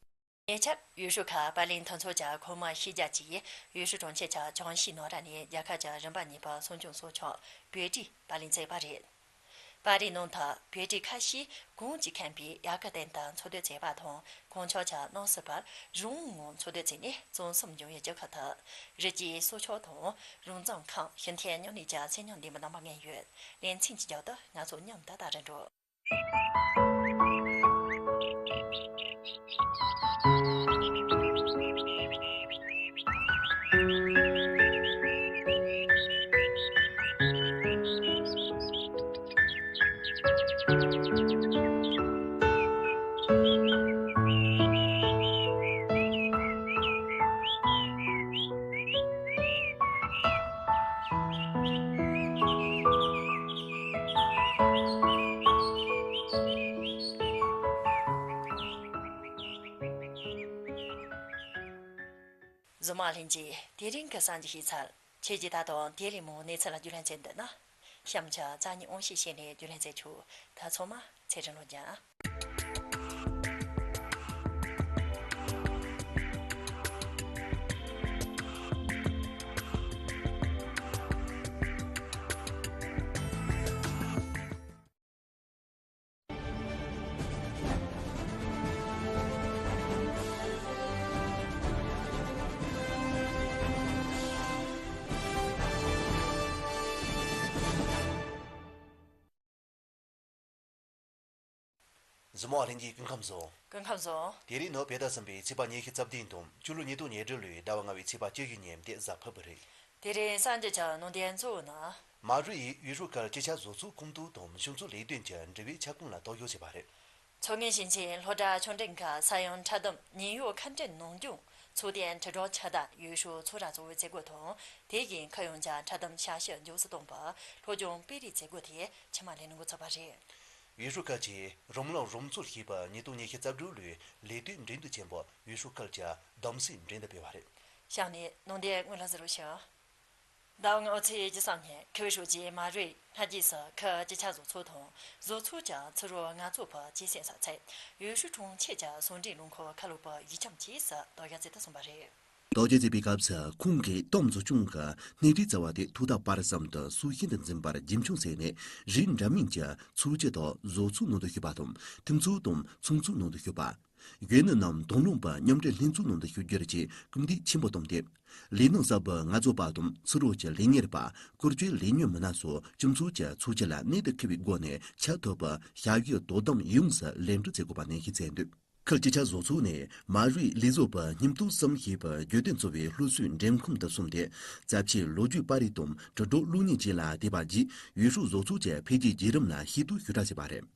ཉེ་ཆར་ཡུས་ཧྲུའུ་ཁུལ་པར་ལེན་མཐུན་ཚོགས་ཀྱི་ཁོངས་མི་ཤེས་རྒྱ་ཅིག་ཡུས་ཧྲུའུ་གྲོང་ཁྱེར་གྱི་ཅང་ཤིས་ནོར་བྲག་ནས་རྒྱལ་ཁབ་ཀྱི་རིམ་པ་གཉིས་པའི་གསོ་སྐྱོང་གསོ་ཆོག་བོད་ཊི་པར་ལེན་མཛད་པ་རེད། པར་རིས་ནང་དུ་བོད་ཊི་ཁ་ཤས་གོང་ཅིག་མཁན་པོས་ཡལ་ག་སྟེང་དུ་འཚོ་སྡོད་མཛད་པ་དང་། གངས་ཆག་ཀྱི་གནམ་སྲིད་པར་རང་ངོས་འཚོ་སྡོད་བྱས་ནས། གཙང་གསུམ་འབྱུང་བའི་རྒྱལ་ཁབ་ཏུ་རི་སྐྱེས་སྲོག་ཆགས་དང་རང་བྱུང་ཁམས་ཤིང་རྟའི་མཉམ་གནས་ཀྱི་མཚན་ཉིད་ལྡན་པའི་རྣམ་པ་མངོན་ཡོད། ལེ་ཚན་གྱི་རྒྱབ་ཏུ་ང་ཚོ་མཉམ་དུ་ལྟ་རུ་འགྲོ། གཟིགས་མོ་བ་ལྷན་རྒྱས། དེ་རིང་གི་གསར་འགྱུར་ཤེས་ཚར། ཁྱེད་ཀྱིས་ད་དུང་དེ་ལས་མང་བའི་གནས་ཚུལ་ལ་རྒྱུས་ལོན་བྱེད་འདོད་ན། གཤམ་གྱི་རྩ་ཉིད་དབང་ཤེད་བྱས་ནས་རྒྱུས་ལོན་བྱེད་ཆོག་ད་ཚང་མ་ཚེ་རིང་ལོ་བརྒྱ། གཟིགས་མོ་བ་ལྷན་རྒྱས་སྐུ་ཁམས་བཟང་། སྐུ་ཁམས་བཟང་། དེ་རིང་ནི་བོད་ཟླ་གསུམ་པའི་ཚེས་པ་ཉི་ཤུ་རྩ་བདུན་དང་། ཕྱི་ལོ་ཉིས་སྟོང་ཉི་ཤུ་རྩ་དྲུག་ལོའི་ཟླ་བ་ལྔ་པའི་ཚེས་པ་བཅུ་བཞི་ཉིན་གཟའ་ཕུར་བུ་རེད། དེ་རིང་གསར་འགྱུར་གྱི་ནང་དོན་གཙོ་བོ་ནི། མ་རུ་ཡིས་ཡུས་ཧྲུའུ་ཁུལ་སྤྱི་ཁྱབ་བཟོ་ཚོགས་ཁོངས་གཏོགས་དང་གཞུང་ཚབ་ལས་དོན་གྱི་འབྲེལ་བའི་ཁྱབ་ཁོངས་ལ་དོགས་ཞིབ་བྱས་པ་རེད། མཚོ་སྔོན་ཞིང་ཆེན་སློབ་གྲྭ་ཆུང་འབྲིང་གི་ས་ཡོམ་འཁྲབ་སྟོན་ཉེན་གཡོལ་ཁ་འབྲལ་ནང་སྦྱོང་ཚོགས་ཐེངས་དྲིལ་བསྒྲགས་ཕྱག་བསྟར་ཡུས་ཧྲུའུ་ཚོགས་ར་གཙོ་བོའི་མཛད་སྒོ་དང་། དེ་བཞིན་ཁུལ་ཡོངས་ཀྱི་འཁྲབ་སྟོན་ཆ་ཤས་མགྱོགས་སུ་གཏོང་བའི་སློབ་སྦྱོང་སྤེལ་རེས་མཛད་སྒོ་དེ་ཕྱི་མ་ལས་ནས་འགོ་ཚུགས་པ་རེད། ཡུས་ཧྲུའུ་ཁུལ་གྱིས་རང་བླངས་རང་འཚོལ་ཞེས་པའི་ཉིས་སྟོང་ཉི་ཤུ་རྩ་དྲུག་ལོའི་ལས་དོན་འགྲན་བསྡུར་ཆེན་པོ་ཡུས་ཧྲུའུ་ཁུལ་གྱི་བསྡོམས་རྩིས་འགྲན་བསྡུར་སྤེལ་བ་རེད། གཤམ་ནས་ནང་དོན་དངོས་ལ་གཟིགས་རོགས་ཞུ། ཟླ་བ་ལྔ་པའི་ཚེས་བཅུ་གསུམ་ཉིན་ཁུལ་ཤོག་ཅིག་མ་རུའི་སྣ་རྒྱས་སུ་ཁུལ་སྤྱི་ཁྱབ་བཟོ་ཚོགས་དང་བཟོ་ཚོགས་ཀྱི་ཚུར་རོལ་ངལ་རྩོལ་པ་ཅིག་སེམས་ས་ཚད་ཡུས་ཧྲུའུ་གྲོང་ཁྱེར་གྱི་ཟུང་འབྲེལ་རླངས་འཁོར་ཁ་ལོ་པ་ཡིག་ཆུང་ཅིག་སུ་དོ་ཡ་ཚེ་ད་གསུངས་པ་རེད། དོ་ཡ་ཚེ་པའི་སྐབས་སུ་ཁོང་གིས་ཏང་འཛུགས་སྐྱོང་གི་སྣེ་ཁྲིད་རྩ་བ་དེ་ཐོག་མཐའ་བར་གསུམ་དུ་སྲོག་ཤིང་དུ་འཛིན་པར་རྒྱུན་འཁྱོངས་བྱས་ནས། རིགས་འདྲ་མིན་གྱི་ཚོགས་སྤྱི་དང་བཟོ་ཚོགས་ནང་དུ་ཞུགས་པ་དང་། ཐུན་ཚོགས་དང་ཚོགས་གཙོའི་ནང་དུ་ཞུགས་པ། གཞོན་ནུ་རྣམས་དང་བླངས་པ་མཉམ་འབྲེལ་ལྷན་ཚོགས་ནང་དུ་ཞུགས་རྒྱུར་ཆེས་སྐུལ་འདེད་ཆེན་པོ་བཏང་སྟེ། ལས་སྣ་གསར་པའི་ངལ་རྩོལ་པ་དང་ཚུར་རོལ་གྱི་ལས་གཉེར་པ། བཀོལ་སྤྱོད་ལས་ཉོན་མི་སྣ་སོགས་སྤྱི་ཚོགས་ཀྱི་ཚོགས་སྤྱི་ལ་གནད་དུ་འཁེལ་བའི་སྒོ་ནས་ཆེས་མཐོ་པའི་ཞབས་ཞུའི་དོ་དམ་ཡོངས་སུ་ལེགས་འགྲུབ་བྱེད་དགོས་པ་ནན་གྱིས་མཚོན་འདུག་ཁུལ་སྤྱི་ཁྱབ་བཟོ་ཚོགས་ནས་མ་རུའི་ལས་བཟོ་པ་སྙིང་སྟོབས་གསུམ་ཞེས་པའི་བརྗོད་དོན་གཙོ་བོའི་སློབ་གསོའི་འགྲེམས་ཁོམ་དུ་སོང་སྟེ། རྩ་ཆེའི་ལོ་རྒྱུས་པར་རིས་དང་དྲིལ་སྒྲོག་གློག་བརྙན་བཅས་ལ་བལྟས་པ་བརྒྱུད་ཡུས་ཧྲུའུ་བཟོ་ཚོགས་ཀྱི་འཕེལ་རྒྱས་བརྒྱུད་རིམ་ལ་ཤེས་རྟོགས་ཞུ་གྲབས་བྱས་པ་རེད།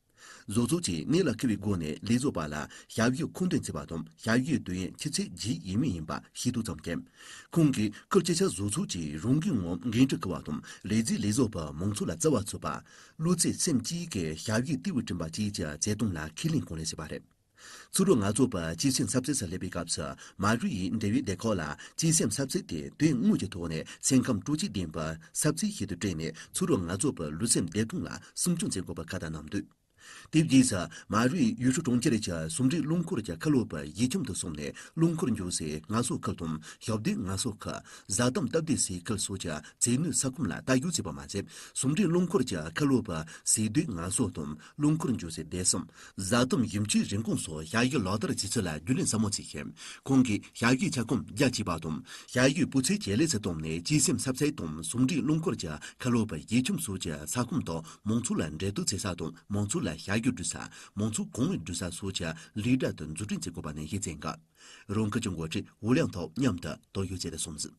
བཟོ་ཚོགས་ཀྱིས་གནད་ལ་འཁེལ་བའི་སྒོ་ནས་ལས་བཟོ་པ་ལ་ཞབས་ཞུའི་ཁུངས་སྟོན་བྱས་པ་དང་། ཞབས་ཞུའི་དུས་ཡུན་ཆུ་ཚོད་བརྒྱད་ཡས་མས་ཡིན་པ་ཤེས་རྟོགས་ཙམ་བསྟན། ཁོང་གིས་ཁུལ་སྤྱི་ཁྱབ་བཟོ་ཚོགས་ཀྱིས་རང་འགུལ་ངང་འགན་འཁྲི་འཁུར་བ་དང་། ལས་རྫས་ལས་བཟོ་པ་མང་ཚོགས་ལ་བརྩི་བ་ཚུད་པ། བློ་རྩེ་སེམས་གཅིག་གིས་ཞབས་ཞུའི་ལྟེ་བར་བསྐྲུན་པ་བཅས་ཀྱི་བརྩེ་དུང་ལ་ཁས་ལེན་གང་ལེགས་བྱས་པ་རེད། ཚུར་རོལ་ངལ་རྩོལ་པ་སྤྱི་སེམས་གསར་ཚད་སུ་སླེབས་པའི་སྐབས་སུ། མ་རུའི་འབྲེལ་ཡོད་སྡེ་ཁག་ལ་སྤྱི་སེམས་གསར་ཚད་དེ་དོན་དངོས་ཀྱི་ཐོག་ནས་སེམས་ཁམས་སྤྲོ་སྐྱིད་ལྡན་པའི་གསར་ཚད་ཞིག་ཏུ་བསྒྲེངས་ནས། ཚུར་རོལ་ངལ་རྩོལ་པའི་ལུས་སེམས་བདེ་ཐང་ལ་སྲུང་སྐྱོང་བྱེད་དགོས་པའི་ཁ་ཏ་གནང་འདུག་དེ་བརྒྱུད་ས་མ་རུའི་ཡུས་ཧྲུའུ་གྲོང་ཁྱེར་གྱི་ཟུང་འབྲེལ་རླངས་འཁོར་གྱི་ཁ་ལོ་པ་ཡིག་ཆུང་དུ་སོང་ནས། རླངས་འཁོར་འཇོག་སའི་ངལ་གསོ་ཁུལ་དང་ཞབས་འདེགས་ངལ་གསོ་ཁུལ། བཟའ་གཏམ་སྟབས་བདེ་སའི་ཁུལ་སོགས་ཀྱི་རྩལ་ནུས་ས་ཁོངས་ལ་ལྟ་སྐྱོང་བྱས་པ་མ་ཟད། ཟུང་འབྲེལ་རླངས་འཁོར་གྱི་ཁ་ལོ་པ་ཟས་སྡོད་ངལ་གསོ་དང་རླངས་འཁོར་འཇོག་སའི་སྡེ་གསུམ། བཟའ་གཏམpolice ཡུལ་སྤྱིའི་རིན་གོང་སོགས་ཞབས་ཞུའི་ལག་བསྟར་བྱེད་ཚུལ་ལ་རྒྱུས་ལོན་ཟབ་མོ་བྱས་ཤིང་། ཁོང་གིས་ཞབས་ཞུའི་ཁྱབ་ཁོངས་རྒྱ་ཆེ་བ་དང་། ཞབས་ཞུའི་སྤུས་ཚད་ཇེ་ལེགས་སུ་བཏང་ནས། སྤྱི་སེམས་གསར་ཚད་དང་ཟུང་འབྲེལ་རླངས་འཁོར་གྱི་ཁ་ལོ་པ་ཡིག་ཆུང་སོགས་ཀྱི་ས་ཁོངས་དང་། མང་ཚོགས་ལ་འབྲེལ་གཏོགས་བྱེད་ས་དང་། མང་ཚོགས་ལ་ཞབས་ཞུ་སྒྲུབ་ས། མང་ཚོགས་གང་བའི་འགྲུལ་ས་སོགས་ཀྱི་ལས་གྲྭ་དུ་འཛུགས་སྐྲུན་བྱེད་དགོས་པ་ནན་གྱིས་མཚོན་ག་རང་ཁུལ་གྱི་འགོ་ཁྲིད་ཝུ་ལིང་ཐའོ་མཉམ་དུ་དོ་ཡོད་བྱས་ཏེ་གསུངས་ཟིན།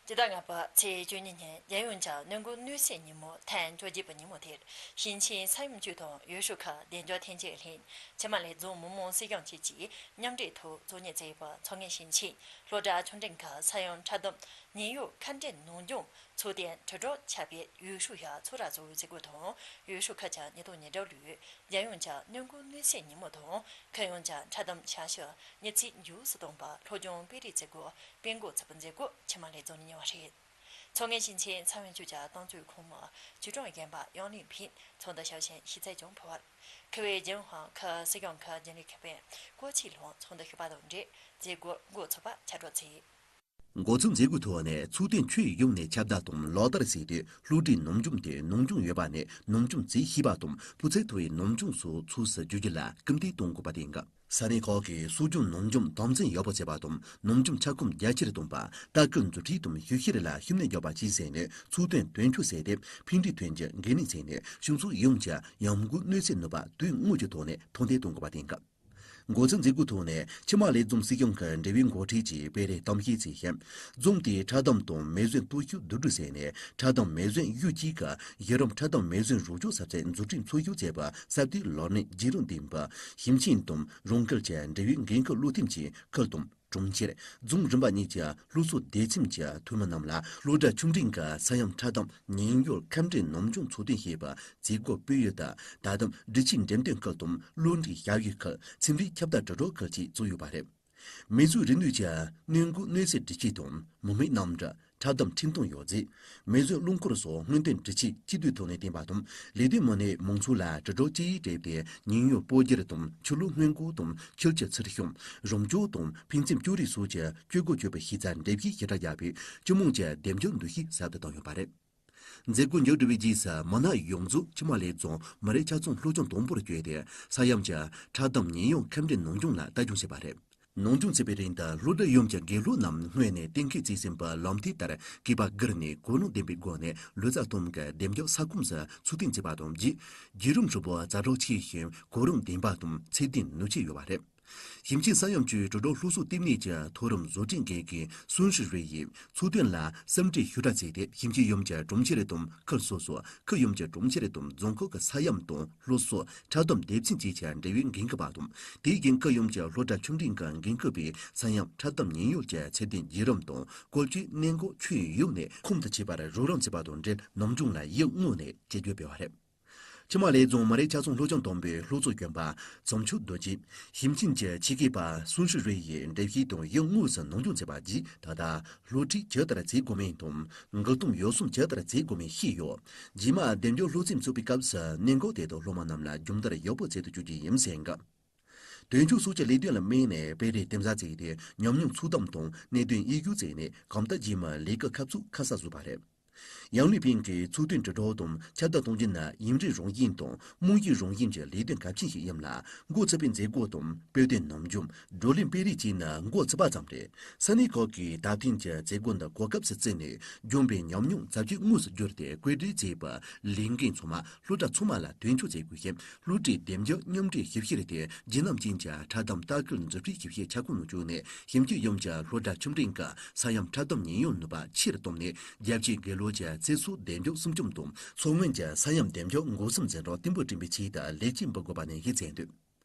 སྤྱི་ཟླ་ལྔ་པ་ཚེས་བཅུ་གཉིས་ཉིན་རྒྱལ་ཡོངས་ཀྱི་གནོད་འགོག་གནོད་སེལ་ཉིན་མོ་ཐེངས་བཅོ་བརྒྱད་པའི་ཉིན་མོ་དེར། ཞིང་ཆེན་ས་ཡོམ་ཅུས་དང་ཡུས་ཧྲུའུ་ཁུལ་བདེ་འཇགས་ཐོན་སྐྱེད་ལྷན། ཕྱི་མ་ལས་རྫོང་མི་དམངས་སྲིད་གཞུང་བཅས་ཀྱིས་མཉམ་འབྲེལ་ཐོག་གཙོ་གཉེར་མཛད་པའི་མཚོ་སྔོན་ཞིང་ཆེན་སློབ་གྲྭ་ཆུང་འབྲིང་གི་ས་ཡོམ་འཕྲལ་སྡོམ་ཉེན་གཡོལ་ཁ་འདྲེན་ནང་སྦྱོང་ཚོགས་ཐེངས་དྲིལ་སྒྲོག་ཁྱབ་སྤེལ་ཡུས་ཧྲུའུ་ཡ་ཚོགས་ར་གཙོ་བོའི་མཛད་སྒོ་དང་། ཡུས་ཧྲུའུ་ཁུལ་གྱི་ཉེན་རྟོག་ཉེ་འབྲེལ་ལུས། རྒྱལ་ཡོངས་ཀྱི་གནོད་འགོག་གནོད་སེལ་ཉིན་མོ་དང་། ཁུལ་ཡོངས་ཀྱི་འཕྲལ་སྡོམ་བྱ་གཞག་མྱུར་ཚད་མགྱོགས་སུ་གཏོང་བར་སློབ་སྦྱོང་སྤེལ་རེས་མཛད་སྒོ་སྤེལ་འགོ་ཚུགས་པའི་མཛད་སྒོ་ཕྱི་མ་ལས་རྫོང་ནས་གཉེར་བ་རེད། མཚོ་སྔོན་ཞིང་ཆེན་ས་ཡོམ་ཅུས་ཀྱི་ཏང་ཙུའུ་ཁོངས་མི་ཅུས་ཀྲང་གཞོན་པ་ཡང་ལིན་ཕིན་ཚོགས་འདུ་ཞབས་ཞུ་ཞུས་ཚད་ཅུང་ཕུལ་བར། ཁུལ་བའི་རྒྱལ་ཡོངས་ཁུལ་སྲིད་གཞུང་གི་རྒྱུན་ལས་ཁེ་ཕན་ཀོ་ཆི་ལུང་ཚོགས་འདུ་ཞུས་པ་དང་འབྲེལ་མཛད་སྒོ་འགོ་ཚུགས་པ་ཕྱག་རོགས་མཛད། འགོ་ཚུགས་མཛད་སྒོའི་ཐོག་ནས་ཚོགས་ཐེངས་ཁྱོན་ཡོངས་ནས་ཁྱབ་གདལ་དང་ལག་བསྟར་བྱས་ཏེ། གློག་འདྲེན་ནང་སྦྱོང་དེ་ནང་སྦྱོང་ཡོད་པ་ནས་ནང་སྦྱོང་བྱེད་ཤེས་པ་དང་། སྤུས་ཚད་མཐོ་བའི་ནང་སྦྱོང་སོགས་ཚོགས་སུ་འཇུག་རྒྱུ་ལ་སྐུལ་འདེད་གཏོང་དགོས་པ་བསྟན་ག་ས་གནས་ཁག་གིས་གསོ་སྦྱོང་ནང་སྦྱོང་དམ་འཛིན་ཡག་པོ་བྱེད་པ་དང་། ནང་སྦྱོང་ཁྱབ་ཁོངས་རྒྱ་ཆེར་གཏོང་བ། ལྟ་སྐུལ་མཛུབ་ཁྲིད་དང་ཤུལ་བཞག་ལ་ཤུགས་སྣོན་རྒྱག་པ་བཅས་བྱས་ནས། ཚོགས་ཐེངས་དོན་འཁྱོལ་བྱས་ཏེ། ཕན་འབྲས་ཐོན་རྒྱུ་འགན་ལེན་བྱས་ནས། སྤྱི་ཚོགས་ཡོངས་ཀྱི་ཡོམ་འགོག་གནོད་སེལ་ནུས་པ་དོན་དངོས་ཀྱི་ཐོག་ནས་མཐོར་འདེགས་གཏོང་དགོས་པ་བསྟན་ག་འགོ་ཚུགས་མཛད་སྒོའི་ཐོག་ནས་ཕྱི་མ་ལས་རྫོང་སྲིད་གཞུང་གི་འབྲེལ་ཡོད་འགོ་ཁྲིད་ཀྱིས་སྤེལ་རེས་གཏམ་བཤད་བྱས་ཤིང་། རྫོང་དེའི་འཕྲལ་སྡོམ་དང་མེ་ཟོན་སྟོབས་ཤུགས་བསྡུ་སྒྲིལ་བྱས་ནས། འཕྲལ་སྡོམ་མེ་ཟོན་གཞི་གཅིག་གི་གཞི་རིམ་འཕྲལ་སྡོམ་མེ་ཟོན་རོགས་སྐྱོར་ས་ཚིགས་འཛུགས་སྐྲུན་ཚོགས་ཞུགས་བྱས་པའི་ས་དེའི་ལག་ལེན་བརྒྱུད་རིམ་ལྡན་པ། ཞིང་ཆེན་དང་རང་ཁུལ་གྱི་འབྲེལ་ཡོད་འགན་འཁུར་བློ་མཐུན་གྱིས་ཁུལ་དང་། གྲོང་ཁྱེར། རྫོང་རིམ་པ་གཉིས་ཀྱི་སློབ་གསོ་སྡེ་ཚན་གྱི་འཐུས་མི་རྣམས་ལ་སློབ་གྲྭ་ཆུང་འབྲིང་གི་ས་ཡོམ་འཕྲལ་སྡོམ་ཉེན་གཡོལ་ཁ་འདྲེན་ནང་སྦྱོང་ཚོགས་ཐེངས་ཞེས་པ་མཛད་སྒོ་སྤེལ་ཡུལ་དུ། ད་དུང་སྒྲིག་ཆས་འགྲེམས་སྟོན་ཁུལ་དང་། བློ་འདྲིའི་ཞབས་ཞུ་ཁུལ། འཚེམ་དྲུབ་ཁྱབ་གདལ་དྲིལ་སྒྲོག་ཁུལ་བཅས་བཙུགས་ཡོད་པ་རེད། མེ་གསོད་རིག་ནུས་ཀྱི་གནོད་འགོག་གནོད་སེལ་སྒྲིག་ཆས་དང་། མི་མེད་གནམ་གྲུ། འཕྲལ་སྡོམ་འཕྲིན་གཏོང་ཡོ་རྫས། མེ་ཟོན་རླངས་འཁོར་སོགས་སྔོན་ཐོན་སྒྲིག་ཆས་གཅིག་སྡུད་ཐོག་ནས་བཏོན་པ་དང་། ལས་དོན་མི་སྣས་མང་ཚོགས་ལ་དྲིལ་སྒྲོག་ཅི་ཡིས་སྤྲད་དེ། ཉེན་གཡོལ་སྤོ་སྒྱུར་དང་། ཆུ་ལོག་སྔོན་འགོག་དང་། ཆུ་ལྕི་ཚུར་ཤོམ། རང་སྐྱོབ་དང་། ཕན་ཚུན་བཅོས་རིག་སོགས་ཀྱི་སྤྱོད་གོ་ཆོད་པའི་ཤེས་ཚད་འགྲེལ་བཤད་ཞིབ་ཕྲ་བརྒྱབ་པས། སྤྱི་དམངས་ཀྱི་བདེ་འཇགས་འདུ་ཤེས་ཟབ་ཏུ་བཏང་ཡོད་པ་རེད། མཛད་སྒོ་མཇུག་བསྒྲིལ་བའི་རྗེས་སུ། མི་སྣ་ཡོངས་རྫོགས་ཆུ་དམར་ལེབ་རྫོང་མི་རིགས་ཆ་ཚང་སློབ་སྦྱོང་དང་པོར་བསྐྱོད་དེ། ས་ཡོམ་གྱི་འཕྲལ་སྡོམ་ཉེན་གཡོལ་ཁ་འདྲེན་ནང་སྦྱོང་ལ་ལྟ་སྐྱོང་བྱས་པ་རེད། ནང་སྦྱོང་བྱེད་པའི་རིང་དུ། སློབ་གྲྭ་ཡོངས་ཀྱི་དགེ་སློབ་རྣམས་སྔོན་ནས་གཏན་འཁེལ་བྱས་ཟིན་པའི་ལམ་ཐིག་ལྟར་སྐེད་པ་བསྒྱུར་ནས། གོ་རིམ་ལྡན་པའི་སྒོ་ནས་ལུས་རྩལ་ཐོག་གི་བདེ་འཇགས་ས་ཁོངས་སུ་ཚོགས་ཐེངས་བྱས་པ་དང་། རྗེས་བརྒྱུད་རིམ་ཧྲིལ་པོ་ཛ་དྲག་ཆེ་ཞིང་གོ་རིམ་ལྡན་པ་དང་ཚད་ལྡན་ནུས་ཆེ་ཡོད་པ་རེད། ཞིང་ཆེན་ས་ཡོམ་ཅུས་དྲིལ་སྒྲོག་སློབ་གསོ་ལྟེ་གནས་ཀྱི་མཐོ་རིམ་བཟོ་སྐྲུན་འགན་འཁུར་སུན་ཧྲི་རུའེ་ཡིས་ཚོགས་ཐེངས་ལ་གསུང་བཤད་ཞིབ་ཕྲ་བྱས་ཏེ། ཞིང་ཆེན་ཡོངས་ཀྱི་གྲོང་ཁྱེར་དང་ཁུལ་སོ་སོ། ཁུལ་ཡོངས་ཀྱི་གྲོང་ཁྱེར་དང་རྫོང་ཁག་གི་ས་ཡོམ་དང་སླར་གསོ་འཕྲལ་སྡོམ་སྡེ་ཚན་བཅས་ཀྱི་འབྲེལ་ཡོད་འགན་འཁུར་པ་དང་། དེ་བཞིན་ཁུལ་ཡོངས་ཀྱི་སློབ་གྲྭ་ཆུང་འབྲིང་གི་འགན་འཁུར་པས་ས་ཡོམ་འཕྲལ་སྡོམ་ཉེན་གཡོལ་གྱི་ཚད་ལྡན་བརྒྱུད་རིམ་དང་བཀོལ་སྤྱོད་གནད་འགག་ཁྱོན་ཡོངས་ནས་ཁོང་དུ་ཆུད་པར་རོགས་རམ་བྱེད་པ་དང་འབྲེལ། ནང་སྦྱོང་ལ་ཡིད་སྔོན་ནས་བྱེད་སྒོ་སྤེལ་བ་རེད། ཆུ་དམར་ལེབ་རྫོང་མི་རིགས་ཆ་ཚང་སློབ་སྦྱོང་དོན་པའི་སློབ་གཙོ་གྱོན་པ་ཙམ་ཆུ་རྡོ་རྗེས་ཞིབ་མཆན་གྱི་ཆེད་མཁས་པ་སུན་ཧྲི་རུའེ་ཡིས་འགྲེལ་བཤད་དང་ཡིག་དངོས་སུ་ནང་སྦྱོང་བྱས་པ་བརྒྱུད། ད་ལྟ་སློབ་ཁྲིད་ཇི་ལྟར་བྱེད་དགོས་མིན་དང་འགུལ་སྟངས་ཡོ་བསྲང་ཇི་ལྟར་བྱེད་དགོས་མིན་ཤེས་ཡོད། རྗེས་མ་འདེམས་སྦྱོང་སློབ་ཚན་ཚུགས་པའི་སྐབས་སུ་གནད་འགག་དེ་དག་སློབ་མ་རྣམས་ལ་སྦྱོང་བརྡར་ཡག་པོ་བྱེད་དུ་བཅུག་རྒྱུ་ཡིན་ཟེར་འགའ། དོན་འཁྱོལ་སོགས་ཀྱི་ལས་དོན་ལ་དམིགས་ནས་སྤེལ་རེས་གཏིང་ཟབ་བྱས་ཏེ་ཉམས་མྱོང་ཚོད་བགམ་དང་གནད་དོན་དབྱེ་སྒྱུར་བྱས་ནས་གོམ་སྟབས་རྗེས་མའི་ལས་ཀའི་ཁ་ཕྱོགས་ཁ་གསལ་བཟོས་པ་རེད། ཡང་ལུའི་ཕིང་གིས་ཚོགས་ཐེངས་དྲིལ་བསྒྲགས་དང་ཁྱབ་གདལ་གཏོང་རྒྱུ་ནི་ཡུན་རིང་རང་བཞིན་དང་རྨང་གཞི་རང་བཞིན་གྱི་ལས་དོན་གལ་ཆེན་ཞིག་ཡིན་ལ། འགོ་ཚུགས་པའི་མཛད་སྒོ་དང་དཔེ་སྟོན་ནམ་འཇོམས་བགྲོ་གླེང་སྤེལ་རེས་བཅས་ནི་འགོ་ཚུགས་པ་ཙམ་རེད། ས་གནས་ཁག་གིས་ད་ཐེངས་ཀྱི་མཛད་སྒོ་འདི་གོ་སྐབས་སུ་བརྩིས་ནས་འཇོམས་པའི་ཉམས་མྱོང་ཚབས་ཆེ་དངོས་སུ་བསྒྱུར་ཏེ་བཀོད་སྒྲིག་བྱས་པའི་ལས་འགན་ཚང་མ་སློབ་གྲྭ་ཚང་མ་ལ་དོན་འཁྱོལ་བྱེད་དགོས་ཤིང་། སློབ་གྲྭའི་འདེམས་སྦྱོང་མཉམ་འབྲེལ་ཞིབ་བཤེར་དེ་རྒྱུན་རིང་ཅན་གྱི་འཁྲབ་གཏམ་ལྟ་སྐུལ་མཛུབ་ཁྲིད་ཞིབ་བཤེར་ཁྱབ་ཁོངས་ནང་བཅུག་ནས། ཞིབ་འཇུག་ཡུམ་གྱི་སློབ་གྲྭ་ཆུང་འབྲིང་གི་ས་ཡོམ་འཁྲབ་གཏམ་ཉན་ཡོང་ནུས་པ་ཆེ་རུ་བཏང་ནས། རྒྱལ་སྤྱིའི་དགེ་སློབ་ཀྱི་ཚེ་སྲོག་འདེམས་སྦྱོང་སྲུང་སྐྱོབ་དང་མཚོ་སྔོན་གྱི་ས་ཡོམ་འདེམས་སྦྱོང་འགོག་སྲུང་འཛིན་གྲྭ་བརྟན་པོ་བསྐྲུན་པའི་ཆེད་དུ་ལེགས་སྐྱེས་འབུལ་དགོས་པ་ནན་བཤད་མཛད་འདུག་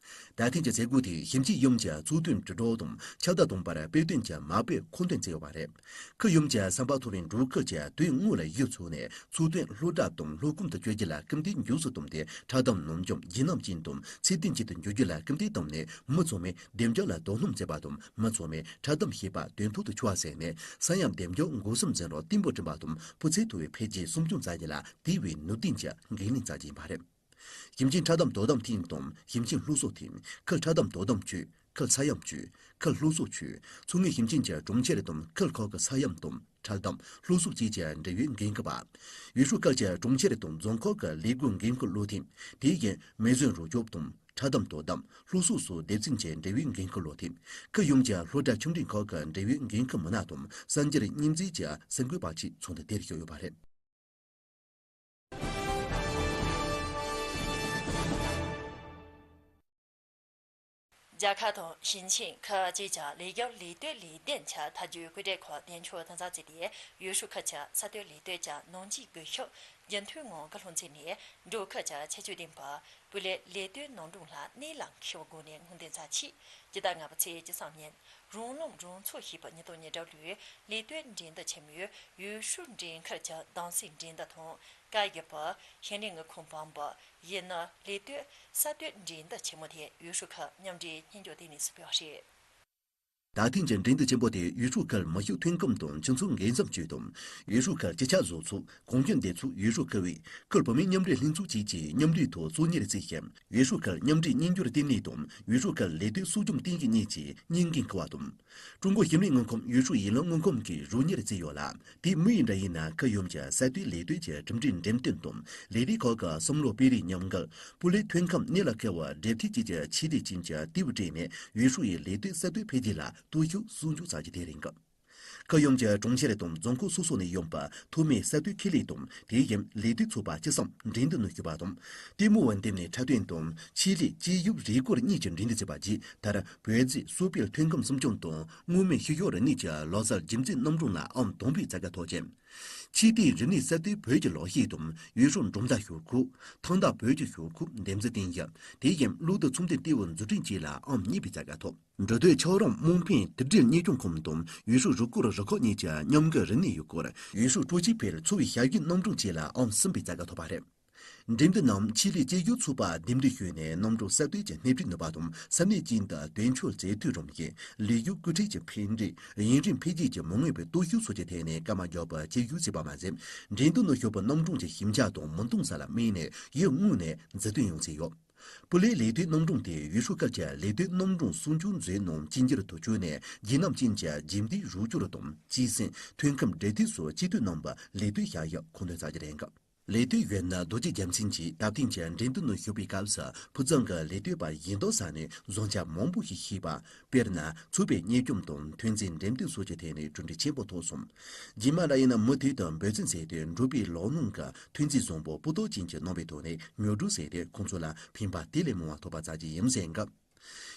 ད་ཐེངས་ཀྱི་མཛད་སྒོ་དེ་ཞིབ་འཇུག་ཡུམ་གྱི་ཚོགས་ཐེངས་དྲིལ་བསྒྲགས་དང་ཁྱབ་གདལ་གཏོང་བར་དཔེ་སྟོན་གྱི་མ་དཔེ་མཁོ་འདོན་བྱས་ཡོད་པ་རེད། ཁུལ་ཡུམ་གྱི་བསམ་པ་མཐོ་རིམ་འབྲོག་ཁུལ་གྱི་དོན་དངོས་ལ་གཞི་བཙུགས་ནས། ཚོགས་ཐེངས་སློབ་གྲྭ་དང་སློབ་ཁང་དུ་བསྐྱོད་རྒྱུ་ལ་སྐུལ་འདེད་མགྱོགས་སུ་བཏང་སྟེ། འཁྲབ་གཏམ་ནམ་འཇོམས་རྒྱུན་རིང་ཅན་དང་ཚད་ལྡན་ཅན་དུ་འགྱུར་རྒྱུ་ལ་སྐུལ་འདེད་བཏང་ནས། མི་ཚང་མས་འདེམས་སྦྱོང་ལ་དོ་སྣང་བྱེད་པ་དང་། མི་ཚང་མས་འཁྲབ་གཏམ་ཤེས་པ་དོན་ཐོག་ཏུ་འཁྱོལ་བ་བྱས་ནས། ས་ཡོམ་འདེམས་སྦྱོང་འགོག་སྲུང་འཛིན་གྲྭ་བརྟན་པོ་བསྐྲུན་པ་དང་། སྤུས་ཚད་མཐོ་བའི་འཕེལ་རྒྱས་སྲུང་སྐྱོང་བྱ་རྒྱུ་ལ་དེ་བས་ནུས་ལྡན་གྱི་འགན་ལེན་བྱ་རྒྱུ་ཡིན་པ་རེད། ཞིབ་མཆན་འཁྲབ་གཏམ་དོ་དམ་ཐིང་དང་ཞིབ་མཆན་སློབ་གསོ་ཐིང་། ཁུལ་འཁྲབ་གཏམ་དོ་དམ་ཅུས། ཁུལ་ས་ཡོམ་ཅུས། ཁུལ་སློབ་གསོ་ཅུས། མཚོ་སྔོན་ཞིབ་མཆན་གྱི་གྲོང་ཁྱེར་དང་ཁུལ་ཁག་གི་ས་ཡོམ་དང་འཁྲབ་གཏམ་སློབ་གསོ་བཅས་ཀྱི་འབྲེལ་ཡོད་འགན་འཁུར་བ། ཡུས་ཧྲུའུ་ཁུལ་གྱི་གྲོང་ཁྱེར་དང་རྫོང་ཁག་གི་ལས་སྒོའི་འགན་འཁུར་བློ་མཐུན། དེ་བཞིན་མེ་ཟོན་རོགས་སྐྱོབ་དང་འཁྲབ་གཏམ་དོ་དམ་སློབ་གསོ་སོགས་སྡེ་ཚན་གྱི་འབྲེལ་ཡོད་འགན་འཁུར་བློ་མཐུན། ཁུལ་ཡོངས་ཀྱི་སློབ་གྲྭ་ཆུང་འབྲིང་ཁག་གི་འབྲེལ་ཡོད་འགན་འཁུར་མི་སྣ་དང་གསར་འགྱུར་སྙན་རྩིས་ཀྱི་གསར་འགོད་པ་བཅས་ཚོགས་འདུ་དེར་ཞུགས་ཡོད་པ་རེད། རྒྱལ་ཁབ་དང་ཞིང་ཆེན་ཁག་བཅས་ཀྱི་ལས་ཀྱི་ལས་གཏོད་ལས་དོན་ཆེད་ཐབས་ཇུས་བཀོད་སྒྲིག་ཁང་གདན་འཁྱོངས་དམ་ཟབ་བྱས་ཏེ། ཡུས་ཧྲུའུ་ཁུལ་གྱི་གསར་གཏོད་ལས་གཏོད་ཀྱི་ནང་འཇུག་སྒུལ་ཤུགས་རྒྱུན་མཐུད་ངང་སྐུལ་སློང་བྱས་ནས། འབྲོག་ཁུལ་གྱི་ཁྱད་ཆོས་ལྡན་པ་སྤུས་ལེགས་ལས་གཏོད་རྣམ་གྲངས་ལ་གནད་ལ་འཁེལ་བའི་སྒོ་ནས་སྔོན་འདོན་ཚར་ཆེད། སྤྱི་ཟླ་ལྔ་པའི་ཚེས་བཅུ་གསུམ་ཉིན། རང་རློམ་རང་ཚོགས་ཞེས་པའི་ཉིས་སྟོང་ཉི་ཤུ་རྩ་དྲུག་ལས་གཏོད་འགྲན་བསྡུར་ཆེན་མོའི་ཡུས་ཧྲུའུ་འབྲིང་ཁུལ་གྱི་གདམ་གསེས་འགྲན་བསྡུར་དང་། བཀའ་བརྒྱུད་པ་ཤེས་རིག་དངུལ་ཁང་བམ་པ་ཡིན་ནི་ལས་གཏོད་གསར་གཏོད་འགྲན་བསྡུར་ཆེན་མོ་དེ་ཡུས་ཧྲུའུ་ཁུལ་མཉམ་འབྲེལ་གཉིས་སྐྱོང་ལྟེ་གནས་སུ་སྤེལ་བ་རེད། ད་ཐེངས་ཀྱི་འགྲན་བསྡུར་ཆེན་པོ་དེ་ཡུས་ཧྲུའུ་ཁུལ་མི་ཤུགས་ཐོན་ཁུངས་དང་སྤྱི་ཚོགས་འགན་སེམས་ཅུས་དང་། ཡུས་ཧྲུའུ་ཁུལ་སྤྱི་ཁྱབ་བཟོ་ཚོགས། གངས་ལྗོངས་བདེ་ཚོགས་ཡུས་ཧྲུའུ་ཁུལ་བའི་ཁུལ་བུད་མེད་མཉམ་འབྲེལ་ལྷན་ཚོགས་བཅས་ཀྱིས་མཉམ་འབྲེལ་ཐོག་གཙོ་གཉེར་བྱས་ཤིང་། ཡུས་ཧྲུའུ་ཁུལ་མཉམ་འབྲེལ་གཉིས་སྐྱོང་ལྟེ་གནས་དང་ཡུས་ཧྲུའུ་ཁུལ་ལས་གཏོད་གསོ་སྐྱོང་ལྟེ་གནས་གཉིས་ཀྱིས་གཉེར་འགན་འཁུར་བ་དང་། ཀྲུང་གོ་ཞིང་ལས་དངུལ་ཁང་ཡུས་ཧྲུའུ་ཡི་ལན་དངུལ་ཁང་གིས་རོགས་གཉེར་བྱས་ཡོད་ལ། དེ་མི་ཡི་འདྲ་ཡིན་ན་ཁུལ་ཡོངས་ཀྱི་གསར་གཏོད་ལས་གཏོད་ཀྱི་གྲུབ་འབྲས་འགྲེམས་སྟོན་དང་ལས་རིགས་ཁག་གི་བསམ་བློ་སྤེལ་རེས་མཉམ་འགུལ། སྤུས་ལེགས་ཐོན་ཁུངས་གནད་ལ་འཁེལ་བ་འབྲེལ་མཐུད་བཅས་ཀྱི་ཆེད་ལས་ཅན་གྱི་ལྟེ་བ་བསྐྲུན་ནས་ཡུས་ཧྲུའུ་ཡི་ལས་གཏོད་གསར་གཏོད་འཕེལ་རྒྱས་ལ་སྟོབས་ཤུགས་སྲུང་སྐྱོང་བྱ་རྒྱུ་དེ་རེད་འགའ། ཁུལ་ཡོངས་ཀྱི་གྲོང་ཁྱེར་དང་རྫོང་ཁག་སོ་སོ་ནས་ཡོང་པའི་ཐོག་མའི་གསར་གཏོད་ཁེ་ལས་དང་དེ་བཞིན་ལས་གཏོད་ཚོགས་པ་བཅུ་གསུམ་འགྲན་བསྡུར་ནང་ཞུགས་པ་དང་། ལྟད་མོ་བ་འདེམས་ནས་འཁྲབ་སྟོན་དང་ཆེད་ལས་དཔྱད་ཞིབ་རེས་སྐོར་གཉིས་ཀྱི་འགྲན་བསྡུར་བྱས་པ་བརྒྱུད། མཐར་བོད་རྩིས་གསོ་སྤེལ་ཐོན་ཁུངས་སྲུང་སྐྱོང་དང་མངོན་མེད་ཤུལ་བཞག་རིག་གནས་ཀྱི་ལག་རྩལ་རྒྱུན་འཛིན་རྣམ་གྲངས་ལ་ཨང་དང་པོའི་བྱ་དགའ་ཐོབ་ཅིང་། ཆེས་མཐོའི་རིག་གནས་གསར་གཏོད་བོད་ཀྱི་ལག་ཤེས་དང་ཡུས་ཧྲུའུ་འབྲོག་མདའ་ཤོག་ཁུག་ཐང་མདའ་བོད་ཀྱི་ཤོག་ཁུག་འདེམས་རྩིས་གཏིང་ཞབས། དེ་བཞིན་གློག་རྡུལ་ཚོང་སྡེ་ལྟེ་བ་འཛུགས་སྐྲུན་བཅས་ལ་ཨང་གཉིས་པའི་བྱ་དགའ་ཐོབ། འབྲི་དོད་ཆབ་རོམ་དམངས་ཕན་དུད་སྦྲུལ་གཉེར་སྐྱོང་ཁང་དང་ཡུས་ཧྲུའུ་རུས་སྐོར་རུ་ཁག་གཉིས་ཀྱི་མཉམ་འགུལ་རིག་གནས་ཡུལ་སྐོར་ཡུས་ཧྲུའུ་སྤྲོ་སྐྱིད་འཕེལ་འཚོ་བའི་ཞབས་ཞུའི་རྣམ་གྲངས་བཅས་ལ་ཨང་གསུམ་པའི་བྱ་དགའ་ཐོབ་པ་རེད། འགྲན་བསྡུར་རྣམས་ཆེད་ལས་དཔྱད་ཞིབ་ཚོགས་པ་འདེམས་སྒྲུག་ཞུས་ནས་རྣམ་གྲངས་གསར་གཏོད་ཀྱི་སྣེ་ཁྲིད་ནུས་པ་དང་ས་གནས་ཅན་དུ་དོན་འཁྱོལ་མཛད་འཐུས་རང་བཞིན། ལས་ཞུགས་སྐུལ་ཁྲིད་ཀྱི་ཕན་འབྲས། ཡུན་རིང་འཕེལ་རྒྱས་ཀྱི་མི་མངོན་པའི་སྟོབས་ཤུགས་སོགས་ཀྱི་ཐད་ནས་སྐར་མ་བརྒྱ་པར་དཔྱད་ཞིབ་བྱས་པ་མ་ཟད། འགྲན་བསྡུར་ནང་ཞུགས་པའི་རྣམ་གྲངས་ཀྱི་ཞིབ་འཆར་དང་མི་འདང་ས་ལ་དམིགས་ནས་ཡིག་དངོས་ནས་མཛུབ་སྟོན་ཡང་བྱས་ཡོད། སྤུས་ལེགས་ལས་གཏོད་རྣམ་གྲངས་དེ་ཡུས་ཧྲུའུ་ཁུལ་གྱི་ལས་གཏོད་རྣམ་གྲངས་སྲུང་སྐྱོང་མཛོད་ནང་གཅིག་གྱུར་དུ་བཅུག་ནས་རྒྱུན་རིང་ཅན་གྱི་རྒྱུན་མཐུད་རོགས་སྐྱོར་དང་སྤྱི་སེམས་ཐོན་ཁུངས་སྦྲེལ་མཐུད་སོགས་སྤྱི་འཐུས་རྣམ་པ་ལས་གཏོད་བྱ་ཡུལ་མཁོ་འདོན་བྱ་རྒྱུ་རེད་འགའ། ལས་གཏོད་གཞོན་ནུ་རྡོ་རྗེ་རྒྱལ་མཚན་གྱིས་ད་ཐེངས་ཀྱི་འགྲན་བསྡུར་ནང་ཞུགས་པའི་སྐབས་སུ་ཕུགས་བསམ་གྱི་ལས་གཏོད་པ་ཡིན་མདོག་བཟོས་ནས་བཟང་ཆ་མང་པོ་ཞིག་ཤེས་པ། དཔེར་ན་ཚོགས་པའི་གཉེར་སྐྱོང་དང་ཐོན་རྫས་འགྲེམས་སྟོན་སོགས་ཀྱི་ཐད་ནས་གྲུབ་འབྲས་ཆེན་པོ་ཐོབ་སོང་། རྗེས་མ་ལ་ཡིན་ན་མུ་མཐུད་དུ་འབད་བརྩོན་བྱས་ཏེ་འབྲོག་པའི་ལག་ནང་གི་ཐོན་རྫས་བཟང་པོ་སྤུས་དག་ཅན་གྱི་རྣམ་པའི་ཐོག་ནས་ཉོ་སྒྲུབ་བྱས་ཏེ་ཁོང་ཚོ་ལ་ཕན་པ་དེ་ལས་མང་བ་ཐོབ་པ་བྱ་རྒྱུ་ཡིན་ཟེར་འགའ།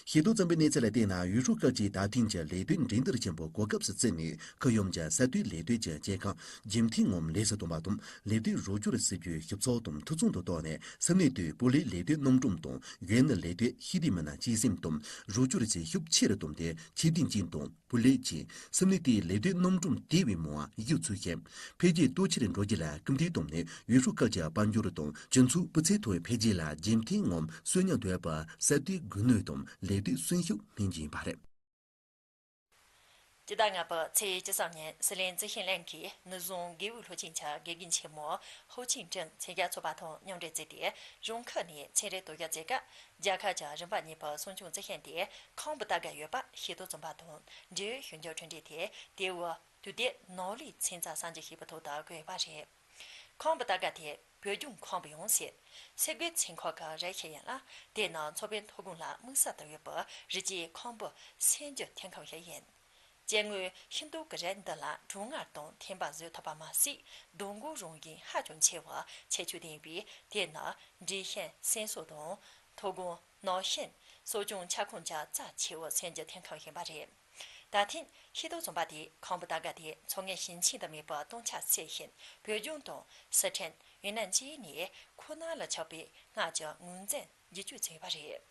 ཤེས་རྟོགས་ཙམ་པའི་གནས་ཚུལ་ལ་བལྟས་ན། ཡུལ་ཤུལ་ཁག་ཅིག་ད་ཐེངས་ཀྱི་ལས་དོན་འགྲན་བསྡུར་ཆེན་པོ་གོ་སྐབས་སུ་བརྩིས་ནས། ཁུལ་ཡོངས་ཀྱི་གསར་གཏོད་ལས་དོན་གྱི་སྐྱེ་ཁམས་རྒྱུན་མཐུད་ངང་ལེགས་སུ་གཏོང་བ་དང་། ལས་དོན་རོགས་སྐྱོར་སྲིད་ཇུས་ཞིབ་ཚགས་དང་འཐུས་ཚང་དུ་བཏང་ནས། ས་གནས་དེའི་སྤུས་ལེགས་ལས་དོན་རྣམ་གྲངས་དང་། ཡུལ་ནི་ལས་དོན་ཤེས་ལྡན་མི་སྣ་གཅེས་སེམས་དང་རོགས་སྐྱོར་བྱེད་ཤུགས་ཆེ་རུ་བཏང་སྟེ། ཆེད་དོན་ཅན་དང་སྤུས་ལེགས་ཅན། ས་གནས་དེའི་ལས་དོན་རྣམ་གྲངས་དེ་བས་མང་བ་ཡོད་ཚུལ་བཤད། འཕེལ་རྒྱས་དོན་ཆེ་རུ་འགྲོ་རྒྱུ་ལ་སྐུལ་འདེད་བཏང་ནས། ཡུལ་ཤུལ་ཁག་གི་དཔལ་འབྱོར་དང་སྤྱི་ཚོགས་སྤུས་ཚད་མཐོ་བའི་འཕེལ་རྒྱས་ལ་རྒྱུན་མཐུད་ངང་གསོན་ཉམས་དོད་པའི་གསར་གཏོད་སྒུལ་ནུས་དང་ལས་དོན་གསོན་ཤུགས་སྨིན་རྒྱུ་ཡིན་པ་རེད། སྤྱི་ཟླ་ལྔ་པའི་ཚེས་བཅུ་གསུམ་ཉིན་སྲིད་བློན་ཙི་ཤིན་ལན་གྱིས་ནུབ་བྱང་དགེ་འོས་སློབ་ཆེན་གྱི་དགེ་རྒན་ཆེན་མོ་ཧུའུ་ཆིང་ཀྲེང་མཚན་བརྒྱ་ཚོགས་པ་དང་མཉམ་འབྲེལ་བྱས་ཏེ། རང་ཁུལ་ནས་ཚན་རིག་དོ་སྐྱོར་བྱེད་སྐབས། རྒྱལ་ཁབ་ཀྱི་རིམ་པ་གཉིས་པའི་སྲུང་སྐྱོང་རྩི་ཤིང་དེ་ཁམ་བུ་ཏ་ག་ཡོད་པ་ཤེས་རྟོགས་བྱུང་བ་དང་། འབྲེལ་ཡོད་ཞིབ་འཇུག་གྲུབ་འབྲས་དེ་དེ་བས་དུས་དེབ་ནོ་བྷེལ་ལི་མཚན་རྩིས་གསར་འགྱུར་ཞིག་གི་ཐོག་ཏུ་བཀོད་ཡོད་པ་རེད། ཁམ་བུ་ཏ་ག་དེ་བོད་ལྗོངས་ཁམ་བུ་ཡང་ཟེར། སེ་གོལ་ཚན་ཁག་གི་རི་ཞིག་ཡིན་ལ། དེ་ནི་མཚོ་བོད་མཐོ་སྒང་ལ་དམིགས་བསལ་དུ་ཡོད་པའི་རི་སྐྱེས་ཁམ་བུ་སེམས་ཀྱི་ཐོན་ཁུངས་ཤིག་ཡིན། སྐྱེ་དངོས་ཤིན་ཏུ་གི་རི་འདི་ལ་གྲང་ངར་དང་ཐན་པ་བཟོད་ཐུབ་པ་མ་ཟད། རྡོ་སྒོ་རང་བཞིན་ཧ་ཅང་ཆེ་བ་ཁྱད་ཆོས་ལྡན་པས། དེ་ནི་འབྲས་ཞན་སེམས་གསོ་དང་། མཐོ་སྒང་ནགས་ཞིང་གསོ་སྐྱོང་ཁྱབ་ཁོངས་ཀྱི་རྩ་ཆེ་བའི་སེམས་ཀྱི་ཐོན་ཁུངས་ཡིན་པ་རེད། ད་ཐེངས་ཤེས་རྟོགས་བྱུང་བ་དེས་ཁམ་བུ་ཏ་ག་དེ་མཚོ་ངོས་ཞིང་ཆེན་དུ་མེད་པའི་སྟོང་ཆ་བསྲེ་ཞིང་། བོད་ལྗོངས་དང་སི་ཁྲོན། ཡུན་ནན་བཅས་ནས་ཁོ་ན་ལ་ཆགས་པའི་སྔར་གྱི་ངོས་འཛིན་བསྒྱུར་བཅོས་བྱས་པ་རེད།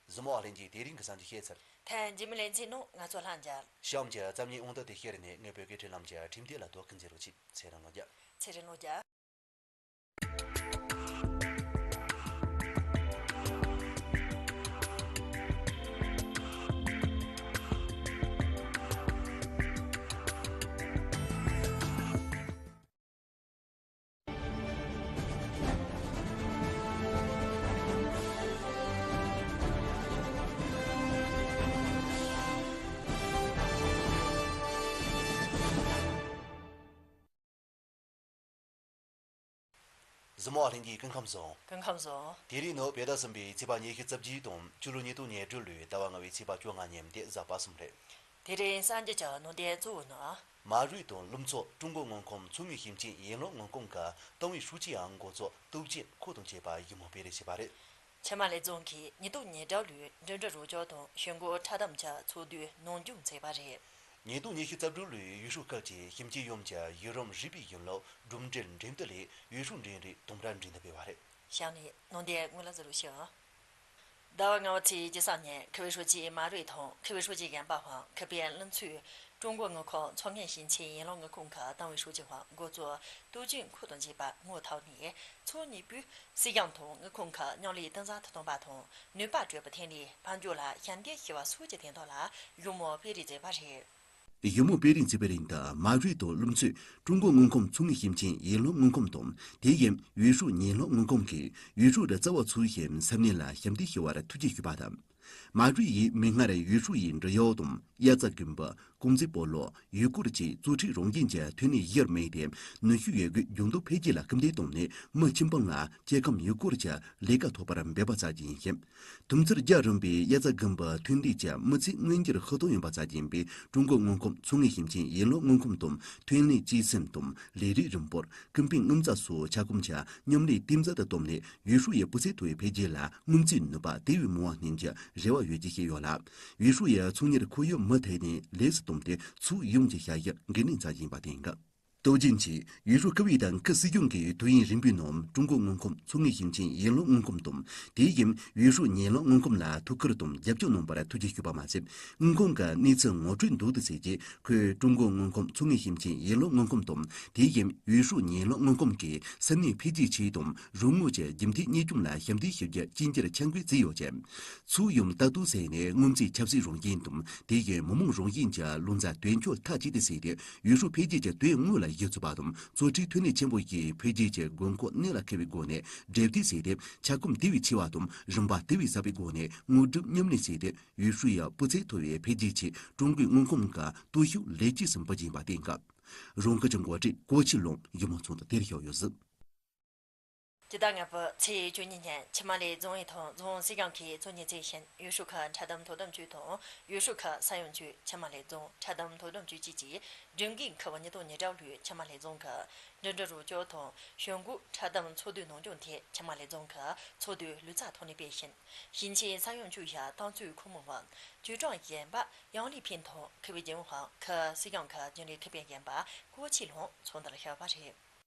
གཟིགས་མོ་བ་ལྷན་རྒྱས། དེ་རིང་གི་གསར་འགྱུར་བཤད་ཚར། ཐེངས་རྗེས་མའི་ལེ་ཚན་ནང་ང་ཚོ་ལྷན་རྒྱས། གཤམ་གྱི་རྩོམ་ཉིད་ཨང་རྟགས་དེ་ཤེར་ནས་ངའི་བོད་སྐད་འཕྲིན་ལམ་གྱི་འཕྲིན་སྟེགས་ལ་དོ་ཁུར་མཛད་རོགས་གྱིས། ཚེ་རིང་ལོ་བརྒྱ། ཚེ་རིང་ལོ་བརྒྱ། གཟིགས་མོ་བ་ལྷན་རྒྱས། སྐུ་ཁམས་བཟང་། སྐུ་ཁམས་བཟང་། དེ་རིང་ནི་བོད་ཟླ་གསུམ་པའི་ཚེས་པ་ཉི་ཤུ་རྩ་བརྒྱད་དང་། སྤྱི་ལོ་ཉིས་སྟོང་ཉེར་དྲུག་ལོའི་ཟླ་བ་ལྔ་པའི་ཚེས་པ་བཅོ་ལྔ་ཉིན་ཏེ་གཟའ་པ་གསུམ་རེད། དེ་རིང་གསར་འགྱུར་གྱི་ནང་དོན་གཙོ་བོ་ནི། མ་རུའི་དང་ལུམ་ཚོ་ཀྲུང་གོ་དངུལ་ཁང་མཚོ་དངུལ་ཞིང་ཆེན་ཡུལ་ལུང་དངུལ་ཁང་གི་ཏང་ཨུའི་ཧྲུའུ་ཅི་ཡང་འགོ་གཙོ་ཏུའུ་ཅིན་ཁོ་དང་བཅས་པ་ཡིག་སྨོན་སྤེལ་རེས་བྱས་པ་རེད། ཆི་མ་ལི་རྫོང་གིས་ཉིས་སྟོང་ཉེར་དྲུག་ལོའི་འགྲིམ་འགྲུལ་རོགས་སྐྱོར་དང་ཞུ་སྒོ་འཁྲབ་སྟོན་གྱི་ཚོགས་འདུའི་ནང་སྦྱོང་བྱས་པ་རེད། ཉིས་སྟོང་ཉི་ཤུ་རྩ་དྲུག་ལོའི་ཡུལ་ཤུལ་ཁག་ཅིག་ཞིང་ཆེན་ཡོངས་ཀྱི་ཡུལ་རིམ་རིག་པའི་ཡུལ་ལུང་གྲུབ་འབྲས་འགྲན་བསྡུར་ལས་ཡུལ་ཤུལ་འགྲན་རིགས་དང་པོར་འགྲན་བསྡུར་སྤེལ་བ་རེད། གཤམ་ནས་ནང་དོན་དངོས་ལ་གཟིགས་རོགས་ཞུ། ཟླ་བ་ལྔ་པའི་ཚེས་བཅུ་གསུམ་ཉིན་ཁུལ་ཨུའི་ཧྲུའུ་ཅི་མ་རུའི་དང་ཁུལ་ཨུའི་ཧྲུའུ་ཅི་གཞོན་པ་ཧོང་། ཁུལ་དཔོན་ལུམ་ཚོས་ཀྲུང་གོ་དངུལ་ཁང་མཚོ་སྔོན་ཞིང་ཆེན་ཡུལ་ལུང་དངུལ་ཁང་གི་ཏང་ཨུའི་ཧྲུའུ་ཅི་ཧོང་འགོ་གཙོ་ཏུའུ་ཅིན་ཁོ་དང་བཅས་པ་ངོ་ཐུག་ནས། ཕྱོགས་གཉིས་པོས་སྲིད་གཞུང་དང་དངུལ་ཁང་གི་མཉམ་ལས་གཏིང་ཟབ་ཏུ་གཏོང་བ་དང་། ནུས་པ་སྤྲོད་པའི་ཐོན་ལས་དཔལ་འབྱོར་ལ་ཞབས་འདེགས་ཞུ་བ་སོགས་ཀྱི་དོན་དག་ལ་ཞུ་མོལ་སྤེལ་རེས་མཛད་པ་རེད། ཞུ་མོལ་སྤེལ་རེས་མཛད་པའི་རིང་དུ། མ་རུའི་དང་ལུམ་ཚོས་ཀྲུང་གོ་དངུལ་ཁང་མཚོ་སྔོན་ཞིང་ཆེན་ཡུལ་ལུང་དངུལ་ཁང་དང་། དེ་བཞིན་ཡུལ་ཤུལ་ཉེ་ལམ་དངུལ་ཁང་གིས་ཡུལ་ཤུལ་གྱི་རྩ་བ་ཚུགས་ཤིང་ས་གནས་ལ་ཞབས་འདེགས་ཞུ་བར་ཐུགས་རྗེ་ཞུས་པ་དང་། མ་རུའི་ཡིས་མིག་སྔར་ཡུལ་ཤུལ་ཡི་འབྲི་གཡག་དང་། དབྱར་རྩྭ་དགུན་འབུ། ཀུང་ཙི་སྤོ་ལོ། ཡུལ་སྐོར་བཅས་གཙོ་ཁྲིད་རང་བཞིན་གྱི་ཐོན་ལས་གཞིར་དམིགས་ཏེ། ནུས་ཤུགས་ཡོད་རྒུས་ལྗང་མདོག་འཕེལ་རྒྱས་ལ་སྐུལ་འདེད་བཏང་ནས། མི་ཁྱིམ་སྤངས་ལ་སྐྱེ་ཁམས་ཡུལ་སྐོར་གྱི་ལས་ཀ་ཐོབ་པར་འབད་པ་བྱ་རྒྱུ་ཡིན་ཞིང་། དུས་ཚོད་རྒྱང་རིང་བའི་དབྱར་རྩྭ་དགུན་འབུ་ཐོན་ལས་ཀྱི་མི་ཚེ་མངོན་འགྱུར་ཧུར་ཐག་ཡོང་བ་བྱ་རྒྱུ་ཡིན་པས། ཀྲུང་གོ་དངུལ་ཁང་མཚོ་སྔོན་ཞིང་ཆེན་ཡུལ་ལུང་དངུལ་ཁང་དང་ཐོན་ལས་གཅེས་སེམས་དང་ལས་རིགས་རིམ་སྤོར། ཀུན་ཕན་དངུལ་རྩ་སོགས་ཁྱབ་ཁོངས་ཀྱི་མཉམ་ལས་གཏིང་ཟབ་ཏུ་བཏང་ནས། ཡུལ་ཤུལ་ཡི་སྤུས་ཚད་མཐོ་བའི་འཕེལ་རྒྱས་ལ་སྔོན་རྩིས་ནུས་པ་དེ་བས་མང་བ་བསྣན་རྒྱུ་རེ་བ་ཡོད་ཅེས་བཤད་ཡོད་ལ། ཡུལ་ཤུལ་ཡི་ཚོང་གཉེར་ཁོར་ཡུག་མུ་མཐུད་ནས་ལེགས་སུ་བཏང་སྟེ། ཕྱོགས་ཡོངས་ཀྱི་བྱ་གཞག་འགན་ལེན་བྱ་རྒྱུ་ཡིན་པ་བསྟན་གྱི། ཏུའུ་ཅིན་གྱིས་ཡུལ་ཤུལ་ཁུལ་ཨུའི་དང་ཁུལ་སྲིད་གཞུང་གི་དུས་ཡུན་རིམ་པའི་ནང་། ཀྲུང་གོ་དངུལ་ཁང་མཚོ་སྔོན་ཞིང་ཆེན་ཡུལ་ལུང་དངུལ་ཁང་དང་། དེ་བཞིན་ཡུལ་ཤུལ་ཉེ་ལམ་དངུལ་ཁང་ལ་ཐུགས་ཁུར་དང་རྒྱབ་སྐྱོར་གནང་བར་ཐུགས་རྗེ་ཞུས་པ་མ་ཟད། དངུལ་ཁང་གི་གནས་ཚུལ་ངོ་སྤྲོད་འདུག་སྟེ་ཟེར་རྗེས། ཁོས་ཀྲུང་གོ་དངུལ་ཁང་མཚོ་སྔོན་ཞིང་ཆེན་ཡུལ་ལུང་དངུལ་ཁང་དང་། དེ་བཞིན་ཡུལ་ཤུལ་ཉེ་ལམ་དངུལ་ཁང་གིས་ས་གནས་འཕེལ་རྒྱས་ཆེད་དང་རོགས་དངུལ་གྱི་རྒྱུན་མཐུད་གཉེར་སྐྱོང་ལ་ཞབས་འདེགས་ཞུ་རྒྱུ་གཅིག་གྱུར་འཆར་འགོད་བརྩིས་ཡོད་ཅིང་། ཕྱོགས་ཡོངས་ལྟ་རྟོག་བྱས་ནས། སྔོན་རྩིས་ཆབ་སྲིད་རང་བཞིན་དང་། དེ་བཞིན་མི་མང་རང་བཞིན་གྱི་ལོ་ཙཱ་དོན་འཁྱོལ་མཐའ་གཅིག་ཏུ་བྱས་ཏེ། ཡུལ་ཤུལ་འཕེལ་རྒྱས་ཀྱི་དོན་དངོས་ལ་གཞི་བཙུགས་པ་དང་། གཙོ་ཁྲིད་ཐོན་ལས་ཆེན་པོ་ཞིག་འཕེལ་རྒྱས་ཀྱི་དགོས་མཁོ་གནད་ལ་འཁེལ་བའི་སྒོ་ནས་གྲ་སྒྲིག་བྱས་ཏེ། ཁྱབ་ཁོངས་དེ་བས་ཆེ་བ་དང་རིམ་པ་དེ་བས་ཟབ་པའི་སྒོ་ནས་དངོས་སྒྲུབ་མཉམ་ལས་བྱས་ཏེ། ཡུལ་ཤུལ་ཡི་སྤུས་ཚད་མཐོ་བའི་འཕེལ་རྒྱས་ཆེད་ཀྲུང་གོའི་དངུལ་ཁང་གི་སྟོབས་ཤུགས་ལེགས་སྐྱེས་སུ་འབུལ་རྒྱུ་ཡིན་པ་བསྟན་སྐབས། རང་སྐད་ཀྱི་འགོ་ཁྲིད་ཀོ་ཆི་ལུང་ཡིག་སྨོན་ཚོགས་འདུ་དེར་ཞུགས་ཡོད་ཟིག། སྤྱི་ཟླ་ལྔ་པའི་ཚེས་བཅུ་གཉིས་ཉིན་ཆུ་དམར་ལེབ་རྫོང་ཨུད་དང་རྫོང་སྲིད་གཞུང་གིས་གཙོ་གཉེར་བྱས་ཤིང་། ཡུས་ཧྲུའུ་ཁུལ་འཕྲལ་སྡོམ་དོ་དམ་ཅུས་དང་ཡུས་ཧྲུའུ་ཁུལ་ས་ཡོམ་ཅུས། ཆུ་དམར་ལེབ་རྫོང་འཕྲལ་སྡོམ་དོ་དམ་ཅུས་བཅས་ཀྱིས་མགྲོན་ཁང་ཁུལ་ཉིས་སྟོང་ཉེར་དྲུག་ལོའི་ཆུ་དམར་ལེབ་རྫོང་གི་འགྲིམ་འགྲུལ་རོགས་སྐྱོར་དང་གཞུང་སྒོ་འཕྲལ་སྡོམ་ཚོགས་འདུའི་ནང་སྦྱོང་ཐད། ཆུ་དམར་ལེབ་རྫོང་གི་ཚོགས་འདུའི་ལོ་ཙཱ་ཐོག་ནས་སྤེལ་ཞིང་། ཞིང་ཆེན་ས་ཡོམ་ཅུས་ཀྱི་ཏང་ཙུའུ་ཁོངས་མི་དབང་ཅུས་ཀྲང་ཡན་པ་ཡང་ལི་ཕིན་དང་ཁུལ་བའི་རྒྱུན་ལྷན། ཁུལ་སྲིད་གཞུང་གི་རྒྱུན་ལས་ཁེ་ཕན་ཡིན་པ་ཀུའོ་ཆི་ལུང་ཚོགས་འདུར་ཞུགས་པ་རེད།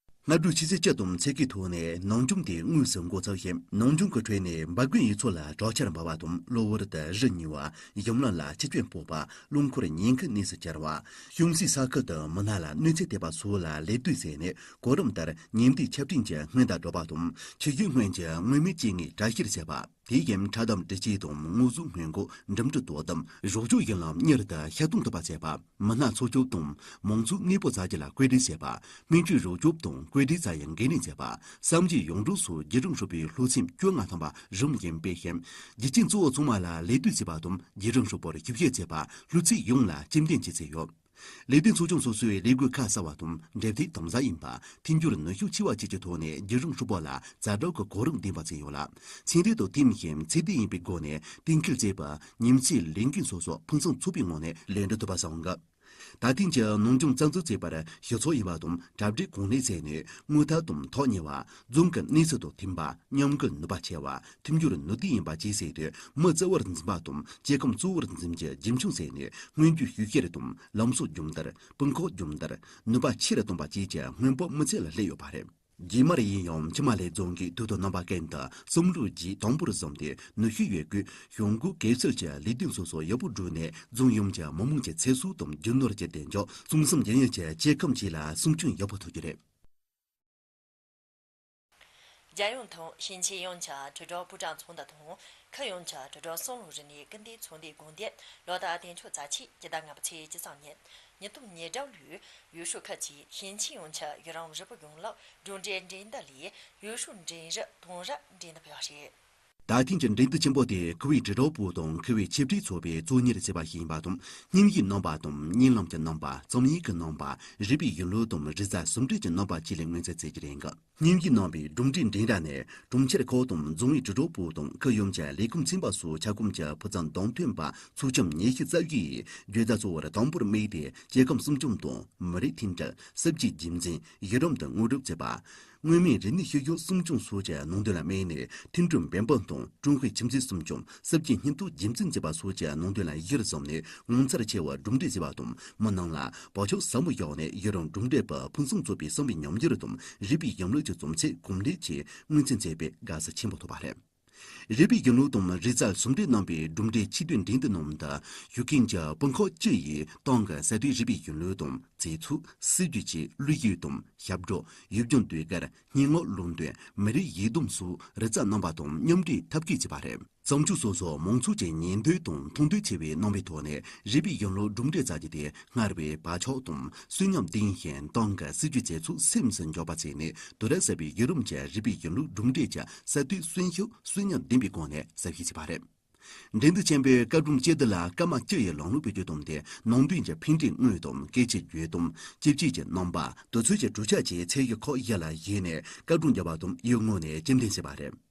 སྔ་དྲོ་ཆུ་ཚོད་བཅུ་དང་ཕྱེད་ཀའི་ཐོག་ནས་ནང་སྦྱོང་དེ་དངོས་སུ་འགོ་ཚུགས་ཤིང་། ནང་སྦྱོང་གི་ཁྲོད་ནས་འབར་གོས་ཡུལ་ཚོ་ལ་དྲག་ཆར་འབབ་པ་དང་། གློ་བུར་དུ་རི་ཉིལ་བ། ཡུམ་ལ་ལ་ཆུ་རྐྱེན་ཕོག་པ། རླངས་འཁོར་ཉེན་ཁའི་གནས་སུ་གྱུར་བ། གཤོང་སའི་ས་ཁུལ་དུ་མི་སྣ་ལ་གནོད་འཚེ་ཐེབས་པ་སོགས་ལ་ལད་ཟློས་བྱས་ནས། གོ་རིམ་ལྟར་ཉེན་བརྡའི་ཆ་འཕྲིན་གྱི་སྔོན་བརྡ་སྒྲོག་པ་དང་། ཆུ་ཤུལ་སྔོན་གྱི་མངོན་མེད་རྐྱེན་ངན་གྲལ་བཤེར་བྱེད་པ། དེ་བཞིན་འཕྲལ་སྡོམ་སྒྲིག་ཆས་དང་དངོས་ཟོག་སྔོན་འགོག་འགྲིམ་འགྲུལ་དོ་དམ། རོགས་སྐྱོར་གཞི་ལམ་མྱུར་དུ་ཤར་གཏོང་ཐུབ་པ་བྱེད་པ། མི་སྣ་འཚོ་སྐྱོབ་དང་མང་ཚོགས་དངོས་པོ་བཙལ་རྒྱུ་ལ་བཀོད་སྒྲིག་བྱེད་པ། སྨན་བཅོས་རོགས་སྐྱོབ་དང་བཀོད་སྒྲིག་བྱ་ཡུལ་འགན་ལེན་བྱེད་པ། བསམ་གཞིག་ཡོངས་བསྒྲགས་སོགས་བརྒྱུད་རིམ་ཧྲིལ་པོའི་ལྷུ་ཚིགས་བཅོ་ལྔ་ཐམ་པ་རིམ་བཞིན་སྤེལ་ཞིང་། རྒྱུ་རྐྱེན་གཙོ་བོ་ཚང་མ་ལ་ལད་ཟློས་བྱེད་པ་དང་། བརྒྱུད་རིམ་ཧྲིལ་པོར་ཞིབ་བཤེར་བྱེད་པ། ལྷུ་ཚིགས་ཡོངས་ལ་སྐྱེལ་འདྲེན་བྱེད་ཚུལ་ཡོད། ལས་དོན་ཚོགས་ཆུང་སོ་སོའི་ལས་བགོས་ཁ་གསབ་པ་དང་། འབྲེལ་མཐུད་དམ་ཟབ་ཡིན་པ། མཐུན་འགྱུར་ནུས་ཤུགས་ཆེ་བ་བཅས་ཀྱི་ཐོག་ནས་བརྒྱུད་རིམ་ཧྲིལ་པོ་ལ་ཛ་དྲག་གི་གོ་རིམ་ལྡན་པ་བྱས་ཡོད་ལ། ཚན་རིག་དང་མཐུན་ཞིང་ཚད་ལྡན་ཡིན་པའི་སྒོ་ནས་གཏན་འཁེལ་བྱས་པའི་ཉིན་བྱེད་ལས་འགན་སོ་སོ་ཕུན་སུམ་ཚོགས་པའི་ངང་ནས་ལས་འགྲུབ་ཐུབ་པ་བཟང་གི། ད་ཐེངས་ཀྱི་ནང་སྦྱོང་རྩ་འཛུགས་བྱས་པར་ཞུ་ཚོགས་ཡིན་པ་དང་གྲ་སྒྲིག་གང་ལེགས་བྱས་ནས། དངུལ་ཐབས་དང་ཐག་ཉེ་བ། རྫོང་གི་གནས་ཚུལ་དང་མཐུན་པ། མཉམ་འགུལ་ནུས་པ་ཆེ་བ། མཐུན་སྦྱོར་ནུས་ལྡན་ཡིན་པ་བཅས་བྱས་ཏེ། མི་གཙོ་བོར་འཛིན་པ་དང་སྐྱེ་ཁམས་གཙོ་བོར་འཛིན་རྒྱུ་རྒྱུན་འཁྱོངས་བྱས་ནས། སྔོན་སྐྱོད་ཞིབ་བཤེར་དང་ལམ་སང་སྦྱོང་བརྡར། དཔུང་ཁག་སྦྱོང་བརྡར། ནུས་པ་ཆེ་རུ་གཏོང་བ་བཅས་ཀྱི་སྔོན་དཔག་མི་ཚད་ལ་སླེབས་ཡོད་པ་རེད། རྗེས་མར་ཡིན་ཡང་། ཕྱི་མ་ལས་རྫོང་གིས་དུས་ཐོག་རྣམ་པ་ཀུན་ཏུ་བསམ་བློའི་རྒྱུན་དང་པོར་བཟུང་སྟེ། ནུས་ཤུགས་ཡོད་རྒུས་གཞུང་སྒོ་གལ་སྲིད་ཀྱི་ལས་དོན་སོ་སོ་ཡག་པོ་བསྒྲུབས་ནས། རྫོང་ཡོངས་ཀྱི་མི་དམངས་ཀྱི་ཚེ་སྲོག་དང་རྒྱུ་ནོར་གྱི་བདེ་འཇགས། གསུང་གསུམ་རྒྱུན་ཡོད་ཀྱི་སྐྱེ་ཁམས་བཅས་ལ་སྲུང་སྐྱོང་ཡག་པོ་ཐུབ་རྒྱུ་རེད། རྒྱལ་ཡོངས་དང་ཞིང་ཆེན་ཡོངས་ཀྱི་དྲིལ་བསྒྲགས་པུའུ་ཀྲང་ཚོགས་འདུ་དང་། ཁུལ་ཡོངས་ཀྱི་དྲིལ་བསྒྲགས་སང་ལོ་རིག་གནས་སྐུལ་འདེད་ཚོགས་འདུའི་དགོངས་དོན་ལོ་ལྟར་དུས་མཆོད་ཚར་ཆེད། སྤྱི་ཟླ་ལྔ་པའི་ཚེས་བཅུ་གསུམ་ཉིན་ཉིས་སྟོང་ཉེར་དྲུག་ལོའི་ཡུས་ཧྲུའུ་ཁུལ་གྱི་ཞིང་ཆེན་ཡོངས་ཀྱི་ཡུན་རིང་རིལ་བུ་གཞུང་ལུགས་གྲུབ་འབྲས་འགྲན་བསྡུར་ལས་ཡུས་ཧྲུའུ་འབྲིང་རིམ་དང་རིམ་འགྲན་བསྡུར་ཕུད་པ་རེད། ད་ཐེངས་ཀྱི་འགྲན་བསྡུར་ཆེན་པོ་དེ་ཁུལ་བའི་དྲིལ་བསྒྲགས་པུའུ་དང་ཁུལ་བའི་ཆེད་སྒྲིག་ཚོགས་པས་གཙོ་གཉེར་བྱས་པ་ཞིག་ཡིན་པ་དང་། སྙན་ཞུའི་རྣམ་པ་དང་། བརྙན་ལམ་གྱི་རྣམ་པ། རྩོམ་ཡིག་གི་རྣམ་པ། རིག་པའི་གཞུང་ལུགས་དང་རིག་རྩལ་ཟུང་འབྲེལ་གྱི་རྣམ་པ་བཅས་ལ་ངོས་འཛིན་བྱེད་ཀྱི་རེད་འགའ། སྙན་ཞུའི་རྣམ་པའི་གྲུབ་འབྲས་འགྲན་ཟླ་ནི། གྲོང་ཁྱེར་ཁག་དང་རྫོང་ཨུད་དྲིལ་བསྒྲགས་པུའུ་དང་ཁུལ་ཡོངས་ཀྱི་ལས་ཁུངས་ཚན་པ་སོགས་ཁྱབ་ཁོངས་ཀྱི་ཕུགས་བསམ་དང་མཐུན་པ་ཚོགས་ཆུང་ཉི་ཤུ་རྩ་བཞི་ཡིས་བརྗོད་བྱ་གཙོ་བོར་དང་པོར་དམིགས་ཏེ། སྐྱེ་ཁམས་སྲུང་སྐྱོང་དང་མི་རིགས་མཐུན་སྒྲིལ། སྲིད་ཇུས་རྒྱུན་འཛིན། ཡུན་རིང་དུ་དངོས་སྒྲུབ་བྱེད་པ། མངོན་མིན་རིག་གནས་ཤུལ་བཞག་སྲུང་སྐྱོང་སོགས་ཀྱི་ནང་དོན་ལ་དམིགས་ནས། མཐུན་གྲོས་འབད་འབུངས་དང་ཀྲུང་ཧྭའི་ཁྱིམ་མཚེས་སྲུང་སྐྱོང་། སྲིད་ཇུས་སྙིང་སྟོབས་རྒྱུན་འཛིན་བྱེད་པ་སོགས་ཀྱི་ནང་དོན་ལ་གཞིར་བཟུང་ནས་ངོ་མཚར་ཆེ་བར་གྲུབ་འབྲས་བྱས་པ་དང་། མི་རྣམས་ལ་བག་ཆགས་ཟབ་མོ་བཞག་ནས་ཡུན་རིང་གྲུབ་འབྲས་པ་ཕུན་སུམ་ཚོགས་པའི་བསམ་པའི་ཉམས་འགྱུར་དང་རིག་པའི་གཞུང་ལུགས་ཀྱི་རྩོམ་ཚིག་གོམས་འདྲིས་ཀྱིས་ངོས་འཛིན་བྱས་པས་དགའ་བསུ་ཆེན་པོ་ཐོབ་པ་རེད། རིག་པའི་གཞུང་ལུགས་དང་རིག་རྩལ་ཟུང་འབྲེལ་གནང་བའི་གྲུབ་འབྲས་ཆེད་དོན་འགྲན་བསྡུར་ནང་དུ་ཞུགས་མཁན་གྱི་དཔོན་ཁག་བཅུ་ཡིས་ཏང་གི་གསར་གཏོད་རིག་པའི་གཞུང་ལུགས་དང་། རྩིས་ཚོགས། སྲིད་ཇུས་ཀྱི་བློ་ཡུལ་དང་ཞབས་བྲོ། ཡུལ་ལྗོངས་ཟློས་གར། སྙན་ངག་ལུང་འདྲེན། མི་རིགས་ཡིག་སྡོམ་སོགས་རིག་རྩལ་རྣམ་པ་དང་མཉམ་འདྲེས་ཐབས་བཀོད་བྱས་པ་རེད། བྱང་ཆུབ་སོ་སོ་མང་ཚོགས་ཀྱི་ཉན་འདོད་དང་མཐོང་འདོད་ཆེ་བའི་རྣམ་པའི་ཐོག་ནས་རིག་པའི་གཞུང་ལུགས་གྲུབ་འབྲས་བཙལ་རྒྱུ་དེ་སྔར་བས་བག་ཆགས་དང་གསོན་ཉམས་ལྡན་ཞིང་ཏང་གི་སྲིད་ཇུས་རྩིས་ཚོགས་སེམས་སུ་འཇོག་པ་བྱས་ནས། དུས་རབས་གསར་པའི་བརྒྱུད་རིམ་གྱི་རིག་པའི་གཞུང་ལུགས་གྲུབ་འབྲས་ཀྱི་གསར་གཏོད་གསོན་ཤུགས་གསོན་ཉམས་ལྡན་པའི་སྒོ་ནས་གསལ་བཤད་བྱས་པ་རེད། འགྲན་བསྡུར་ཆེན་པོའི་བཀའ་སྒྲུབ་སྤྱི་བསྡུ་ལ་སྐར་མ་བཅུ་ཡི་ལམ་ལུགས་བེད་སྤྱོད་བཏང་སྟེ། ནང་དོན་གྱི་ཕན་འབྲས་དངོས་དང་སྐད་ཆའི་བརྗོད་དུམ། སྤྱི་སྤྱོད་ཀྱི་རྣམ་པ། དུས་ཚོད་ཀྱི་གྲུབ་ཆ་བཅས་ཚད་གཞི་ཁག་བཞི་ལ་གཞིགས་ནས་བཀའ་སྒྲུབ་བརྒྱབ་པ་དང་། ཡུལ་དངོས་ནས་སྤྱི་འགྲན་བྱས་པ་རེད།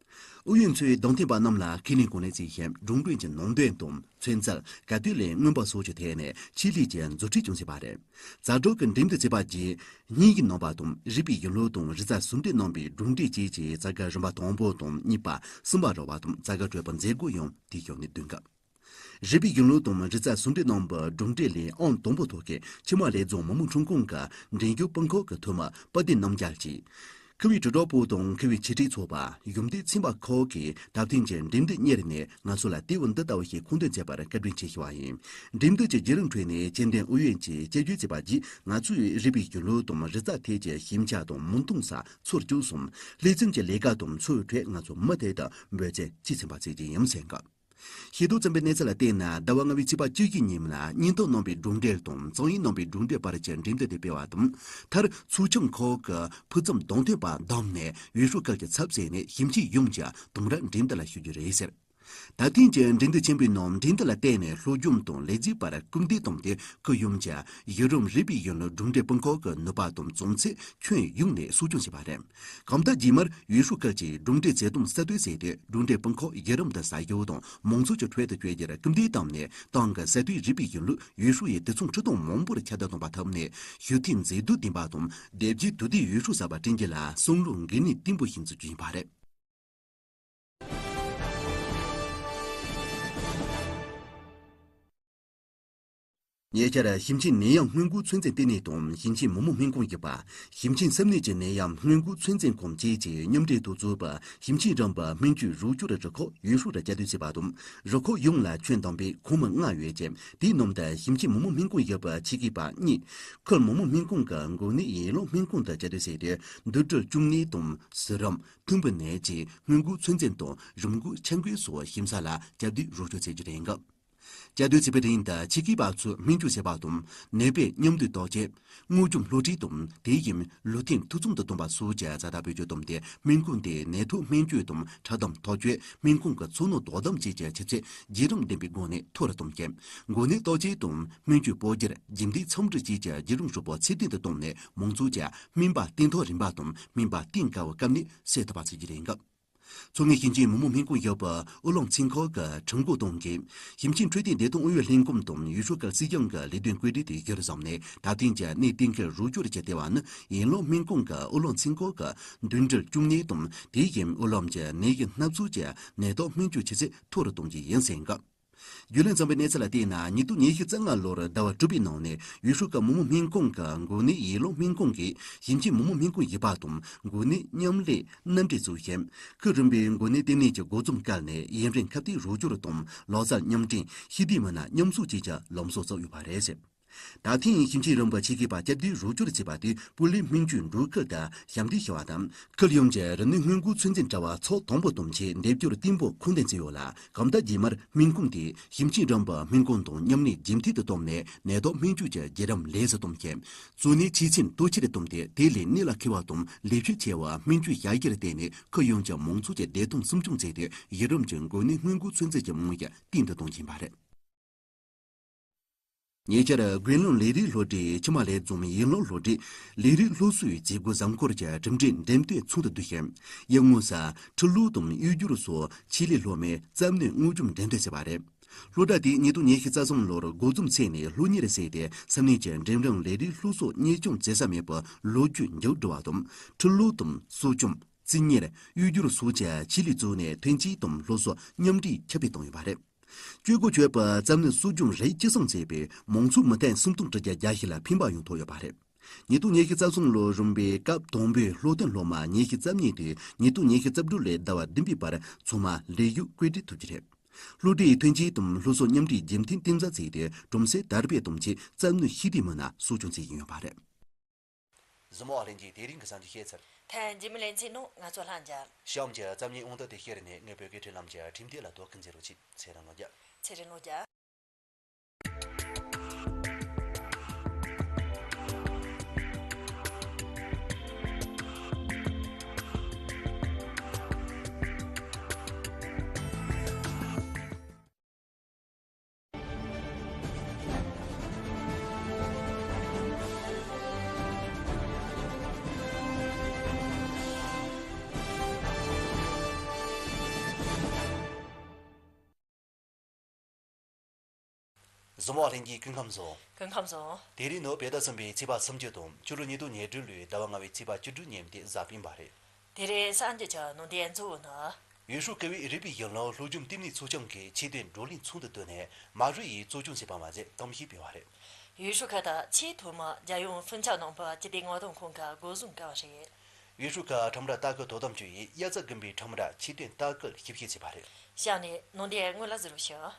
ཨུ་ཡོན་ཚོས་བདམས་ཐོན་པ་རྣམས་ལ་ཁས་ལེན་གོ་གནས་བརྩིས་ཤིང་། སྒྲུབ་འགྲེལ་གྱི་ནང་དོན་དང་། ཚན་རྩལ། ག་དུས་ལས་མངོན་པ་སོགས་ཀྱི་ཐད་ནས་ཆེད་ལས་ཀྱི་མཛུབ་ཁྲིད་ཀྱང་བྱས་པ་རེད། ཛ་དྲག་གི་འགྲན་བསྡུར་བྱས་པ་བརྒྱུད། སྙན་ཞུའི་རྣམ་པ་དང་། རིག་པའི་གཞུང་ལུགས་དང་རིག་རྩལ་ཟུང་འབྲེལ་གནང་བའི་གྲུབ་འབྲས་བཅས་ཀྱི་ཚ་ག་རིམ་པ་དང་པོ་དང་གཉིས་པ། གསུམ་པ་ར་བ་དང་ཚ་ག་དྲུག་པ་མཛད་སྒོ་ཡང་དེའི་ཞོར་ནས་བསྡུ་འགབ། རིག་པའི་གཞུང་ལུགས་དང་རིག་རྩལ་ཟུང་འབྲེལ་གནང་བའི་གྲུབ་འབྲས་ལས་ཨང་དང་པོ་ཐོབ་མཁན་ཆུ་དམར་ལེབ་རྫོང་མི་དམངས་ཁྲིམས་ཁང་གི་འགྲན་ཞུགས་དཔོན་ཁག་གི་འཐུས་མི་དཔལ་ལྡན་རྣམ་རྒྱལ་གྱིས། ཁུལ་བའི་དྲིལ་བསྒྲགས་པུའུ་དང་ཁུལ་བའི་ཆེད་སྒྲིག་ཚོགས་པ། གཞུང་འབྲེལ་ཚན་པ་ཁག་གིས་ད་ཐེངས་ཀྱི་འགྲན་བསྡུར་གཉེར་ནས་ང་ཚོ་ལ་དེ་བས་འདི་ལྟ་བུ་ཞིག་མཁོ་འདོན་བྱས་པར་བཀའ་དྲིན་ཆེ་ཞུ་བ་ཡིན། འགྲན་བསྡུར་གྱི་བརྒྱུད་རིམ་ཁྲོད་ནས་སྤྱི་འགྲན་ཨུ་ཡོན་གྱིས་དཔྱད་བརྗོད་བྱས་པ་བརྒྱུད། ང་ཚོས་རིག་པའི་གཞུང་ལུགས་དང་རིག་རྩལ་ཐད་ཀྱི་ཞིབ་འཆར་དང་མུ་མཐུད་ས་ཚོར་བཅུག་སོང་། ལྷུག་རྩོམ་གྱི་ལས་ཀ་དང་འཚོ་བའི་ཁྲོད་ང་ཚོ་མུ་མཐུད་དུ་འབད་བརྩོན་བྱེད་བཞིན་པ་བྱེད་ཀྱི་ཡིན་ཟེར་གི། ཤེས་རྟོགས་ཚན་པའི་གནས་ཚུལ་ལ་བལྟས་ན། ཟླ་བ་ལྔ་པའི་ཚེས་པ་བཅུ་བཞི་ཉིན་མོ་ལ་བརྙན་ཐུང་གནང་བའི་གྲུབ་འབྲས་དང་རྩོམ་ཡིག་གནང་བའི་གྲུབ་འབྲས་བར་གྱི་འགྲན་བསྡུར་དེ་སྤེལ་བ་དང་། མཐར་ཚོགས་ཆུང་ཁག་གི་ཕུགས་བསམ་དང་མཐུན་པ་བདམས་ནས་ཡུས་ཧྲུའུ་ཁུལ་གྱི་ཚབ་བྱས་ནས་ཞིང་ཆེན་ཡོངས་ཀྱི་དུང་རྭ་འགྲན་བསྡུར་ལ་ཞུགས་རྒྱུ་རེད་ཟེར། ད་ཐེངས་ཀྱི་འགྲན་བསྡུར་ཆེན་པོའི་ནང་འགྲན་བསྡུར་ལ་བརྟེན་ནས་སློབ་སྦྱོང་དང་ལས་རྩིས་པར་སྐུལ་འདེད་བཏང་སྟེ། ཁུལ་ཡོངས་ཀྱི་གཞི་རིམ་རིག་པའི་གཞུང་ལུགས་གྲུབ་འབྲས་སྤུས་ཀ་གི་ནུས་པ་དང་བྱུང་ཚད་ཁྱོན་ཡོངས་ནས་གསོ་སྐྱོང་བྱས་པ་རེད། གང་ལྟར་རྗེས་མར་ཡུས་ཧྲུའུ་ཁུལ་གྱིས་གྲུབ་འབྲས་ཇེ་དམ་གསལ་སྟོན་བྱས་ཏེ། གྲུབ་འབྲས་སྤུས་ཀ་གཞི་རིམ་དུ་གསར་ཞུགས་དང་མང་ཚོགས་ཀྱི་ཁྲོད་དུ་སྤེལ་རྒྱུར་སྐུལ་འདེད་བཏང་ནས། ཏང་གི་གསར་གཏོད་རིག་པའི་གཞུང་ལུགས་ཡུས་ཧྲུའུ་ཡི་དུད་ཚང་ཁྲི་སྟོང་མང་པོར་ཁྱབ་གདལ་གཏོང་བ་ཐུབ་ནས། ཞི་བདེ་མཛེས་སྡུག་ལྡན་པ་དང་། བདེ་སྐྱིད་དུས་བདེ་ཡུས་ཧྲུའུ་གསར་པ་བསྐྲུན་རྒྱུ་ལ་བསམ་བློ་འགན་ནུས་བརྟན་པོ་ཞིག་འཛིན་རྒྱུ་ཡིན་པ་རེད། ཉེ་ཆར་ཞིང་ཆེན་ནད་ཡམས་སྔོན་འགོག་ཚོད་འཛིན་ལྟེ་གནས་དང་ཞིང་ཆེན་མི་དམངས་སྨན་ཁང་བཞི་པ། ཞིང་ཆེན་ས་གནས་ཀྱི་ནད་ཡམས་སྔོན་འགོག་ཚོད་འཛིན་ཁང་བཅས་ཀྱིས་མཉམ་འབྲེལ་དུ་བཙུགས་པའི་ཞིང་ཆེན་རིམ་པའི་སྨན་བཅོས་རོགས་སྐྱོར་རུ་ཁག་ཡུས་ཧྲུའུ་རུ་བཅའ་སྡོད་བྱས་པ་དང་། རུ་ཁག་ཡོངས་ལ་ཁྱོན་བསྡོམས་པས་ཁོངས་མི་ལྔ་ཡོད་ཅིང་། དེའི་ནང་དུ་ཞིང་ཆེན་མི་དམངས་སྨན་ཁང་བཞི་པའི་ཆེད་མཁས་པ་གཉིས། ཁུལ་མི་དམངས་སྨན་ཁང་གི་འགོ་ནད་ཡུལ་ལུང་སྨན་ཁང་དུ་བཅའ་སྡོད་བྱས་ཏེ། འདུ་འཕྲོད་བཅུ་གཉིས་དང་གཟི་རིམས། ཐུམ་འབུའི་ནད་བཅས་སྔོན་འགོག་ཚོད་འཛིན་དང་རིམས་འགོག་འཆར་འགོད་སོགས་ཞིབ་ཚགས་ལ་བཅའ་སྡོད་རོགས་སྐྱོར་བྱེད་རྒྱུ་རེད་འགབ། བཅའ་སྡོད་བྱེད་པའི་རིང་དུ་ཆེད་མཁས་པ་ཚོས་སྨན་བཅོས་བྱེད་པ་དང་། ནད་པའི་མཉམ་དུ་བརྟག་དཔྱད། དངོས་བྱུང་སློབ་ཁྲིད་དང་དེ་བཞིན་ལུས་རྟེན་འཐུས་ཚང་དུ་གཏོང་བ་སོགས་ཀྱི་ཛ་དྲག་བེད་སྤྱོད་བཏང་སྟེ། སྨན་ཁང་དེའི་ནད་ཐོག་སྨན་བཅོས་དང་འཕྲལ་སྡོམ་ཐག་གཅོད། སྨན་ཁང་གི་ཚོར་སྣང་དོ་དམ་བཅས་ཀྱི་ཆུ་ཚད་བརྒྱུད་རིམ་ལྡན་པའི་སྒོ་ནས་མཐོ་རུ་གཏོང་རྒྱུ། འགོ་ནད་བརྟག་དཔྱད་དང་སྨན་བཅོས་སྤོ་སྒྱུར། རྒྱུན་ལྡན་འཚམས་འདྲི་བཅས་ཀྱི་བརྒྱུད་རིམ་ཧྲིལ་པོ་ཚད་ལྡན་དུ་བཏང་ནས། མང་ཚོགས་ཀྱིས་སྨན་པ་བསྟེན་ཐོག་རིམ་པ་དང་སྨན་པ་བསྟེན་དཀའ་བའི་སྐབས་ནད་སེལ་ཐུབ་པ་བྱེད་རྒྱུ་རེད་འགབ། མཚོ་སྔོན་ཞིང་ཆེན་མི་དམངས་སྨན་ཁང་བཞི་པའི་ཨུ་ལམ་ཚན་ཁག་གི་ཁྲིམས་བཀོད་གཏོང་འགན། ཞིང་ཆེན་འཕྲོད་བསྟེན་བདེ་ཐང་ཨུ་ཡོན་ལྷན་ཁང་དང་ཡུས་ཧྲུའུ་ཁུལ་སྲིད་གཞུང་གི་ལས་དོན་བཀོད་སྒྲིག་དེ་གཞིར་བཟུང་ནས། ད་ཐེངས་ཀྱི་གནས་གཏན་འཁེལ་རོགས་སྐྱོར་གྱི་ལྟེ་བ་ནི་ཡུལ་ལུང་སྨན་ཁང་གི་ཨུ་ལམ་ཚན་ཁག་གི་འདུ་འཕྲོད་བཅུ་གཉིས་དང་། དེ་བཞིན་ཨུ་ལམ་གྱི་ནད་གཞི་སྣ་ཚོགས་ཀྱི་ནད་བརྟག་སྨན་བཅོས་ཆུ་ཚད་མཐོ་རུ་གཏོང་རྒྱུ་ཡིན་ཟེར་འགབ། རྒྱུན་ལས་ཚང་པའི་གནས་ཚུལ་ལ་བལྟས་ན། ཉིས་སྟོང་ཉི་ཤུ་རྩ་ལྔ་ལོར་ཟླ་བ་དྲུག་པའི་ནང་ནས་ཡུས་ཧྲུའུ་ཁུལ་མི་དམངས་སྨན་ཁང་གི་འགོ་ནད་ཡུལ་ལུང་སྨན་ཁང་གིས་ཞིང་ཆེན་མི་དམངས་སྨན་ཁང་བཞི་པ་དང་འགོ་ནད་མཉམ་ལས་མནའ་འབྲེལ་བཙུགས་ཤིང་། ཁུལ་རིམ་པའི་འགོ་ནད་ལྟེ་གནས་ཀྱི་འགོ་རྩོམ་བཀལ་ནས་ཡུན་རིང་ཁ་གཏད་རོགས་སྐྱོར་དང་ལོ་གསར་མཉམ་སྤྲིན། ཞི་བདེའི་མི་སྣ་མཉམ་གསོ་བཅས་ཀྱི་ལམ་སྲོལ་བཙུགས་ཡོད་པ་རེད། ད་ཐེངས་ཞིང་ཆེན་རིམ་པའི་ཆེད་མཁས་པ་བཅའ་སྡོད་རོགས་སྐྱོར་བྱས་པ་དེས་སྤུས་ལེགས་སྨན་བཅོས་འགྲོ་ཁུལ་དུ་ཞབས་འདེགས་ཞུ་བ་དང་། ཁུལ་ཡོངས་ཀྱི་རིམས་ནད་སྔོན་འགོག་ཚོད་འཛིན་དྲ་བ་ཚགས་དམ་པོ་གཏོང་ཆེད་འདེགས་སྐྱོར་བརྟན་པོ་ཁུངས་ལྡན་བྱས་ཡོད་ལ། གང་ལྟར་རྗེས་མར་སྨན་ཁང་དེས་ཞིང་ཆེན་རིམ་པའི་སྨན་ཁང་དང་མཉམ་ལས་རྒྱུན་མཐུད་དུ་བཏང་ནས། ནད་བརྟག་སྨན་བཅོས་ཀྱི་བརྒྱུད་རིམ་ལེགས་སུ་གཏོང་ཆེད། གཙོ་གནད་ཆེ་ཆེར་དུ་ཆེ་རུ་བཏང་སྟེ། དེ་ལས་གནད་ལ་འཁེལ་བ་དང་ལེགས་བཅོས་ཆེ་བའི་སྨན་བཅོས་བྱ་གཞིར་བརྟེན་ནས། ཁུལ་ཡོངས་ཀྱི་མང་ཚོགས་ཀྱི་བདེ་ཐང་སྲུང་སྐྱོང་བྱས་ཏེ། གཞི་རིམ་གྱི་འགོ་ནད་སྔོན་འགོག་ཚོད་འཛིན་གྱི་རྨང་གཞི་བརྟན་དུ་གཏོང་བཞིན་པ་རེད། ཉེ་ཆར་དགེ་སློང་ལས་རིགས་སློབ་གྲྭའི་ཆུ་དམར་ལས་རྫོང་ཡུལ་ལུང་སློབ་གྲྭས་ལས་རིགས་སློབ་གསོའི་བྱེད་སྒོ་གཟའ་འཁོར་གྱི་གྲུབ་འབྲས་འགྲེམས་སྟོན་ཚོགས་འདུ་བསྡུས་ཤིང་། ཡུལ་དངོས་སུ་ཁྲིད་ལུགས་དང་དབྱུག་སྦྱོར་སོགས་ཆེད་ལས་སློབ་མའི་རྩལ་ནུས་དངོས་སྦྱོང་འགྲེམས་སྟོན་བྱས་པ་རེད། སློབ་གྲྭ་དེས་ཉིས་སྟོང་ཉི་ཤུ་རྩ་གསུམ་ལོར་འགོ་འཛུགས་བྱས་ནས་ལོ་གཉིས་རིང་བྱས་ཏེ། ས་གནས་ཀྱི་འགྲིམ་རིམ་ལས་རིགས་སློབ་གསོ་གཉེར་སྐྱོང་བྱེད་ས་མེད་པའི་ལོ་རྒྱུས་མཇུག་བསྒྲིལ་བ་དང་། ཁྲིད་ལུགས་དང་གསོ་སྐྱོང་། རྩིས་གཉེར། དབྱུག་སྦྱོར་སོགས་ཀྱི་ཆེད་ལས་བཙུགས་ནས་ཐོན་སྐྱེད་དང་སློབ་གསོ་མཉམ་འདྲེས་ཁྱབ་སྤེལ་བཏང་ཡོད་པ་རེད། སྤྱོད་གོ་ཆོད་པའི་རྩལ་ནུས་གསོ་སྦྱོང་རིགས་བཅུ་གསུམ་བྱས་པས། མང་ཚོགས་མི་ཐེངས་སུམ་སྟོང་ཁྲི་བརྒྱད་བརྒྱ་ཞིག་ལ་ཕན་པ་ཡོང་ཐུབ་ཡོད་པ་རེད། ཉིས་སྟོང་ཉི་ཤུ་རྩ་གསུམ་ལོའི་རིམ་པའི་སྐབས་དང་པོའི་སློབ་ཐོན་སློབ་མ་ཉི་ཤུ་རྩ་གཉིས་དེ། ཉིས་སྟོང་ཉི་ཤུ་རྩ་དྲུག་ལོའི་ཟླ་བ་བདུན་པའི་བར་ཚང་མ་ལས་ཞུགས་བཀོད་སྒྲིག་ཐུབ་རྒྱུ་རེད། སློབ་གྲྭའི་ཐོན་སྐྱེད་དང་སློབ་གསོ་མཉམ་འདྲེས་རྒྱུན་མཐུད་གཏིང་ཟབ་བྱས་ཏེ། གྲུམ་སེལ་དར་སྤེལ་གཏོང་ཆེད་རྩལ་ནུས་ཤེས་ལྡན་མི་སྣ་གསོ་སྐྱོང་བྱེད་ཀྱི་ཡོད་པ་རེད། གཟིགས་མོ་བ་ལྷན་རྒྱས། དེ་རིང་གི་གསར་འགྱུར་བཤད་ཚར། ཐེངས་རྗེས་མའི་ལེ་ཚན་ནང་ང་ཚོ་ལྷན་མཇལ། གཤམ་གྱི་རྩོམ་ཉིད་དབང་ཐང་དེ་བཤད་རེ་ནས། ངས་བོད་སྐད་འཕྲིན་ལམ་གྱི་ཁྲིམས་སྟེགས་ལ་དོ་ཁུར་མཛད་རོགས་གྱིས། ཚེ་རིང་ལོ་བརྒྱ། ཚེ་རིང་ལོ་བརྒྱ། གཟིགས་མོ་བ་ལྷན་རྒྱས། སྐུ་ཁམས་བཟང་། སྐུ་ཁམས་བཟང་། དེ་རིང་ནི་བོད་ཟླ་གསུམ་པའི་ཚེས་པ་སུམ་ཅུ་དང་། སྤྱི་ལོ་ཉིས་སྟོང་ཉེར་དྲུག་ལོའི་ཟླ་བ་ལྔ་པའི་ཚེས་པ་བཅུ་དྲུག་ཉིན་དེ་གཟའ་སྤེན་པ་རེད། དེ་རིང་གསར་འགྱུར་གྱི་ནང་དོན་གཙོ་བོ་ནི། ཡུས་ཧྲུའུ་བཀུར་འོས་རིག་པའི་གཞུང་ལུགས་སློབ་སྦྱོང་ལྟེ་གནས་ཚོགས་ཆུང་གིས་ཆེད་དོན་བགྲོ་གླེང་ཚོགས་འདུ་བསྡུས་ནས། མ་རུ་ཡིས་གཙོ་སྐྱོང་བྱས་པ་མ་ཟད་གཏམ་བཤད་སྤེལ་བ་རེད། ཡུས་ཧྲུའུ་ཁུལ་དུ་ཆེས་ཐོག་མར་རྒྱལ་ཡོངས་ཧྥུན་ཆའོ་ནང་པའི་སྤྱི་བདེ་མངའ་ཐང་ཁང་གིས་སྒོ་བཟུང་བཀལ་བ་རེད། ཡུས་ཧྲུའུ་ཁུལ་ཁྲོམ་ར་ལྟ་སྐུལ་དོ་དམ་ཅུས་ཡིས་དབྱར་རྩྭ་དགུན་འབུའི་ཁྲོམ་ར་ཆེད་དོན་ལྟ་སྐུལ་ཞིབ་བཤེར་བྱས་པ་རེད། གཤམ་ནས་ནང་དོན་དངོས་ལ་གཟིགས་རོགས་ཞུ།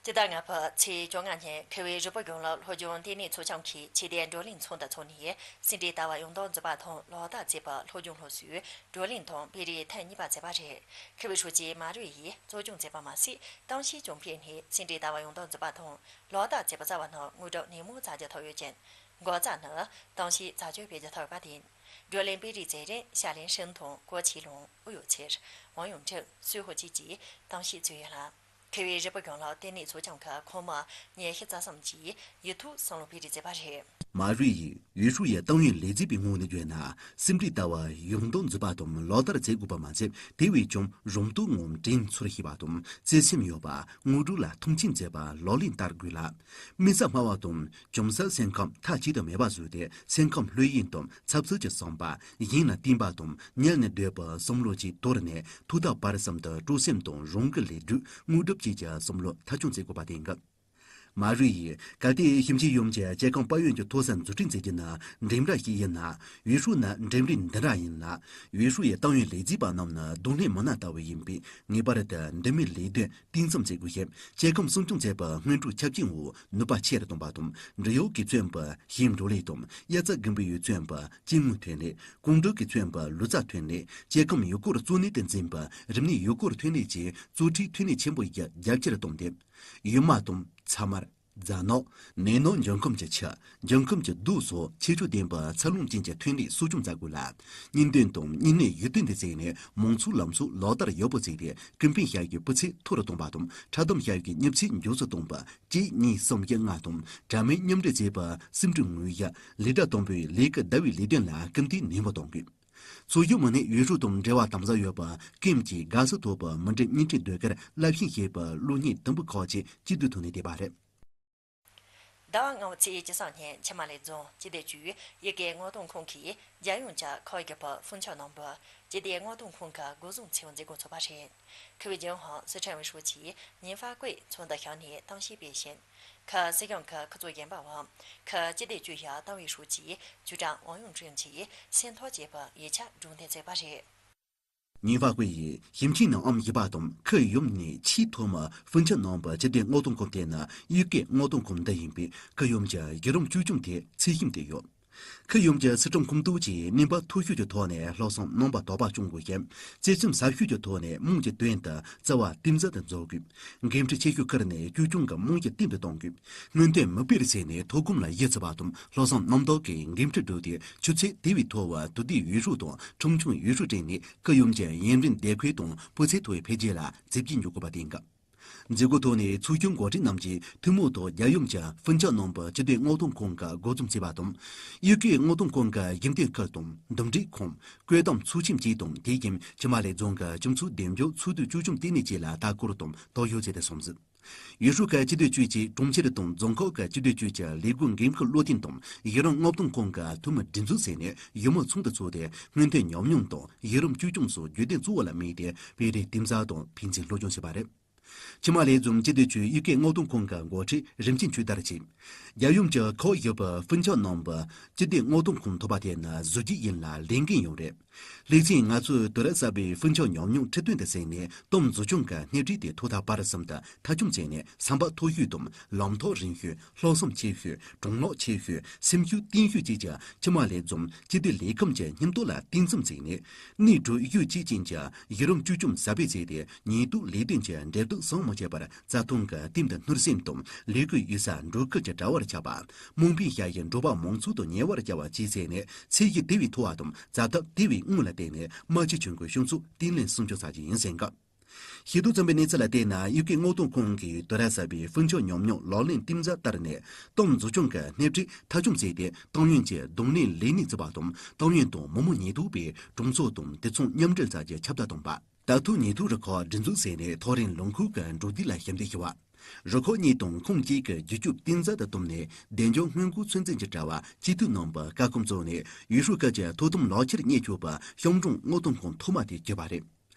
སྤྱི་ཟླ་ལྔ་པའི་ཚེས་བཅོ་ལྔ་ཉིན་བཀུར་འོས་རིག་པའི་གཞུང་ལུགས་སློབ་སྦྱོང་ལྟེ་གནས་ཚོགས་ཆུང་གིས་ཆེད་དོན་བགྲོ་གླེང་ཚོགས་འདུ་འཚོགས་ནས། སེ་འབྲས་ཟླ་བ་ཡོངས་བསྡོམས་འཛུགས་པ་དང་ལག་བསྟར་བྱས་པའི་སློབ་སྦྱོང་སློབ་གསོའི་བགྲོ་གླེང་དང་སྤེལ་རེས་ཐེངས་གཉིས་པ་བྱས་པ་རེད། བཀུར་འོས་ཧྲུའུ་ཅི་མ་རུ་ཡིས་གཙོ་སྐྱོང་བྱས་པ་མ་ཟད། གཏམ་བཤད་ཀྱང་སྤེལ་ནས། སེ་འབྲས་ཟླ་བ་ཡོངས་བསྡོམས་འཛུགས་པ་དང་ལག་བསྟར་བྱས་པ་གསར་བ་རྣམས་དངོས་གྲུབ་ནན་མོ་བྱ་རྒྱུ་ཐུབ་ཡོད་ཅིང་། འགོ་བརྩམས་ནི་གཏམ་བཤད་རྩད་གཅོད་སྤེལ་རྒྱུ་ཐག་པ་དེ་ཡིན། བགྲོ་གླེང་སྤེལ་རེས་མཛད་རིང་ཞྭ་ལན་ཧྲིན་ཐུང་ཀོ་ཆི་ལུང་ཨུ་ཡོ་ཚེར་ཝང་ཡུང་ཀྲིན་སུའེ་ཧོ་བཅས་ཀྱིས་གཏམ་བཤད་བྱས་ཡོད་ལ། མཁས་པའི་རིག་པ་རྒན་ལགས་བསྟི་གནས་ཚོགས་ཆུང་གི་ཁོངས་མི་ཉི་ཤུ་རྩ་གསུམ་གྱིས་ཡིག་ཐོག་བསམ་བློ་སྤེལ་རེས་མཛད་པ་རེད། མ་རུའི་ཡིས་ཡུས་ཧྲུའུ་ཡི་ཏང་ཡོན་ལས་རྩིས་པའི་ངོས་ནས་བརྗོད་ན། སེམས་ཁྲལ་ལྟ་བ་ཡོངས་རྫོགས་འཛུགས་པ་དང་ལག་བསྟར་བྱེད་དགོས་པ་མ་ཟད། དེ་བས་ཀྱང་རང་སྟོབས་ངང་དྲིན་ཚོར་ཤེས་པ་དང་བརྩེ་སེམས་ཡོད་པ། དངོས་གྲུབ་ལ་མཐོང་ཆེན་མཛད་པ་ལག་ལེན་བསྟར་དགོས་ལ། དམིགས་བསལ་སྨྲ་བ་དང་། བྱང་ས་སེམས་ཁམས་མཐའ་གཅིག་ཏུ་མེད་པ་བཟོས་ཏེ། སེམས་ཁམས་ལྷོད་གཡེང་དང་འཚབ་འཚུབ་ཀྱི་བསམ་པ། གཞན་ལ་བརྟེན་པ་དང་གཉེན་ལ་འདོད་པའི་བསམ་བློ་བཅས་དོར་ནས། ཐོག་མཐའ་བར་གསུམ་དུ་སྤྲོ་སེམས་དང་རང་གི་ལས་སྒྲུབ་དངོས་སྒྲུབ་བཅས་ཀྱི་བསམ་བློ་མཐའ་འཁྱོངས་བྱེད་དགོས་པ་དེ་ཡིན་གི། མ་རུའི་ཡིས་གལ་ཏེ་ཞིང་ཆེན་ཡོངས་ཀྱི་སྐྱེ་ཁམས་དཔལ་ཡོན་གྱི་མཐོ་ས་འཛུགས་སྐྲུན་བྱེད་རྒྱུ་ནི་འགྲིམ་འགྲུལ་ཞིག་ཡིན་ན། ཡུས་ཧྲུའུ་ནི་འགྲིམ་འགྲུལ་འདི་འདྲ་ཡིན་ལ། ཡུས་ཧྲུའུ་ཡི་ཏང་ཡོན་ལས་རྩིས་པ་རྣམས་ནི་རྡུང་ལེན་མི་སྣ་ལྟ་བུ་ཡིན་པས། ངེས་པར་དུ་འདི་མིན་ལས་དོན་གཏིང་ཟབ་བྱེད་དགོས་ཤིང་། སྐྱེ་ཁམས་སྲུང་སྐྱོང་བྱེད་པའི་སྔོན་འགྲོའི་ཆ་རྐྱེན་འོག་ནུས་པ་ཆེ་རུ་གཏོང་བ་དང་། འབྲེལ་ཡོད་གི་མཚོན་པ་ཞིང་འབྲོག་ལས་དང་། དབྱར་རྩྭ་དགུན་འབུའི་མཚོན་པ་སྐྱེ་དངོས་ཐོན་ལས། ཀོང་སྤྲུལ་གྱི་མཚོན་པ་ལུད་རྩྭ་ཐོན་ལས། སྐྱེ་ཁམས་ཡུལ་སྐོར་གཙོ་གནད་དུ་འཛིན་པ་རིམས་ནད་ཡུལ་སྐོར་ཐོན་ལས་བཅས་གཙོ་ཁྲིད་ཐོན་ལས་ཆེན་པོ་བརྒྱད་རྒྱ་ཆེར་བཏང་སྟེ། ཡུལ་མ་དང་ཚ་དམར། རྫ་ནག་ནས་ནག་འབྱུང་ཁམས་ཀྱི་ཆུ། འབྱུང་ཁམས་ཀྱི་རྡོ་སོགས་ཁྱད་ཆོས་ལྡན་པའི་འཚར་ལོངས་ཅན་གྱི་ཐོན་ལས་གསོ་སྐྱོང་བྱ་དགོས་ལ། གཉེན་སྟོན་དང་གཉེན་ནུས་ཡིད་རྟོན་དུ་བྱས་ནས། མང་ཚོགས་ལམ་སྲོལ་ལག་བསྟར་ཡག་པོ་བྱས་ཏེ། ཀུན་ཕན་ཞབས་ཞུའི་སྤུས་ཚད་མཐོ་རུ་གཏོང་བ་དང་། འཁྲབ་སྟོན་ཞབས་ཞུའི་མྱུར་ཚད་མགྱོགས་སུ་གཏོང་བ། གཅིག་གཉིས་གསུམ་བཞི་ལྔ་དང་གྲངས་མེད་མཉམ་འབྲེལ་བྱེད་པའི་སེམས་ཁྲལ་དངོས་གཞི། ལས་གྲྭ་དང་པོའི་ལས་ཀའི་ཟླ་བའི་ལས་དོན་ལ་སྐུལ་འདེད་ནན་པོ་གཏོང་དགོས། ཚོགས་ཞུགས་མི་སྣས་ཡུས་ཧྲུའུ་དང་འབྲེལ་བ་དམ་ཟབ་ཡོད་པ། ཀེམ་གྱིས་དགའ་བསུ་ཐོབ་པའི་མུ་འབྲེལ་བརྙན་འཕྲིན་ཟློས་གར་རླབས་ཆེན་ཞེས་པའི་གློག་བརྙན་དུམ་བུ་ཁག་ཅིག་སྐྱིད་སྡུག་ཐོག་ནས་བསྡད་པ་རེད། ཟླ་བ་ལྔ་པའི་ཚེས་བཅུ་གསུམ་ཉིན་ཆུ་དམར་ལེབ་རྫོང་སྤྱི་བདེ་ཅུས་ཡུལ་སྐད་མངགས་གཏོང་ཁང་གིས་རྒྱལ་ཡོངས་ཀྱི་ཁོར་ཡུག་གི་ཧྥུན་ཆའོ་ནང་པའི་སྤྱི་བདེ་མངགས་གཏོང་ཁང་གི་སྒོ་བཟུང་ཚེས་པ་མཛད་སྒོ་ཚོགས་པ་རེད། ཁུལ་ཨུའི་རྒྱུན་ལྷན་སི་ཁྲོན་ཝུའུ་ཧྲུའུ་ཅི་ཉིན་ཧྥ་ཀུའེ་ཚོགས་འདུ་ཞུས་ནས་གཏམ་བཤད་སྤེལ་ཞིང་། ཁུལ་སྲིད་གཞུང་གི་ཁུལ་ཚོགས་རྒན་པ་བམ། ཁུལ་སྤྱི་བདེ་ཅུས་ཀྱི་ཏང་ཝུའི་ཧྲུའུ་ཅི་ཅུའུ་ཀྲང་ཝང་ཡུང་ཀྲིན་གྱིས་སེམས་ཐག་བཅད་པའི་ཡིག་ཆ་སྒྲོག་འདོན་མཛད་པ་རེད། ཉིན་ཧྥ་ཀུའེ་ཡིས་ཞིང་ཆེན་ནང་ཨང་བཞི་པ་དང་ཁུལ་ཡོངས་ནས་ཆེས་མཐོ་མའི་ཧྥུན་ཆའོ་ནང་པའི་སྤྱི་བདེ་མངགས་གཏོང་ཁང་དེ་ནི་ཡུལ་སྐད་མངགས་གཏོང་ཁང་འདི་ཡིན་པས། ཁུལ་ཡོངས་ཀྱི་བརྒྱུད་རིམ་བཅོས་སྐྱོང་དེ་ཚད་ཞིབ་བསྟན་ཡོད། ཁུལ་ཡོངས་ཀྱི་སྲིད་སྐྱོང་ཁོངས་གཏོགས་ཀྱིས་ནུས་པ་མཐོ་ཤོས་ཀྱི་ཐོག་ནས་ལྷག་བསམ་རྣམ་པ་དག་པ་སྐྱོང་དགོས་ཤིང་། བརྩེ་སེམས་ཟབ་ཤོས་ཀྱི་ཐོག་ནས་དམངས་ཀྱི་དོན་དུ་བརྩེ་བ་གཏིང་ཟབ་ཏུ་འཛུགས་དགོས། འགན་འཁྲི་ཆེ་ཤོས་འཁུར་ནས་བཅོས་སྐྱོང་གི་རྨང་གཞི་བརྟན་དུ་གཏོང་དགོས། སྔོན་ཐོན་མིག་དཔེར་བྱས་ནས་ཐོག་གོམ་ལ་གཞི་བཙུགས་པ་དང་། ལྷག་བསམ་རྣམ་དག་གིས་འགན་འཁྲི་བསྒྲུབས་ཏེ། ཆུ་ཚད་དེ་བས་མཐོ་བའི་དོ་བདེ་ཡུལ་ཤུལ་དང་ཁྲོམ་ཆུང་ཡུལ་ཤུལ་བསྐྲུན་ནས། ཁུལ་ཡོངས་ཀྱི་ཡུན་རིང་བདེ་འཁོད་དང་སྤུས་ཚད་མཐོ་བའི་འཕེལ་རྒྱས་ལ་གཟི་བརྗིད་འཇོག་དགོས་པ་དེ་ཡིན་གི། མཛད་སྒོའི་ཐོག་ནས་ཚོགས་ཞུགས་འགོ་ཁྲིད་རྣམས་ཀྱིས་ཐུན་མོང་ཐོག་རྒྱལ་ཡོངས་ཀྱི་ཧྥུན་ཆའོ་ནང་པའི་སྤྱི་བདེ་མངགས་གཏོང་ཁང་གི་འགོ་འཛུགས་བྱས་པ་དང་། ཡུལ་སྐད་མངགས་གཏོང་ཁང་གི་ཞིབ་འདེམས་ཁུལ་དང་འདུམ་འགྲིག་ཁང་། བཀོད་གཏོང་ཚོགས་ཆེན་བཅས་དང་། དེ་བཞིན་ཆུ་དམར་ལེབ་རྫོང་གི་སྤྱི་ཚོགས་འདེམས་སྐྱོར་ཚོགས་འདུའི་བཅོས་སྐྱོང་ལྟེ་གནས་བཅས་ལ་ལྟ་སྐོར་དང་རྟོག་ཞིབ་བྱས་ཏེ་སོང་ཟིན། ཡུས་ཧྲུའུ་ཁུལ་སྤྱི་བདེ་ཅུས་ཀྱིས་གྲོང་ཁྱེར་དང་རྫོང་ཁག་གི་སྤྱི་བདེ་ཅུས་ཀྱི་ལས་སྒོའི་འགན་འཁུར་བློ་མཐུན་དང་། ཡུན་རིང་མངགས་གཏོང་ཁང་གི་འཐུས་མི་སྒྲིག་འཛུགས་བྱས་ནས། ཡུལ་མི་ཚོགས་འདུ་ཚོགས་ཏེ། སྔོན་ཐོན་ཉམས་མྱོང་དང་ཡུན་རིང་བཅོས་སྐྱོང་སོགས་རྒྱུན་ལྡན་གཙོ་བོ་ལ་དམིགས་ཏེ། སྤེལ་རེས་གཏིང་ཟབ་དང་ཕན་ཚུན་སློབ་སྦྱོང་བྱས་པ་རེད། ཆུ་དམར་ལེབ་རྫོང་སྤྱི་བདེ་ཅུས་ཡུལ་སྐད་མངགས་གཏོང་ཁང་གི་འགོ་ཁྲིད་རིམ་ཆེན་ཆོས་དར་གྱིས། རྒྱལ་ཡོངས་ཀྱི་ཁག་བཞི་པའི་ཧྥུན་ཆའོ་ནང་པའི་སྤྱི་བདེ་མངགས་གཏོང་ཁང་ཐོབ་པ་དེ་ནི་གཟི་བརྗིད་ཡིན་ལ་ལས་འགན་ཡང་རེད། ལྷག་ཆད་ང་ཚོས་དུས་རབས་གསར་པའི་ཧྥུན་ཆའོ་ཉམས་མྱོང་ཁྲིད་སྟོན་དུ་གཟིགས་ནས། ཏང་འཛུགས་སྐྱོང་གི་སྣེ་ཁྲིད་དེ་ཐོག་མཐའ་བར་གསུམ་དུ་མཐའ་འཁྱོངས་བྱས་ནས། བསམ་པ་མཐོ་ཤོས་དང་། ལམ་ཐག་རིང་ཤོས། ལྷག་བསམ་ཆེ་ཤོས། དྲང་ལྷག་ཆེ་ཤོས། སེམས་ཤུགས་བརྟན་ཤོས་བཅས་ཀྱི་ཆུ་དམར་ལེབ་རྫོང་སྤྱི་བདེ་ལས་ཁུངས་ཀྱི་སྙིང་སྟོབས་ལ་གཏིང་ཟབ་བརྩིས་ནས། གནས་དྲུག་ཡུལ་གཅིག་ཅན་གྱི་ཡུན་རིང་བཅོས་སྐྱོང་ཟབ་སྤེལ་བྱས་ཏེ། ཉེན་རྟོག་ལས་དོན་གྱི་འབྲེལ་གཏུག་ཟམ་མ་ཆད་པར་རྩྭ་ཐང་གི་གཏིང་དུ་སྣུར་སེམས་དང་། ལས་ཀའི་གཡུལ་ས་འགྲོ་ཁུལ་གྱི་དྲ་བར་ཆགས་པ། དམངས་ཕན་ཞབས་ཞུ་འབྲོག་པ་མང་ཚོགས་དང་ཉེ་བར་བཅར་བ་བཅས་བྱས་ནས། ཚད་གཞི་དེ་བས་མཐོ་བ་དང་རྩ་འདབ་དེ་བས་སྔོན་ལ་བཏོན་ནས། རྨ་ཆུ་ཆུ་འགོའི་སྤྱི་ཚོགས་བརྟན་ལྷིང་སྲུང་སྐྱོབ་བྱ་རྒྱུ་ཡིན་ཟེར་གི། ཤེས་རྟོགས་ཚན་པའི་གནས་ཚུལ་ལ་བལྟས་ན། ཡུལ་སྐད་མངགས་གཏོང་ཁང་གིས་དུས་རབས་གསར་པའི་ཧྥུན་ཆའོ་ཉམས་མྱོང་ལག་ལེན་གཏིང་ཟབ་བསྟར་ནས། ཏང་འཛུགས་སྐྱོང་གི་སྣེ་ཁྲིད་མཐའ་འཁྱོངས་བྱས་ཏེ། ཏང་ཡོན་གྱི་རྡུང་ལེན་ལས་གནས་བཙུགས་པ་དང་། ཏང་ཡོན་དང་མི་དམངས་ཉེན་རྟོག་པས་གྲོང་ཚོ་དང་དུད་ཚང་མཉམ་འབྲེལ་བྱ་རྒྱུ་ཁྱབ་གདལ་བཏང་བ། ད་ཐུག་ཉེན་རྟོག་རུ་ཁག་སྒྲིག་འཛུགས་བྱས་ནས། ཐག་རིང་ལུང་ཁུལ་གྱི་འབྲོག་སྡེ་ལ་ཞབས་འདེགས་ཞུ་བ། རུ་ཁག་གཉིས་དང་ཁོངས་གཅིག་གི་རྒྱུ་སྐྱོབ་གཏིང་ཟབ་ཏུ་བཏང་ནས། བདེ་འཇགས་སྔོན་འགོག་ཚོད་འཛིན་གྱི་དྲ་བ་གཅིག་མཐུན་གནང་བའི་སྐར་ཁུང་བཙུགས་ནས། ཡུས་ཧྲུའུ་ཁུལ་གྱི་ཐོག་དམ་ལག་ཁྱེར་རྙེད་ཆོག་པའི་ཤང་ཀྲུང་མངགས་གཏོང་ཁང་ཐོག་མ་དེ་བརྒྱུད་པ་རེད།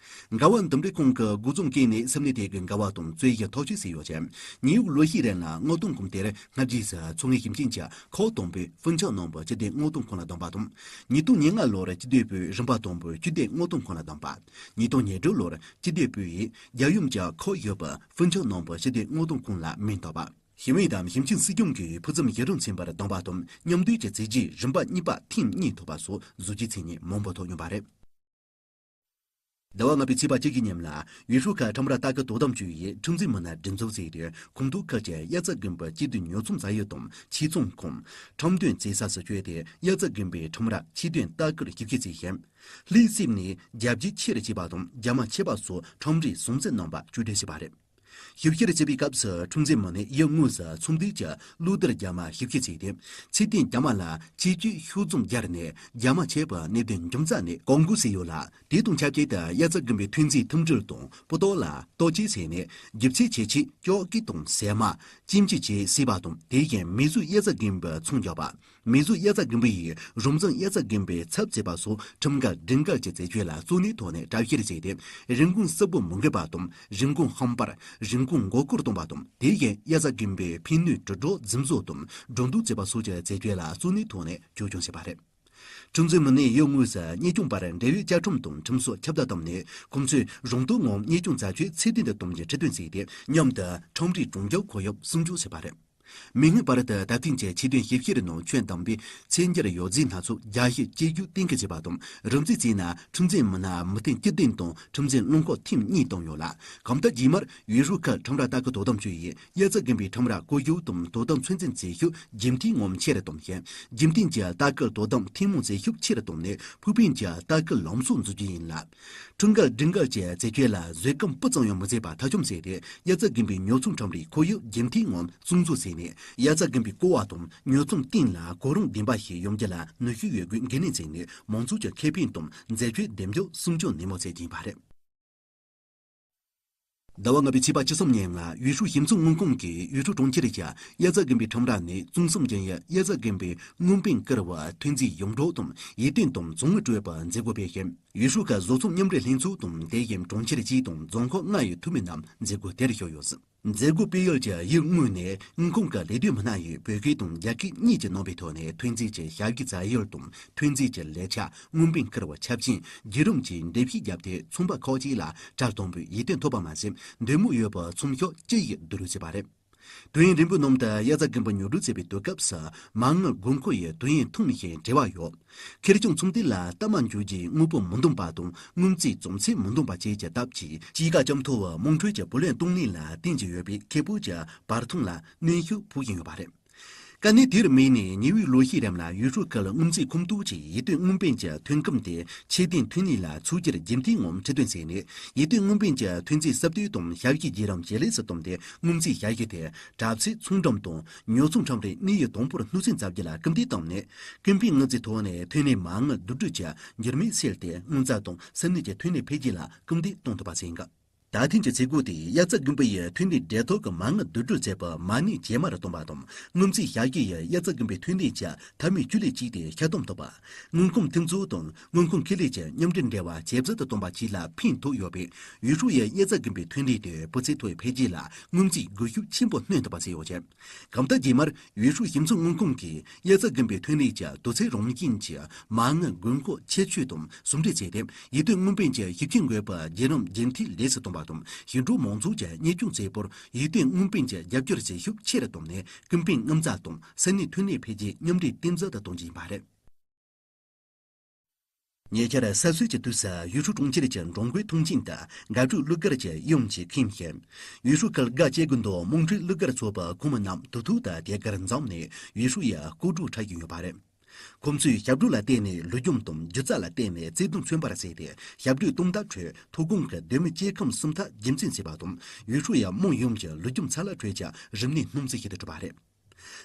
འགལ་བ་འདུམ་འགྲིག་ཁང་གི་འགོ་འཛིན་གྱིས་ནི་སེམས་ནད་ཐད་ཀྱི་འགལ་བ་དང་རྩོད་གཞི་ཐག་གཅོད་བྱས་ཡོད་ཅིང་། ཉེའུ་ལོ་ཤས་རིང་ལ་མངགས་གཏོང་ཁང་དེར་སྔ་རྗེས་སུ་མཚོ་སྔོན་ཞིང་ཆེན་གྱི་ཁག་དང་པོའི་ཧྥུན་ཆའོ་ནང་པའི་སྤྱི་བདེ་མངགས་གཏོང་ཁང་ལ་བདམས་པ་དང་། ཉིས་སྟོང་ཉེར་ལྔ་ལོར་སྤྱི་བདེ་པུའུ་རིམ་པ་དང་པོའི་སྤྱི་བདེ་མངགས་གཏོང་ཁང་ལ་བདམས་པ། ཉིས་སྟོང་ཉེར་དྲུག་ལོར་སྤྱི་བདེ་པུའུ་ཡིས་རྒྱལ་ཡོངས་ཀྱི་ཁག་བཞི་པའི་ཧྥུན་ཆའོ་ནང་པའི་སྤྱི་བདེ་མངགས་གཏོང་ཁང་ལ་མིང་བཏགས་པ། ཞི་བའི་དམ་ཞིང་ཆེན་སྲིད་སྐྱོང་གིས་ཕུགས་བསམ་ཡུན་རིང་ཚན་པར་བདམས་པ་དང་། མཉམ་འདུས་ཀྱི་མཛད་རྗེས་རིམ་པ་གཉིས་པ་ཐེངས་གཉིས་ཐོབ་པ་སོགས་གཟི་བརྗིད་མཚན་སྙན་མང་པོ་ཐོབ་མྱོང་བ་རེད། ཟླ་བ་ལྔ་པའི་ཚེས་པ་གཅིག་གི་ཉིན་ལ་ཡུས་ཧྲུའུ་ཁ་ཁྲོམ་ར་ལྟ་སྐུལ་དོ་དམ་ཅུས་ཡིས་ཁྲུང་ཆིང་མི་སྣ་སྒྲིག་འཛུགས་བྱས་ཏེ། ཁུམ་ཐུའུ་ཁུལ་གྱི་དབྱར་རྩྭ་དགུན་འབུ་སྤྱི་བཏང་ཉོ་ཚོང་ཚད་ཡོད་དང་ཕྱིར་ཚོང་ཁང་ཁྲོམ་སྟོན་བྱེད་ས་སུ་བསྐྱོད་དེ། དབྱར་རྩྭ་དགུན་འབུའི་ཁྲོམ་ར་ཕྱིར་ཐོན་ལྟ་སྐུལ་ཞིབ་བཤེར་བྱས་ཤིང་། ལྷུས་བསིལ་ནས་རྒྱ་བསྐྱེད་ཆེ་རུ་བྱས་པ་དང་རྒྱ་མ་ཆད་པ་སོགས་ཁྲོམ་རའི་བཟང་ཚད་རྣམ་པ་བཅོས་སྒྲིག་བྱས་པ་རེད། ཞིབ་བཤེར་བྱེད་པའི་སྐབས་སུ་ཁྲུང་ཆིང་མི་སྣས་ཡུལ་དངོས་སུ་ཚོང་སྡེ་གྱི་གློག་རྡུལ་རྒྱ་མ་ཞིབ་བཤེར་བྱས་ཏེ། ཚད་ལྡན་རྒྱ་མ་ལ་ཆད་གཅོད་ཤུགས་ཙམ་བརྒྱབ་ནས་རྒྱ་མ་ཆད་པའི་གནད་དོན་འབྱུང་རྩ་ནས་བཀག་འགོག་བྱས་ཡོད་ལ། དེ་དང་ཆབས་ཅིག་ཏུ་དབྱར་རྩྭ་དགུན་འབུའི་ཐོན་རྫས་མཐུན་སྒྲིལ་དང་པོ་ཏོག་ལ་བརྟག་དཔྱད་བྱས་ནས། རྒྱུ་ཆའི་ཁྱད་ཆོས་ཀྱོག་ཀི་དང་ཟེགས་མ་སྐྱིན་ཅི་བཅས་བསྲེས་པ་དང་། དེ་བཞིན་མིའུ་ཟུར་དབྱར་རྩྭ་དགུན་འབུ་ཚོང་རྒྱག་པ། མིའུ་ཟུར་དབྱར་རྩྭ་དགུན་འབུ་ཡིས་རང་བཙན་དབྱར་རྩྭ་དགུན་འབུའི་ཚབ་བྱེད་པ་སོགས་ཁྲིམས་འགལ་སྒྲིག་འགལ་གྱི་རྩད་གཅོད་ལ་གཙོ་གནད་ཐོག་ནས་གྲབས་བཤེར་བྱས་ཏེ། རིན་གོང་གསལ་པོ་མི་འགོད་པ་དང་། རིན་གོང་ཧམ་སྤར། རིན་གོང་མགོ་སྐོར་གཏོང་བ་དང་། དེ་བཞིན་དབྱར་རྩྭ་དགུན་འབུའི་ཕན་ནུས་དྲིལ་སྒྲོག་འཛིན་བཟོ་དང་སྒྲོ་འདོགས་བྱེད་པ་སོགས་ཀྱི་རྩད་གཅོད་ལ་གཙོ་གནད་ཐོག་ནས་བཅོས་སྐྱོང་བྱས་པ་རེད། ཁྲུང་ཆིང་མི་སྣས་ཡུལ་དངོས་སུ་གཉེར་སྐྱོང་པར་འབྲེལ་ཡོད་བཅའ་ཁྲིམས་དང་ཁྲིམས་སྲོལ་ཁྱབ་གདལ་བཏང་ནས། ཁོང་ཚོས་རང་འདོད་ངང་གཉེར་སྐྱོང་བྱ་སྤྱོད་ཚད་ལྡན་དུ་གཏོང་རྒྱུའི་ཁྲིད་སྟོན་བྱས་ཏེ། མཉམ་དུ་ཁྲོམ་རའི་གྲོང་ཁྱེར་ཁོར་ཡུག་སྲུང་སྐྱོང་བྱས་པ་རེད། མིག་སྔའི་བར་དུ་ད་ཐེངས་ཀྱི་ཆེད་དོན་ཞིབ་བཤེར་ནང་ཁྱོན་བསྡོམས་པས་ཚད་འཇལ་ཡོ་བྱད་སྣ་ཚོགས་བརྒྱ་ཞིག་བཅོས་སྒྱུར་གཏན་འཁེལ་བྱས་པ་དང་། རིམ་གཟིགས་བྱས་ན་ཁྲུང་ཆིང་མི་སྣ་མི་ཐེངས་བཅུ་བདུན་དང་ཁྲུང་ཆིང་རླངས་འཁོར་ཐེངས་གཉིས་བཏང་ཡོད་ལ། གང་ལྟར་རྗེས་མར་ཡུས་ཧྲུའུ་ཁུལ་ཁྲོམ་ར་ལྟ་སྐུལ་དོ་དམ་ཅུས་ཡིས་དབྱར་རྩྭ་དགུན་འབུའི་ཁྲོམ་ར་བཀོད་སྒྱུར་དང་དོ་དམ་ཚོད་འཛིན་བྱེད་ཤུགས་རྒྱུན་མཐའི་ངང་ཆེ་རུ་གཏོང་ཞིང་། རྒྱུན་གཏན་གྱི་ལྟ་སྐུལ་དོ་དམ་ཐུན་མོང་བྱེད་ཤུགས་ཆེ་རུ་བཏང་ནས། ཕུགས་ཕན་གྱི་ལྟ་སྐུལ་ལམ་སྲོལ་འཛུགས་རྒྱུ་ཡིན་ལ། ཁྲིམས་འགལ་སྒྲིག་འགལ་གྱི་རྩད་གཅོད་ལ་བཟོད་སྒོམ་སྤུ་ཙམ་ཡང་མི་བྱེད་པ་མཐའ་འཁྱོངས་བྱས་ཏེ། དབྱར་རྩྭ་དགུན་འབུའི་ཉོ་ཚོང་ཁྲོམ་རའི་ཁོར་ཡུག་རྒྱུན་མཐའི་ངང་སྲུང་འཛུགས་བྱས་ནས། དབྱར་རྩྭ་དགུན་འབུའི་བཀོལ་བ་དང་ཉོ་ཚོང་བརྟན་ལ་གོ་རིམ་ལྡན་པ་ཞིག་ཡོང་རྒྱུ་ལ་ནུས་ཤུགས་ཡོད་རྒུས་འགན་ལེན་བྱས་ནས། མང་ཚོགས་ཀྱི་ཁེ་ཕན་དང་འཛད་སྤྱོད་བདེ་འཇགས་སྲུང་སྐྱོང་ནན་མོ་བྱེད་ཀྱི་ཡིན་པ་རེད། ཟླ་བ་ལྔ་པའི་ཚེས་པ་བཅུ་གསུམ་ཉིན་ལ་ཡུས་ཧྲུའུ་ཞིང་ཆུང་དངུལ་ཁང་གིས་ཡུས་ཧྲུའུ་གྲོང་ཁྱེར་གྱི་དབྱར་རྩྭ་དགུན་འབུའི་ཁྲོམ་ར་ནས་གཙང་གསུམ་རྒྱང་ཡི་དབྱར་རྩྭ་དགུན་འབུའི་དངུལ་འབེན་བསྐུར་བའི་ཐོན་རྫས་ཡོངས་གྲགས་དང་ཡིད་རྟོན་དང་བྱུང་དངུལ་སྤྲོད་པའི་མཛད་སྒོ་སྤེལ་ཞིང་། ཡུས་ཧྲུའུ་ཁུལ་བཟོ་ཚོང་མཉམ་འབྲེལ་ལྷན་ཚོགས་དང་། དེ་བཞིན་གྲོང་ཁྱེར་གཅིག་དང་རྫོང་ཁག་ལྔ་ཡི་འཐུས་མི་རྣམས་མཛད་སྒོ་དེར་ཞུགས་ཡོད། མཛད་སྒོ་སྤེལ་ཡུལ་གྱི་ཡུལ་དངོས་ནས་དངུལ་ཁང་གི་ལས་དོན་མི་སྣ་ཡིས་བོད་སྐད་དང་རྒྱ་སྐད་གཉིས་ཀྱི་རྣམ་པའི་ཐོག་ནས་ཐོན་རྫས་ཀྱི་ཞབས་ཞུའི་རྩ་ཡུལ་དང་། ཐོན་རྫས་ཀྱི་ལས་འཆར། དངུལ་འབེན་བསྐུར་བའི་ཆ་རྐྱེན། བརྒྱུད་རིམ་བཅས་འགྲེལ་བཤད་བརྒྱབ་སྟེ། ཚོང་པ་ཁག་ཅིག་ལ་གྲལ་དང་པོའི་ཡིད་རྟོན་ཐོབ་པ་མ་ཟད། འདོད་མོས་ཡོད་པའི་ཚོང་ཤོག་བཅུ་ཡི་བསྡུ་རུབ་བྱས་པ་རེད། ཏུའུ་ཡོན་རིན་པོ་ནང་དུ་དབྱར་རྩྭ་དགུན་འབུ་ཉོ་སྒྲུབ་བྱེད་པའི་དུས་སྐབས་སུ། མ་དངུལ་དགོས་མཁོ་ཡི་དུས་ཡུན་ཐུང་ཞིང་བྲེལ་བ་ཡོད། ཁེར་རྐྱང་ཚོང་སྡེ་ལ་སྟབས་མ་འཇུག་རྗེས་དངོས་པོ་མི་འདང་པ་དང་། དངུལ་རྩིས་བྱུང་ཚད་མི་འདང་པ་བཅས་ཀྱི་སྟབས་ཀྱིས། དཔྱིད་ཀ་ཇ་མཐོ་བའི་དམངས་ཁྲོད་ཀྱི་བུ་ལོན་གཏོང་ལེན་ལ་བརྟེན་གྱི་ཡོད་པས། ཁེ་སྤོགས་ཀྱི་བར་མཐོངས་ལ་གནོན་ཤུགས་ཕོག་བཞིན་ཡོད་པ་རེད། དཀའ་གནད་དེར་དམིགས་ནས། ཉེ་བའི་ལོ་ཤས་རིང་ལ་ཡུས་ཧྲུའུ་ཁུལ་དངུལ་རྩིས་ཁོངས་གཏོགས་ཀྱིས་ཡིད་རྟོན་དངུལ་འབེན་གྱི་ཐོན་སྐམ་དེ་ཆེད་དོན་ཐོན་ལས་ལ་ཚུད་རྒྱུར་རྒྱུན་མཐའི་ངང་ཁྲིད་སྟོན་བྱས་ནས། ཡིད་རྟོན་དངུལ་འབེན་གྱི་ཐོན་རྫས་གསར་གཏོད་དང་ཞབས་ཞུའི་བརྒྱུད་རིམ་ཇེ་ལེགས་སུ་བཏང་སྟེ། དངུལ་རྩིས་ཞབས་ཞུ་དེ་དྲག་ཚད་ཚོང་འགྲེམས་དང་ཉོ་ཚོང་ཁྲོམ་རའི་གནས་ཡུལ་དང་པོར་སྣུར་སྲིང་བྱ་རྒྱུ་ལ་སྐུལ་འདེད་བཏང་ནས། ཀུན་ཕན་དངུལ་རྩིས་ཐོག་ནས་ཐོན་ལས་མ་དངུལ་བསྡུ་སྒྲིལ་གྱི་འགྱུར་མེད་སེལ་ཏེ། དངུལ་རྩ་དང་ས་གནས་ཀྱི་ཐོན་ལས་འཕེལ་རྒྱས་ལ་སྐུལ་འདེད་གཏོང་ཐུབ་པ་བྱེད་འགོ། ད་ཐེངས་ཀྱི་མཛད་སྒོ་དེས་དབྱར་རྩྭ་དགུན་འབུ་ཡི་ཐོན་ལས་འབྲེལ་ཐོག་གི་མ་དངུལ་བསྡུ་སྒྲིལ་བྱས་པའི་མ་གནས་ཇེ་དམའ་རུ་གཏོང་བ་དང་། དངུལ་རྩིས་ཞབས་ཞུ་ཡི་དབྱར་རྩྭ་དགུན་འབུའི་ཐོན་ལས་ཀྱི་མཐའ་མའི་ཆུ་ལས་གཅིག་དེ་ཤར་གཏོང་ཐུབ་པ། དངུལ་ཁང་མཐུན་ཚོགས་དང་དངུལ་ཁང་ཁེ་ལས་ཀྱི་མཉམ་འབྲེལ་འབྲེལ་བ་ཇེ་ཟབ་ཏུ་གཏོང་བ་བཅས་ལ་ཕན་ཐོགས་ཡོད་པས། ཡུས་ཧྲུའུ་ཡི་དབྱར་རྩྭ་དགུན་འབུའི་ཐོན་ལས་དེ་སྤུས་ཚད་མཐོ་བའི་འཕེལ་རྒྱས་ལ་དངུལ་རྩིས་སྒུལ་ཤུགས་ཆེན་པོ་སྣོན་ཐུབ་པ་བྱས་ཡོད་ཅིང་། གང་ལྟར་རྗེས་མར་ཡུས་ཧྲུའུ་ཞིང་ཆུང་དངུལ་ཁང་གིས་དབྱར་རྩྭ་དགུན་འབུའི་ཐོན་ལས་ཀྱི་དུས་ཚོད་རང་བཞིན་གྱི་མ་དངུལ་དགོས་མཁོ་ཁྱད་ཆོས་དང་ཟུང་འབྲེལ་བྱས་ཏེ། ཡིད་རྟོན་དངུལ་འབེན་གྱི་ཞིབ་བཤེར་འགོད་པའི་བརྒྱུད་རིམ་རྒྱུན་མཐུད་ལེགས་སུ་གཏོང་བ་དང་། ཞིང་འབྲོག་མང་ཚོགས་ཀྱི་གཉེར་སྐྱོང་བྱེད་པར་ཡིད་རྟོན་དངུལ་འབེན་གྱི་རྒྱབ་སྐྱོར་བྱེད་ཤུགས་ཆེ་རུ་བཏང་ནས། ཀུན་ཕན་དངུལ་རྩ་དང་ས་གནས་ཐོན་ལས་འཕེལ་རྒྱས་མཉམ་འདྲེས་གཏིང་ཟབ་ཏུ་གཏོང་རྒྱུ་ཡིན་པ་རེད། ཉེ་ཆར་ས་སྲོད་ཀྱི་དུས་སུ་ཡུས་ཧྲུའུ་གྲོང་ཁྱེར་གྱི་འགྲོ་མགོན་ཐང་ཆེན་དུ་དགའ་སྤྲོའི་གླུ་གར་གྱི་དབྱངས་ཀྱིས་ཁེངས་ཤིང་། ཡུས་ཧྲུའུ་ཁུལ་སྒ་སྐྱེ་དགུ་མདོ་དམངས་ཁྲོད་གླུ་གར་ཚོགས་པའི་ཁོངས་མི་རྣམས་དུས་ཐོག་ཏུ་ཟློས་གར་འཛོམས་ནས་ཡུས་ཧྲུའུ་ཡི་སྐུ་དྲུང་འཁྲབ་བཞིན་ཡོད་པ་རེད། ཁོང་ཚོས་ཞབས་བྲོ་ལ་བརྟེན་ནས་ལོ་རྒྱུས་དང་སྒྱུ་རྩལ་ལ་བརྟེན་ནས་བརྩེ་དུང་མཚོན་པར་བྱས་ཏེ། ཞབས་བྲོའི་གཏོང་ཐབས་ཁྲོད་མཐོ་སྒང་གི་གདོད་མའི་སྐྱེ་ཁམས་སྲུང་ཐབས་རྒྱུན་འཛིན་བྱས་པ་དང་། ཡུས་ཧྲུའུ་ཡི་དམངས་ཡོངས་ཀྱི་ལོ་རྒྱུས་འཚར་ལོངས་ཁྲོད་ཀྱི་རིག་གནས་སྣང་ཚུལ་ཞིག་ཏུ་གྲུབ་པ་རེད།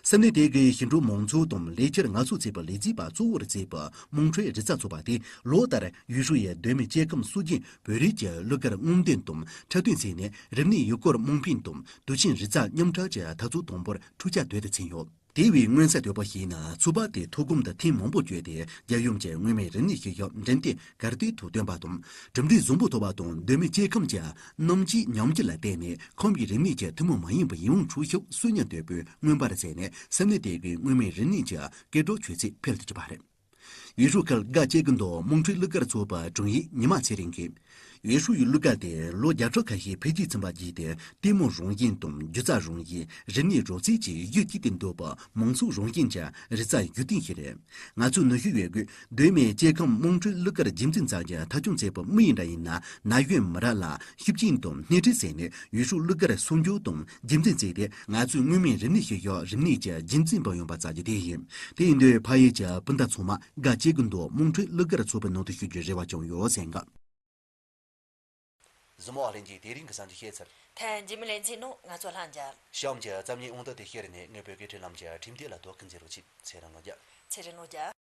ས་གནས་དེ་གའི་ཞིང་འབྲོག་མང་ཚོགས་དང་ལས་འཁྱུར་ངལ་གསོ་བྱེད་པའི་ལས་བྱེད་པ་གཙོ་བོར་བྱས་པའི་དམངས་ཁྲོད་རིག་རྩལ་ཚོགས་པ་དེས་ལོ་ལྟར་ཡུས་ཧྲུའུ་ཡི་གདོད་མའི་སྐྱེ་ཁམས་སྲུང་སྐྱེལ་བོད་རིགས་ཀྱི་གླུ་གར་སྔོག་འདོན་དང་འཁྲབ་སྟོན་བྱས་ནས། རིག་གནས་ཡུལ་སྐོར་དམངས་ཕན་དང་དུས་ཆེན་རིག་རྩལ་མཉམ་འཁྲབ་ཀྱི་འཐབ་རྩོད་དང་པོར་འཁྲུག་ཆ་དོད་དུ་ཕྱིན་ཡོད། དེ་བས་མངོན་གསལ་དོད་པོ་ཞིག་ནི། ཚོགས་པ་དེས་མཐོ་སྒང་དུ་ཐེངས་མང་པོ་བསྐྱོད་དེ། རྒྱལ་ཡོངས་ཀྱི་མངོན་མིན་རིག་གནས་ཤེས་བྱ་འགྲེམས་སྟོན་གར་སྟེགས་ཐོག་བཏོན་པ་དང་། གྲུབ་འབྲས་བཟང་པོ་ཐོབ་པ་དང་། གདོད་མའི་སྐྱེ་ཁམས་ཀྱི་རྣམ་དཔྱོད་ཉམས་བཅོས་ལ་བརྟེན་ནས། ཁམས་ཀྱི་རིག་གནས་ཀྱི་ཐུན་མོང་མ་ཡིན་པའི་ཡིད་དབང་འཕྲོག་ཤུགས་སུ་ཉམས་དོད་པོས་མངོན་པར་བྱས་ནས། ས་གནས་དེ་གའི་མངོན་མིན་རིག་གནས་ཀྱི་སྐད་གྲགས་ཆོད་ཚད་འཕེལ་དུ་གྲུབ་པ་རེད། ཡུས་ཧྲུའུ་ཁུལ་དགའ་སྐྱེ་དགུ་མདོ་དམངས་ཁྲོད་གླུ་གར་ཚོགས་པའི་དྲུང་ཡིག་ཉི་མ་ཚེ་རིང་གིས། ཡུས་ཧྲུའུ་ཡི་གླུ་གར་དེ་ལོ་བརྒྱ་ཕྲག་ཁ་ཤས་འཕེལ་རྒྱས་ཕྱིན་པ་བརྒྱུད་དེ། ལྟད་མོ་རང་བཞིན་དང་སྒྱུ་རྩལ་རང་བཞིན། རིག་གནས་རོལ་རྩེད་བཅས་གཞི་གཅིག་ཏུ་འདུས་པའི་མང་ཚོགས་རང་བཞིན་གྱི་རིག་རྩལ་བརྒྱུད་སྟོན་ཞིག་རེད། ང་ཚོས་ནུས་ཤུགས་ཡོད་རྒུས་གདོད་མའི་སྐྱེ་ཁམས་དམངས་ཁྲོད་གླུ་གར་རྒྱུན་འཛིན་བྱ་རྒྱུ་མཐའ་འཁྱོངས་བྱས་པའི་དམིགས་ཡུལ་འདྲ་ཡིན་ན། ན་གཞོན་མི་རབས་ལ་ཤུགས་རྐྱེན་དང་སྣེ་ཁྲིད་བྱས་ནས་ཡུས་ཧྲུའུ་གླུ་གར་སྲུང་སྐྱོབ་དང་རྒྱུན་འཛིན་བྱས་ཏེ། ང་ཚོའི་མངོན་མིན་རིག་གནས་ཤེས་བྱ་རིག་གནས་ཀྱི་རྒྱུན་འཛིན་པ་ཡོང་བ་བྱ་རྒྱུ་དེ་ཡིན། དེ་ཡིན་དུས་ཕ་ཡུལ་གྱི་སྤུན་ཟླ་ཚང་མ་དགའ་སྐྱེ་དགུ་མདོ་དམངས་ཁྲོད་གླུ་གར་ཚོགས་པའི་ནང་དུ་ཞུགས་རྒྱུའི་རེ་བ་བཅངས་ཡོད་ཟེར་འགའ། གཟིགས་མོ་བ་ལྷན་རྒྱས། དེ་རིང་གི་གསར་འགྱུར་བཤད་ཚར། ཐད་འཇིགས་མེད་ལེ་ཚན་ནང་ང་ཚོ་ལྷན་རྒྱས། ཤོམ་གྱི་རྩོམ་ཉིད་དབང་དུ་དེ་ཤེར་ནས་ངའི་བོད་སྐད་འཕྲིན་ལམ་གྱི་ཁྲིམས་སྡེ་ལ་དོ་ཁུར་མཛད་རོགས་གྱིས། ཚེ་རིང་ལོ་བརྒྱ། ཚེ་རིང་ལོ་བརྒྱ།